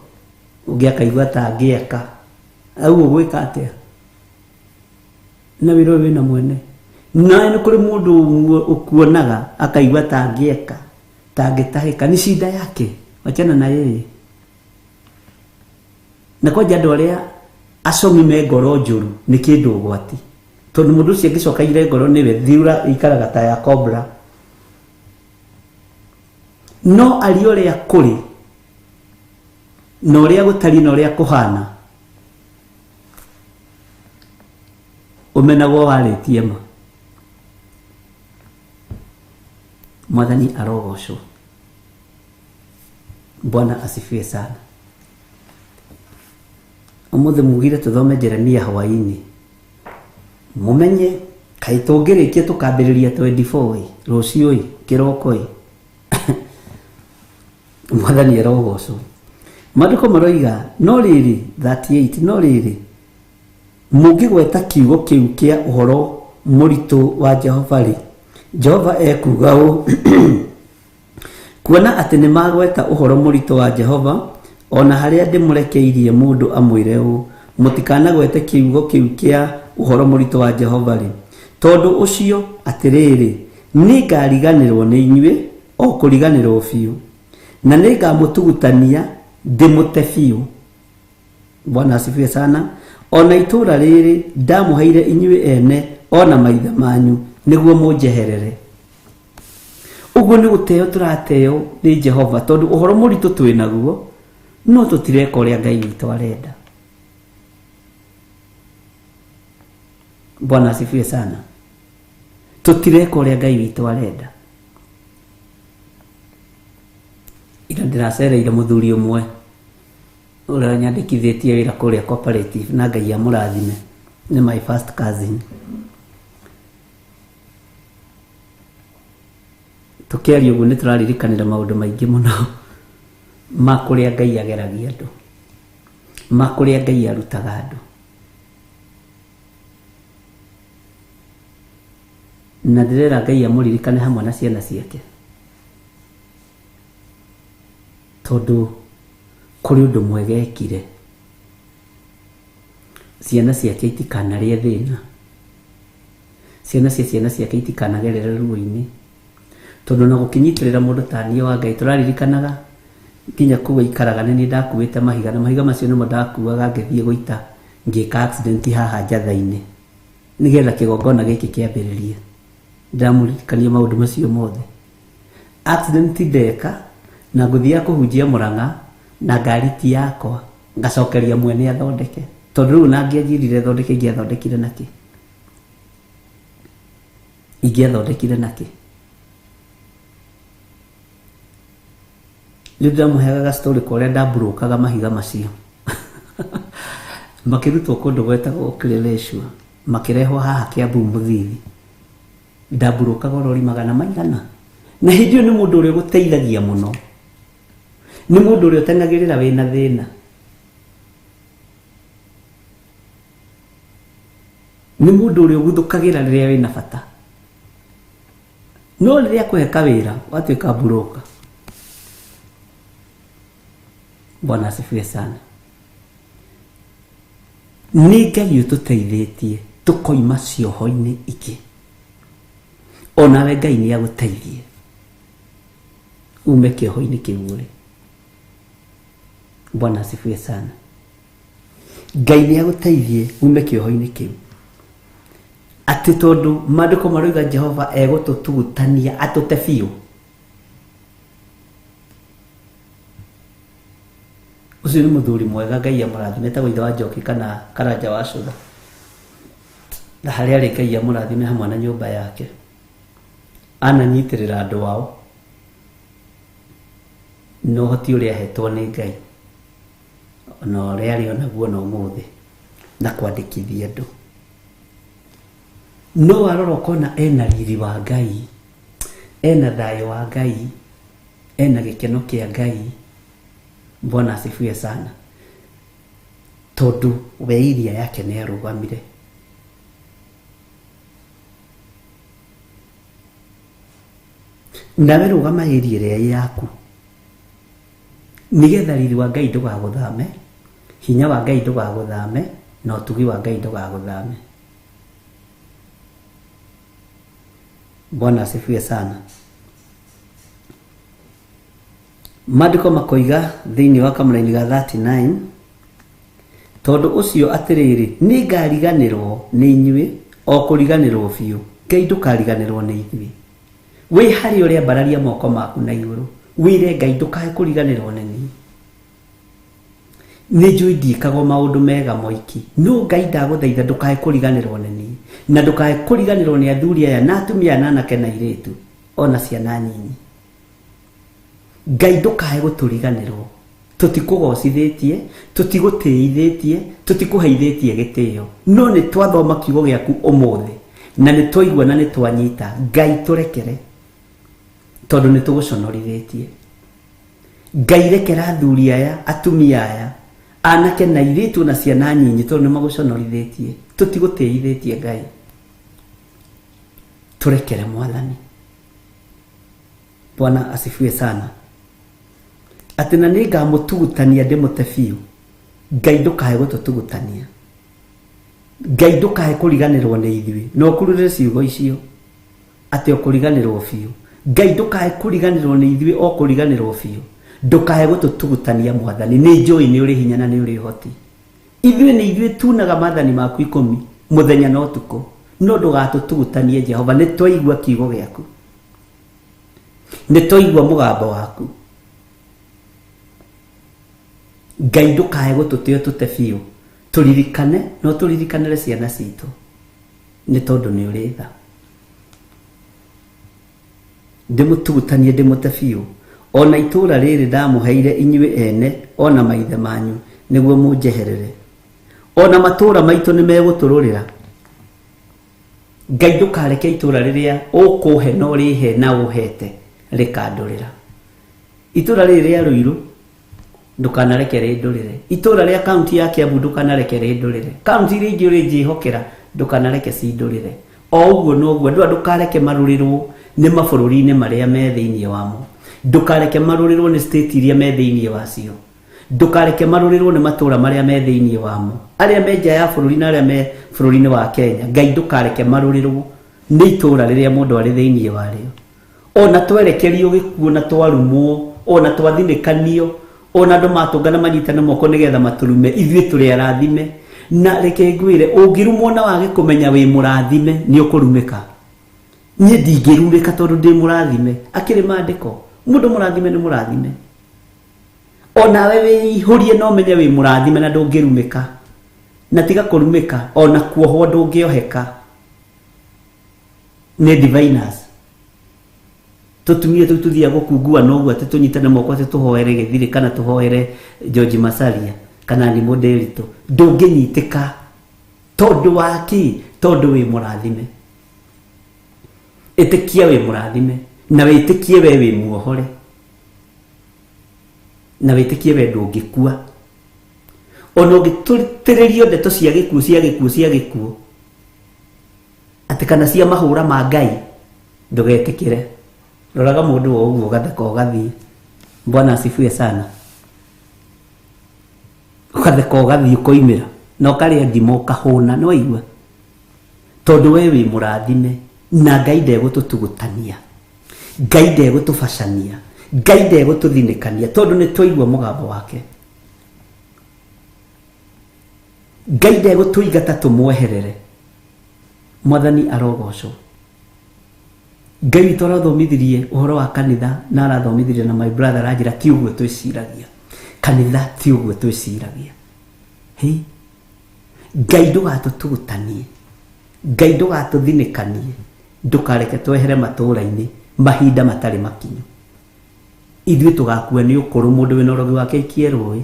Speaker 2: ũngĩ akaigua ta angĩeka. Au ũgwĩka atĩa? Na wĩra ũyũ wĩna mwene. Nawe nĩ kũrĩ mũndũ ũkuonaga akaigua ta angĩeka, ta angĩtahĩka. Ni shida yake, wachana na yeye. Na kwanja andũ arĩa acomi me ngoro njũru nĩ kĩndũ ũgwati, tondũ mũndũ ũcio angĩcoka aire ngoro nĩwe thiura ikaraga ta ya cobra. No aria ũrĩa kũrĩ na ũrĩa gũtariĩ na ũrĩa kũhana, ũmenagwo warĩtie ma. Mwathani arogocwo. Bwana asifiwe sana. Ũmũthĩ mugire tũthome Jeremia hwaĩ-inĩ, mũmenye kaĩ tũngĩrĩkia tũkambĩrĩria 24 ĩ, rũciũ ĩ, kĩroko ĩ. Mwathani arogocwo. Maandĩko maroiga no rĩrĩ 38, no rĩrĩ mũngĩgweta kiugo kĩu kĩa ũhoro mũritũ wa Jehova rĩ, Jehova ekuuga ũũ, kuona atĩ nĩ magweta ũhoro mũritũ wa Jehova, ona harĩa ndĩmũrekeirie mũndũ amwĩre ũũ, mũtikanagwete kiugo kĩu kĩa ũhoro mũritũ wa Jehova rĩ, tondũ ũcio atĩrĩrĩ, nĩngariganĩrwo nĩ inyuĩ o kũriganĩrwo biũ, na nĩngamũtugutania ndĩmũte biũ. Bwana asifiwe sana. Ona itũũra rĩrĩ ndamũheire inyuĩ ene ona maithe manyu nĩguo mũnjeherere. Ũguo nĩ gũteo tũrateo nĩ Jehova, tondũ ũhoro mũritũ twĩ naguo, no tũtireka ũrĩa Ngai witũ arenda. Bwana asifiwe sana. Tũtireka ũrĩa Ngai witũ arenda. Ira ndĩracereire mũthuri ũmwe ũrĩa nyandĩkithĩtie wĩra kũrĩa cooperative, na Ngai amũrathime, nĩ my first cousin. Tũkĩaria ũguo nĩ tũraririkanĩra maũndũ maingĩ mũno ma kũrĩa Ngai ageragia andũ, ma kũrĩa Ngai arutaga andũ. Na ndĩrera Ngai amũririkane hamwe na ciana ciake, tondũ kũrĩ ũndũ mwega ekire. Ciana ciake itikanarĩe thĩna, ciana cia ciana ciake itikanagerere ruo-inĩ, tondũ na gũkĩnyitĩrĩra mũndũ ta niĩ wa Ngai tũraririkanaga nginya kũu aikaraga nĩ niĩ ndakuĩte mahiga, na mahiga macio nĩmo ndakuaga ngĩthiĩ gũita ngĩka accident haha njatha-inĩ nĩgetha kĩgongona gĩkĩ kĩambĩrĩrie. Ndĩramũririkania maũndũ macio mothe. Accident ndeka na ngũthiaga kũhunjia Mũrang'a na ngari ti yakwa, ngacokeria mwene athondeke, tondũ rĩu ona angĩanjĩrire thondeke ingĩathondekire nakĩ? Ingĩathondekire nakĩ? Rĩu ndĩramũheaga ga story ka ũrĩa ndamburokaga mahiga macio makĩrutwo kũndũ gwetagwo Kileleshwa, makĩrehwo haha Kiambu Mũthithi. Ndamburokaga rori magana maigana, na hĩndĩ ĩyo nĩ mũndũ ũrĩa ũgũteithagia mũno, nĩ mũndũ ũrĩa ũteng'agĩrĩra wĩna thĩna, nĩ mũndũ ũrĩa ũguthũkagĩra rĩrĩa wĩna bata. No rĩrĩa akũhe kawĩra watuĩka mburoka. Bwana asifiwe sana. Nĩ Ngai ũtũteithĩtie tũkoima cioho-inĩ ingĩ. Onawe Ngai nĩ agũteithie ume kĩoho-inĩ kĩu ũrĩ. Bwana asifiwe sana. Ngai nĩ agũteithie ume kĩoho-inĩ kĩu, atĩ tondũ maandĩko maroiga Jehova egũtũtugutania atũte biũ. Ũcio nĩ mũthuri mwega, Ngai amũrathime, etagwo ithe wa Njoki kana Karanja wa Cũtha. Na harĩa arĩ Ngai amũrathime hamwe na nyũmba yake. Ananyitĩrĩra andũ ao na ũhoti ũrĩa ahetwo nĩ Ngai na ũrĩa arĩ onaguo na ũmũthĩ na kwandĩkithia andũ. No warora ũkona ena riri wa Ngai, ena thayũ wa Ngai, ena gĩkeno kĩa Ngai. Bwana asifiwe sana. Tondũ we iria yake nĩ arũgamire. Nawe rũgama ĩria ĩrĩa yaku nĩgetha riri wa Ngai ndũgagũthame, hinya wa Ngai ndũgagũthame, na ũtugi wa Ngai ndũgagũthame. Bwana asifiwe sana. Maandĩko makoiga thĩinĩ wa kamũraini ga 39, tondũ ũcio atĩrĩrĩ, nĩngariganĩrwo nĩ inyuĩ o kũriganĩrwo biũ. Ngai ndũkariganĩrwo nĩ ithuĩ. Wĩ harĩa ũrĩa ambararia moko maku na igũrũ, wĩre Ngai ndũkae kũriganĩrwo nĩ niĩ. Nĩ njũĩ ndiĩkaga maũndũ mega moiki, no Ngai ndagũthaitha ndũkae kũriganĩrwo nĩ niĩ, na ndũkae kũriganĩrwo nĩ athuri aya na atumia aya na anake na airĩtu ona ciana nyinyi. Ngai ndũkae gũtũriganĩrwo. Tũtikũgocithĩtie, tũtigũtĩithĩtie, tũtikũheithĩtie gĩtĩo, no nĩ twathoma kiugo gĩaku ũmũthĩ na nĩ twaigua na nĩ twanyita. Ngai tũrekere tondũ nĩ tũgũconorithĩtie. Ngai rekera athuri aya, atumia aya, anake na airĩtu na ciana nyinyi tondũ nĩ magũconorithĩtie, tũtigũtĩithĩtie. Ngai tũrekere Mwathani. Bwana asifiwe sana. Atĩ na nĩngamũtugutania ndĩmũte biũ. Ngai ndũkae gũtũtugutania. Ngai ndũkae kũriganĩrwo nĩ ithuĩ. Na ũkururĩre ciugo icio atĩ ũkũriganĩrwo biũ. Ngai ndũkae kũriganĩrwo nĩ ithuĩ o kũriganĩrwo biũ. Ndũkae gũtũtugutania Mwathani. Nĩ njũĩ nĩ ũrĩ hinya na nĩ ũrĩ ũhoti. Ithuĩ nĩ ithuĩ tunaga maathani maku 10 mũthenya na ũtukũ, no ndũgatũtugutanie Jehova. Nĩ twaigua kiugo gĩaku, nĩ twaigua mũgambo waku. Ngai ndũkae gũtũte ũtũte biũ. Tũririkane no tũririkanĩre ciana citũ, nĩ tondũ nĩ ũrĩ tha. Ndĩmũtugutanie ndĩmũte biũ. Ona itũũra rĩrĩ ndamũheire inyuĩ ene ona maithe manyu nĩguo mũnjeherere. Ona matũũra maitũ nĩ megũtũrũrĩra. Ngai ndũkareke itũũra rĩrĩa ũkũhe na ũrĩhe na ũhete rĩkandũrĩra. Itũũra rĩrĩ rĩa Ruiru ndũkanareke rĩndũrĩre. Itũũra rĩa kaunti ya Kiambu ndũkanareke rĩndũrĩre. Kaunti iria ingĩ ũrĩnjĩhokera ndũkanareke cindũrĩre. O ũguo noguo andũ aya ndũkareke marũrĩrwo nĩ mabũrũri-inĩ marĩa me thĩinĩ wamo. Ndũkareke marũrĩrwo nĩ state iria me thĩinĩ wacio. Ndũkareke marũrĩrwo nĩ matũũra marĩa me thĩinĩ wamo. Arĩa me nja ya bũrũri na arĩa me bũrũri-inĩ wa Kenya, Ngai ndũkareke marũrĩrwo nĩ itũũra rĩrĩa mũndũ arĩ thĩinĩ warĩo. Ona twerekerio gĩkuũ na twarumwo, ona twathinĩkanio, ona andũ matũngana manyitane moko nĩgetha matũrume, ithuĩ tũrĩ arathime. Na reke ngwĩre, ũngĩrumwo na wage kũmenya wĩ mũrathime, nĩ ũkũrumĩka. Niĩ ndingĩrumĩka tondũ ndĩ mũrathime. Akĩrĩ maandĩko, mũndũ mũrathime nĩ mũrathime. Onawe wĩihũrie na ũmenye wĩ mũrathime na ndũngĩrumĩka. Na tiga kũrumĩka, ona kuohwo ndũngĩoheka. Nĩ diviners. Tũtumie tũu tũthiaga gũkungua na ũguo atĩ tũnyitane moko atĩ tũhoere Gĩthirĩ kana tũhoere George Masaria kana Nimũ Ndĩritũ. Ndũngĩnyitĩka tondũ wa kĩ? Tondũ wĩ mũrathime. Ĩtĩkia wĩ mũrathime na wĩtĩkie we wĩ muohore na wĩtĩkie we ndũngĩkua. Ona ũngĩtũtĩrĩrio ndeto cia gĩkuũ cia gĩkuũ cia gĩkuũ atĩ kana cia mahũra ma Ngai ndũgetĩkĩre. Roraga mũndũ o ũguo ũgatheka ũgathiĩ. Bwana asifiwe sana. Ũgatheka ũgathiĩ ũkoimĩra na ũkarĩa ngima ũkahũna, nĩ waigua? Tondũ we wĩ mũrathime na Ngai ndegũtũtugutania, Ngai ndegũtũbacania, Ngai ndegũtũthinĩkania tondũ nĩ twaigua mũgambo wake. Ngai ndegũtũingata tũmweherere. Mwathani arogocwo. Ngai witũ arathomithirie ũhoro wa kanitha na arathomithirie na my brother aranjĩra ti ũguo twĩciragia. Kanitha ti ũguo twĩciragia. Hĩ, Ngai ndũgatũtugutanie, Ngai ndũgatũthinĩkanie, ndũkareke twehere matũũra-inĩ mahinda matarĩ makinyu. Ithuĩ tũgakua nĩ ũkũrũ, mũndũ wĩna ũrogi wake aikie rũĩ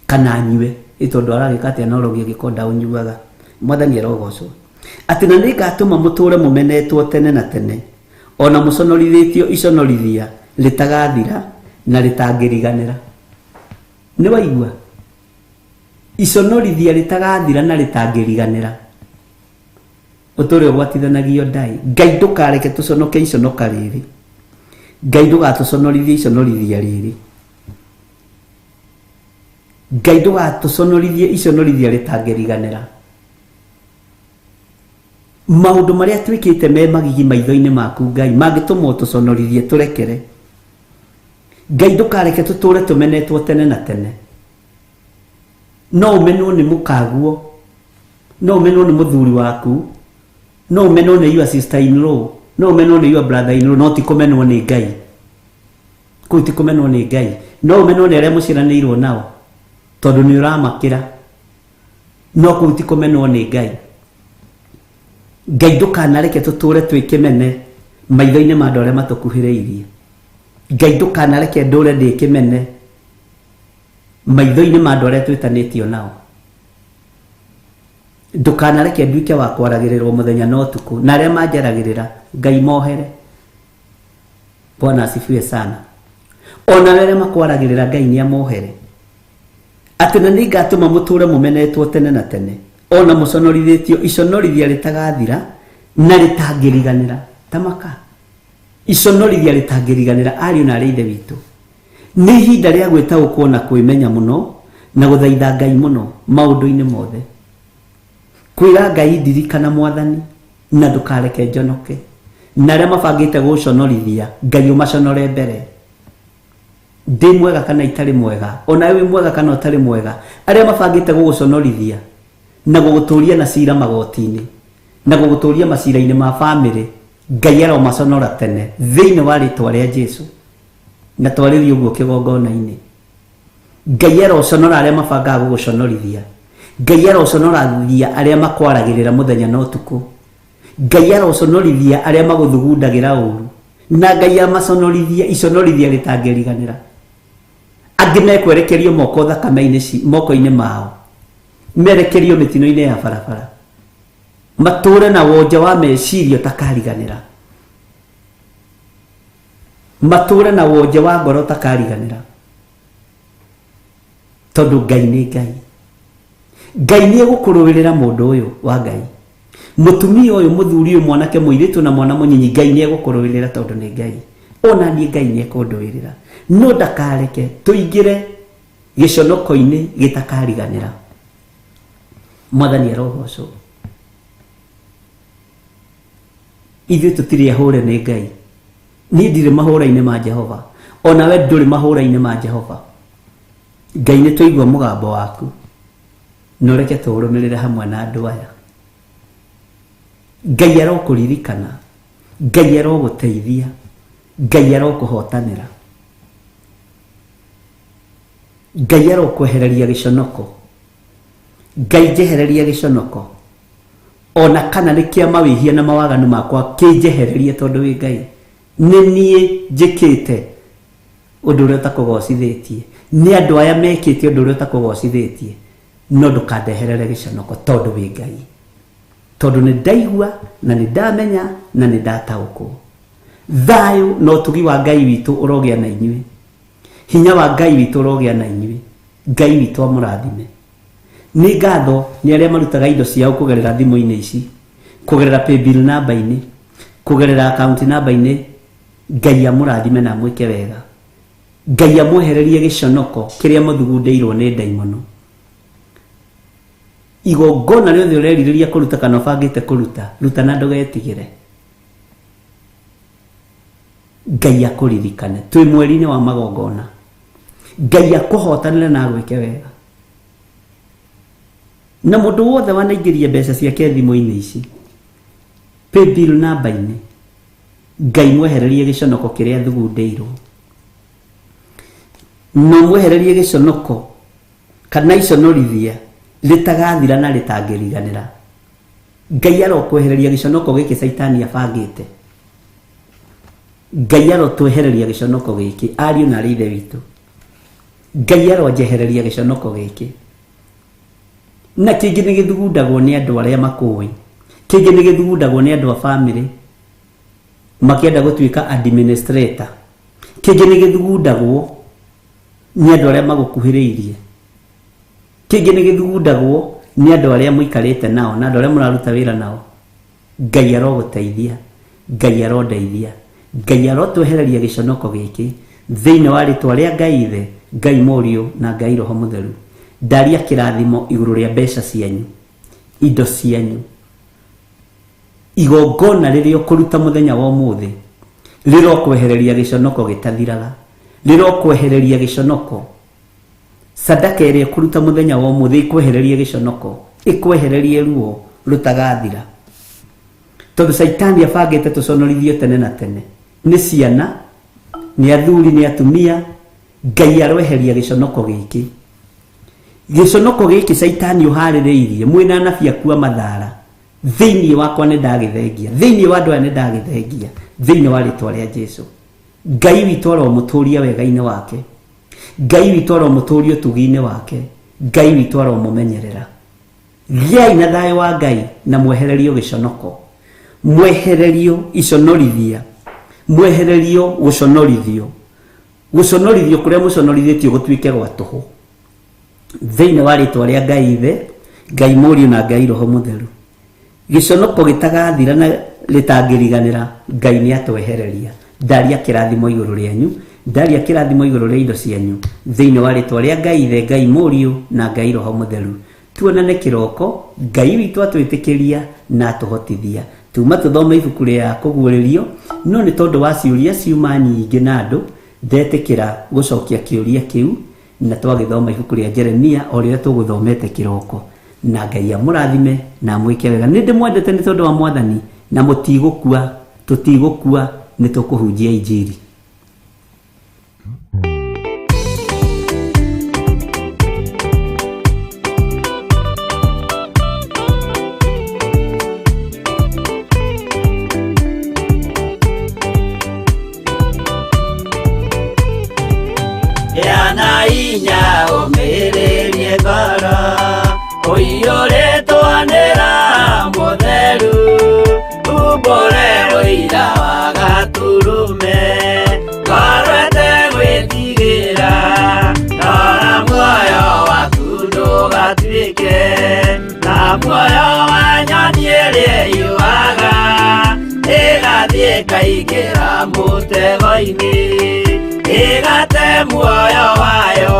Speaker 2: kana anyue, ĩ tondũ aragĩka atĩa na ũrogi angĩkorwo ndaũnyuaga. Mwathani arogocwo. Atĩ na nĩngatũma mũtũũre mũmenetwo tene na tene, o na mũconorithĩtio iconorithia rĩtagathira na rĩtangĩriganĩra. Nĩ waigua? Iconorithia rĩtagathira na rĩtangĩriganĩra. Ũtũre ũgwatithanagio ndaĩ. Ngai ndũkareke tũconoke iconoka rĩrĩ. Ngai ndũgatũconorithie iconorithia rĩrĩ. Ngai ndũgatũconorithie iconorithia rĩtangĩriganĩra. Maũndũ marĩa twĩkĩte me magigi maitho-inĩ maku Ngai mangĩtũma ũtũconorithie tũrekere. Ngai ndũkareke tũtũre tũmenetwo tene na tene. No ũmenwo nĩ mũkaguo, no ũmenwo nĩ mũthuri waku, no ũmenwo nĩ your sister in law, no ũmenwo nĩ your brother in law, no ti kũmenwo nĩ Ngai. Kũu ti kũmenwo nĩ Ngai. No ũmenwo nĩ arĩa mũciaranĩirwo nao tondũ nĩ ũramakĩra, no kũu ti kũmenwo nĩ Ngai. Ngai ndũkanareke tũtũre twĩ kĩmene maitho-inĩ ma andũ arĩa matũkuhĩrĩirie. Ngai ndũkanareke ndũre ndĩ kĩmene maitho-inĩ ma andũ arĩa twĩtanĩtio nao. Ndũkanareke nduĩke wa kwaragĩrĩrwo mũthenya na ũtukũ, na arĩa manjaragĩrĩra Ngai mohere. Bwana asifiwe sana. Ona arĩa makwaragĩrĩra Ngai nĩ amohere. Atĩ na nĩngatũma mũtũre mũmenetwo tene na tene, ona mũconorithĩtio iconorithia rĩtagathira na rĩtangĩriganĩra. Tamaka iconorithia rĩtangĩriganĩra. Ariũ na arĩ ithe witũ, nĩ ihinda rĩa gwĩtaũkwo na kwĩmenya mũno na gũthaitha Ngai mũno maũndũ-inĩ mothe. Kwĩra Ngai ndirikana Mwathani na ndũkareke njonoke, na arĩa mabangĩte gũconorithia Ngai ũmaconore mbere. Ndĩ mwega kana itarĩ mwega, ona wĩ mwega kana ũtarĩ mwega, arĩa mabangĩte gũgũconorithia na gũgũtũria na cira magoti-inĩ na gũgũtũria macira-inĩ ma bamĩrĩ, Ngai aromaconora tene thĩinĩ wa rĩtwa rĩa Jesu. Na twarĩrie ũguo kĩgongona-inĩ. Ngai aroconora arĩa mabangaga gũgũconorithia. Ngai aroconorithia arĩa makwaragĩrĩra mũthenya na ũtukũ. Ngai aroconorithia arĩa magũthugundagĩra ũru. Na Ngai amaconorithia iconorithia rĩtangĩriganĩra. Angĩ mekwerekerio moko thakame-inĩ moko-inĩ mao, merekerio mĩtino-inĩ ya barabara, matũre na wonje wa meciria ũtakariganĩra, matũre na wonje wa ngoro ũtakariganĩra, tondũ Ngai nĩ Ngai. Ngai nĩ egũkũrũĩrĩra mũndũ ũyũ wa Ngai, mũtumia ũyũ, mũthuri ũyũ, mwanake, mũirĩtu na mwana mũnyinyi. Ngai nĩ egũkũrũĩrĩra tondũ nĩ Ngai. Ona niĩ Ngai nĩ ekũndũĩrĩra, no ndakareke tũingĩre gĩconoko-inĩ gĩtakariganĩra. Mwathani arogocwo. Ithuĩ tũtirĩ ahũre nĩ Ngai. Niĩ ndirĩ mahũra-inĩ ma Jehova, ona we ndũrĩ mahũra-inĩ ma Jehova. Ngai nĩ twaigua mũgambo waku, na ũreke tũũrũmĩrĩre hamwe na andũ aya. Ngai arokũririkana, Ngai arogũteithia, Ngai arokũhotanĩra, Ngai arokwehereria gĩconoko. Ngai njehereria gĩconoko, ona kana nĩ kĩa mawĩhia na mawaganu makwa, kĩnjehererie tondũ wĩ Ngai. Nĩ niĩ njĩkĩte ũndũ ũrĩa ũtakũgocithĩtie, nĩ andũ aya mekĩte ũndũ ũrĩa ũtakũgocithĩtie, no ndũkandeherere gĩconoko tondũ wĩ Ngai. Tondũ nĩ ndaigua na nĩ ndamenya na nĩ ndataũkwo. Thayũ na ũtugi wa Ngai witũ ũrogĩa na inyuĩ. Hinya wa Ngai witũ ũrogĩa na inyuĩ. Ngai witũ amũrathime. Nĩ ngatho nĩ arĩa marutaga indo ciao kũgerera thimũ-inĩ ici, kũgerera paybill namba-inĩ, kũgerera account namba-inĩ. Ngai amũrathime na amwĩke wega. Ngai amwehererie gĩconoko kĩrĩa mũthugundĩirwo nĩ ndaimono. Igongona rĩothe ũrerirĩria kũruta kana ũbangĩte kũruta, ruta na ndũgetigĩre. Ngai akũririkane. Twĩ mweri-inĩ wa magongona. Ngai akũhotanĩre na agwĩke wega. Na mũndũ wothe wanaingĩria mbeca ciake thimũ-inĩ ici, paybill namba-inĩ, Ngai mwehererie gĩconoko kĩrĩa thugundĩirwo. Na ũmwehererie gĩconoko kana iconorithia rĩtagathira na rĩtangĩriganĩra. Ngai arokwehereria gĩconoko gĩkĩ caitani abangĩte. Ngai arotwehereria gĩconoko gĩkĩ, ariũ na arĩ ithe witũ. Ngai aronjehereria gĩconoko gĩkĩ. Na kĩngĩ nĩ gĩthugundagwo nĩ andũ arĩa makũĩ, kĩngĩ nĩ gĩthugundagwo nĩ andũ a bamĩrĩ makĩenda gũtuĩka administrator, kĩngĩ nĩ gĩthugundagwo nĩ andũ arĩa magũkuhĩrĩirie, kĩngĩ nĩ gĩthugundagwo nĩ andũ arĩa mũikarĩte nao na andũ arĩa mũraruta wĩra nao. Ngai arogũteithia, Ngai arondeithia, Ngai arotwehereria gĩconoko gĩkĩ thĩinĩ wa rĩtwa rĩa Ngai Ithe, Ngai Mũriũ na Ngai Roho Mũtheru. Ndaria kĩrathimo igũrũ rĩa mbeca cianyu, indo cianyu, igongona rĩrĩa ũkũruta mũthenya wa ũmũthĩ rĩrokwehereria gĩconoko gĩtathiraga, rĩrokwehereria gĩconoko. Sadaka ĩrĩa ũkũruta mũthenya wa ũmũthĩ ĩkwehererie gĩconoko, ĩkwehererie ruo rũtagathira. Tondũ caitani abangĩte tũconorithio tene na tene nĩ ciana, nĩ athuri, nĩ atumia. Ngai aroeheria gĩconoko gĩkĩ. Gĩconoko gĩkĩ caitani ũharĩrĩirie mwĩna anabi aku a mathara thĩinĩ wakwa nĩ ndagĩthengia, thĩinĩ wa andũ aya nĩ ndagĩthengia, thĩinĩ wa rĩtwa rĩa Jesu. Ngai witũ aromũtũria wega-inĩ wake, Ngai witũ aromũtũria ũtugi-inĩ wake, Ngai witũ aromũmenyerera. Gĩai na thayũ wa Ngai na mwehererio gĩconoko, mwehererio iconorithia, mwehererio gũconorithio, gũconorithio kũrĩa mũconorithĩtio gũtuĩke gwa tũhũ thĩinĩ wa rĩtwa rĩa Ngai Ithe, Ngai Mũriũ na Ngai Roho Mũtheru. Gĩconoko gĩtagathira na rĩtangĩriganĩra, Ngai nĩ atwehereria. Ndaria kĩrathimo igũrũ rĩanyu, ndaria kĩrathimo igũrũ rĩa indo cianyu thĩinĩ wa rĩtwa rĩa Ngai Ithe, Ngai Mũriũ na Ngai Roho Mũtheru. Tuonane kĩroko, Ngai witũ atwĩtĩkĩria na atũhotithia. Tuma tũthome ibuku rĩa kũguũrĩrio, no nĩ tondũ wa ciũria ciuma nyingĩ na andũ, ndetĩkĩra gũcokia kĩũria kĩu, na twagĩthoma ibuku rĩa Jeremia o rĩrĩa tũgũthomete kĩroko. Na Ngai amũrathime na amwĩke wega. Nĩ ndĩmwendete nĩ tondũ wa Mwathani, na mũtigũkua, tũtigũkua, nĩ tũkũhunjia Injiri.
Speaker 5: Gĩa na hinya ũmĩrĩrie ngoro, ũiyũrĩtwo nĩ Roho Mũtheru, umbũre ũira wa Gatũrũme, ngoro ĩtegwĩtigĩra, rora muoyo waku ndũgatuĩke ta muoyo wa nyoni ĩrĩa ĩyũaga, ĩgathiĩ ĩkaingĩra mũtego-inĩ, ĩgate muoyo wayo.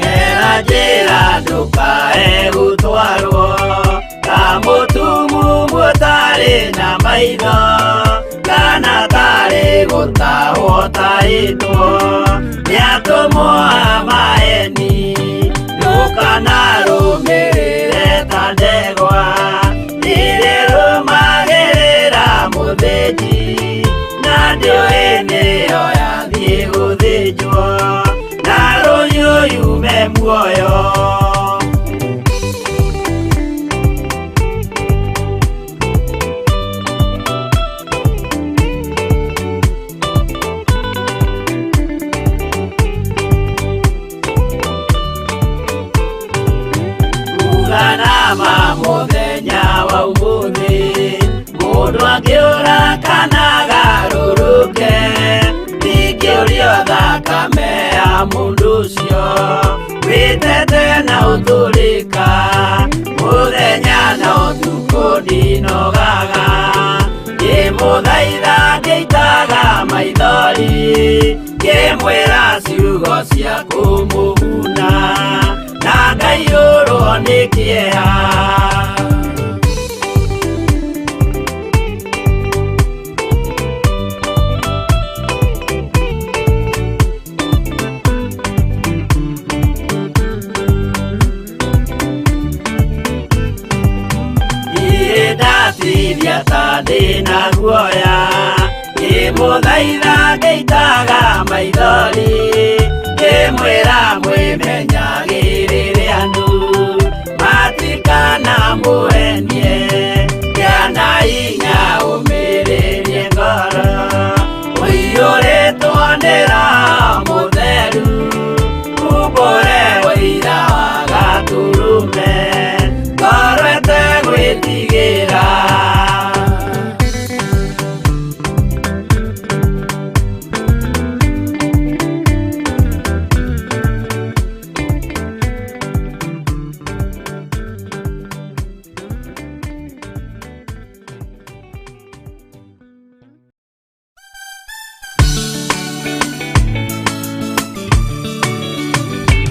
Speaker 5: Gera njĩra ndũkae gũtwarwo ta mũtumumu ũtarĩ na maitho, kana tarĩ gũtahwo tahĩtwo nĩ atũmwo a maeni. Ndũkanarũmĩrĩre ta ndegwa ĩrĩrũmagĩrĩra mũthĩnji, na ndĩũĩ nĩyo yathiĩ gũthĩnjwo, na rũhiũ yume muoyo. Uganama mũthenya wa ũmũthĩ, mũndũ angĩũra kana agarũrũke, ndingĩũrio thakame ya mũndũ ũcio, wĩtete na ũtũrĩka, mũthenya na ũtukũ ndinogaga, ngĩmũthaitha ngĩitaga maithori, ngĩmwĩra ciugo cia kũmũguna, na ngaiyũrwo nĩ kĩeha. Ndĩna guoya ngĩmũthaitha ngĩitaga maithori ngĩmwĩra mwĩmenyagĩrĩre andũ matikana mũenie kĩana inya ũmĩrĩrie ngoro ũiyũrĩtwo nĩ Roho Mũtheru umbũre ũira wa Gatũrũme ngoro ĩtegwĩtigĩra.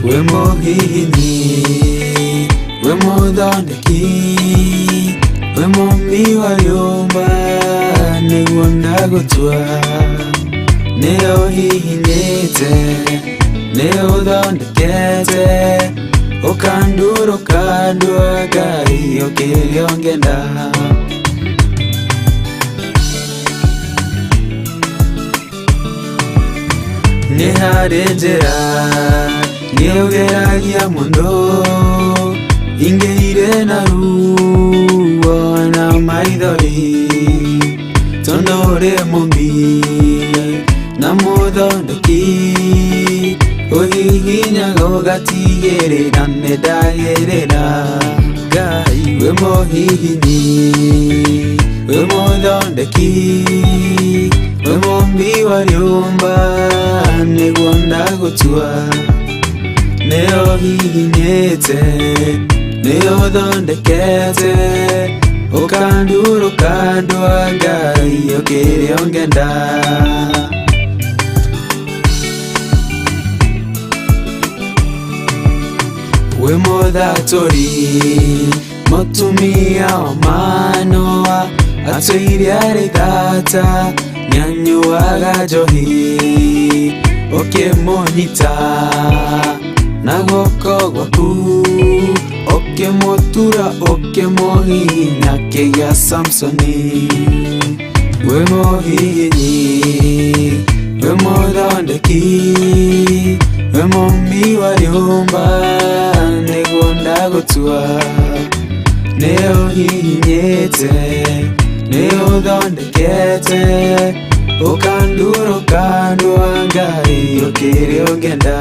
Speaker 6: We mũhihinyi, we mũthondeki, we mũmbi wa rĩũmba, nĩguo ndagũtua. Nĩwe ũhihinyĩte, nĩwe ũthondekete, ũkandura ũkandua Ngai o kĩrĩa ũngĩenda. Nĩ harĩ njĩra nĩũgeragia mũno ingĩire na ruo na maithori tondũ ũrĩ mũmbi na mũthondeki ũhihinyaga ũgatigĩrĩra nĩndagĩrĩra. Ngai wĩ mũhihinyi, wĩ mũthondeki, wĩ mũmbi wa rĩũmba, nĩguo ndagũtua. Nĩwe ũhihinyĩte, nĩwe ũthondekete, ũkandura ũkandua Ngai o kĩrĩa ũngĩenda. Wĩ mũthatũri, mũtumia wa Manoa, atũire arĩ thata, nĩanyuaga njohi, ũkĩmũnyita na guoko gwaku, ũkĩmũtura ũkĩmũhihinya kĩgĩa Samsoni. Wĩ mũhihinyi, wĩ mũthondeki, wĩ mũmbi wa rĩũmba, nĩguo ndagũtua. Nĩwe ũhihinyĩte, nĩwe ũthondekete, ũkandura ũkandua Ngai o kĩrĩa ũngĩenda.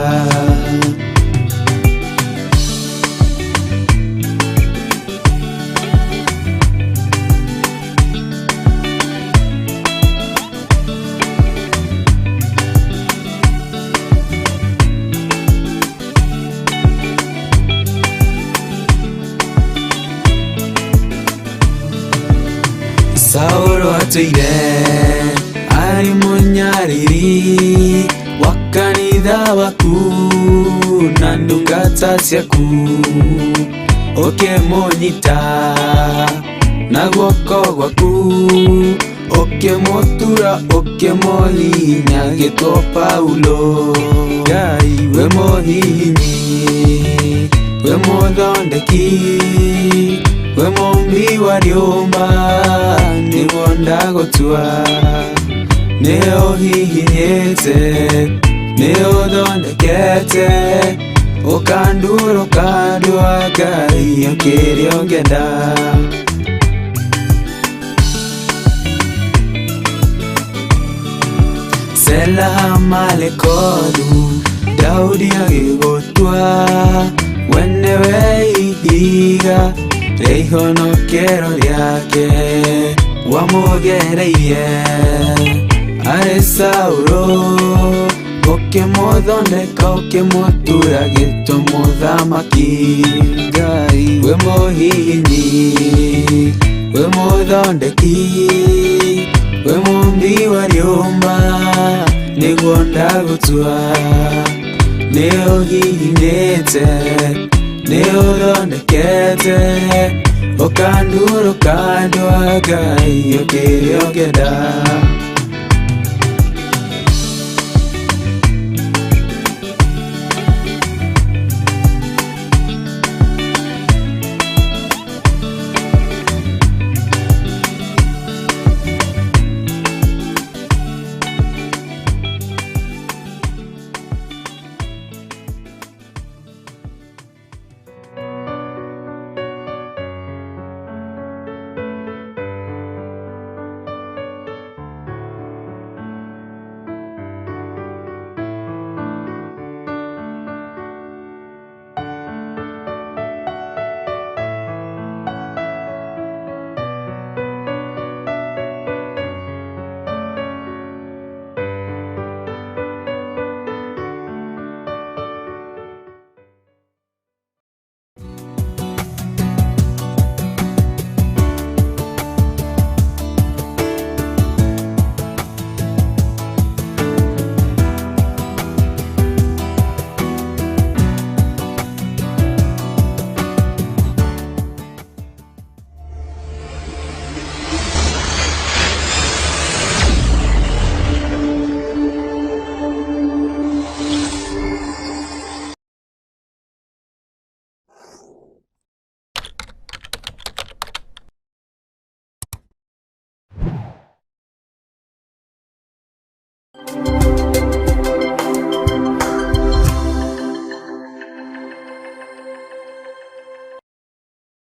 Speaker 6: Saũlũ atũire arĩ mũnyariri wa kanitha waku na ndungata ciaku, ũkĩmũnyita na guoko gwaku, ũkĩmũtura ũkĩmũhihinya agĩtwo Paulo. Ngai wĩ mũhihinyi, wĩ mũthondeki, wĩ mũmbi wa rĩũmba, nĩguo ndagũtua. Nĩwe ũhihinyĩte, nĩwe ũthondekete, ũkandura ũkandua Ngai o kĩrĩa ũngĩenda. Sela Malekothu, Daudi agĩgũtua, we nĩwe ihiga rĩa ihonokero rĩake, wamũgereirie arĩ Saũlũ, ũkĩmũthondeka ũkĩmũtura gĩtwo mũthamaki. Ngai wĩ mũhihinyi, wĩ mũthondeki, wĩ mũmbi wa rĩũmba, nĩguo ndagũtua. Nĩwe ũhihinyĩte, nĩwe ũthondekete, ũkandura ũkandua Ngai o kĩrĩa ũngĩenda.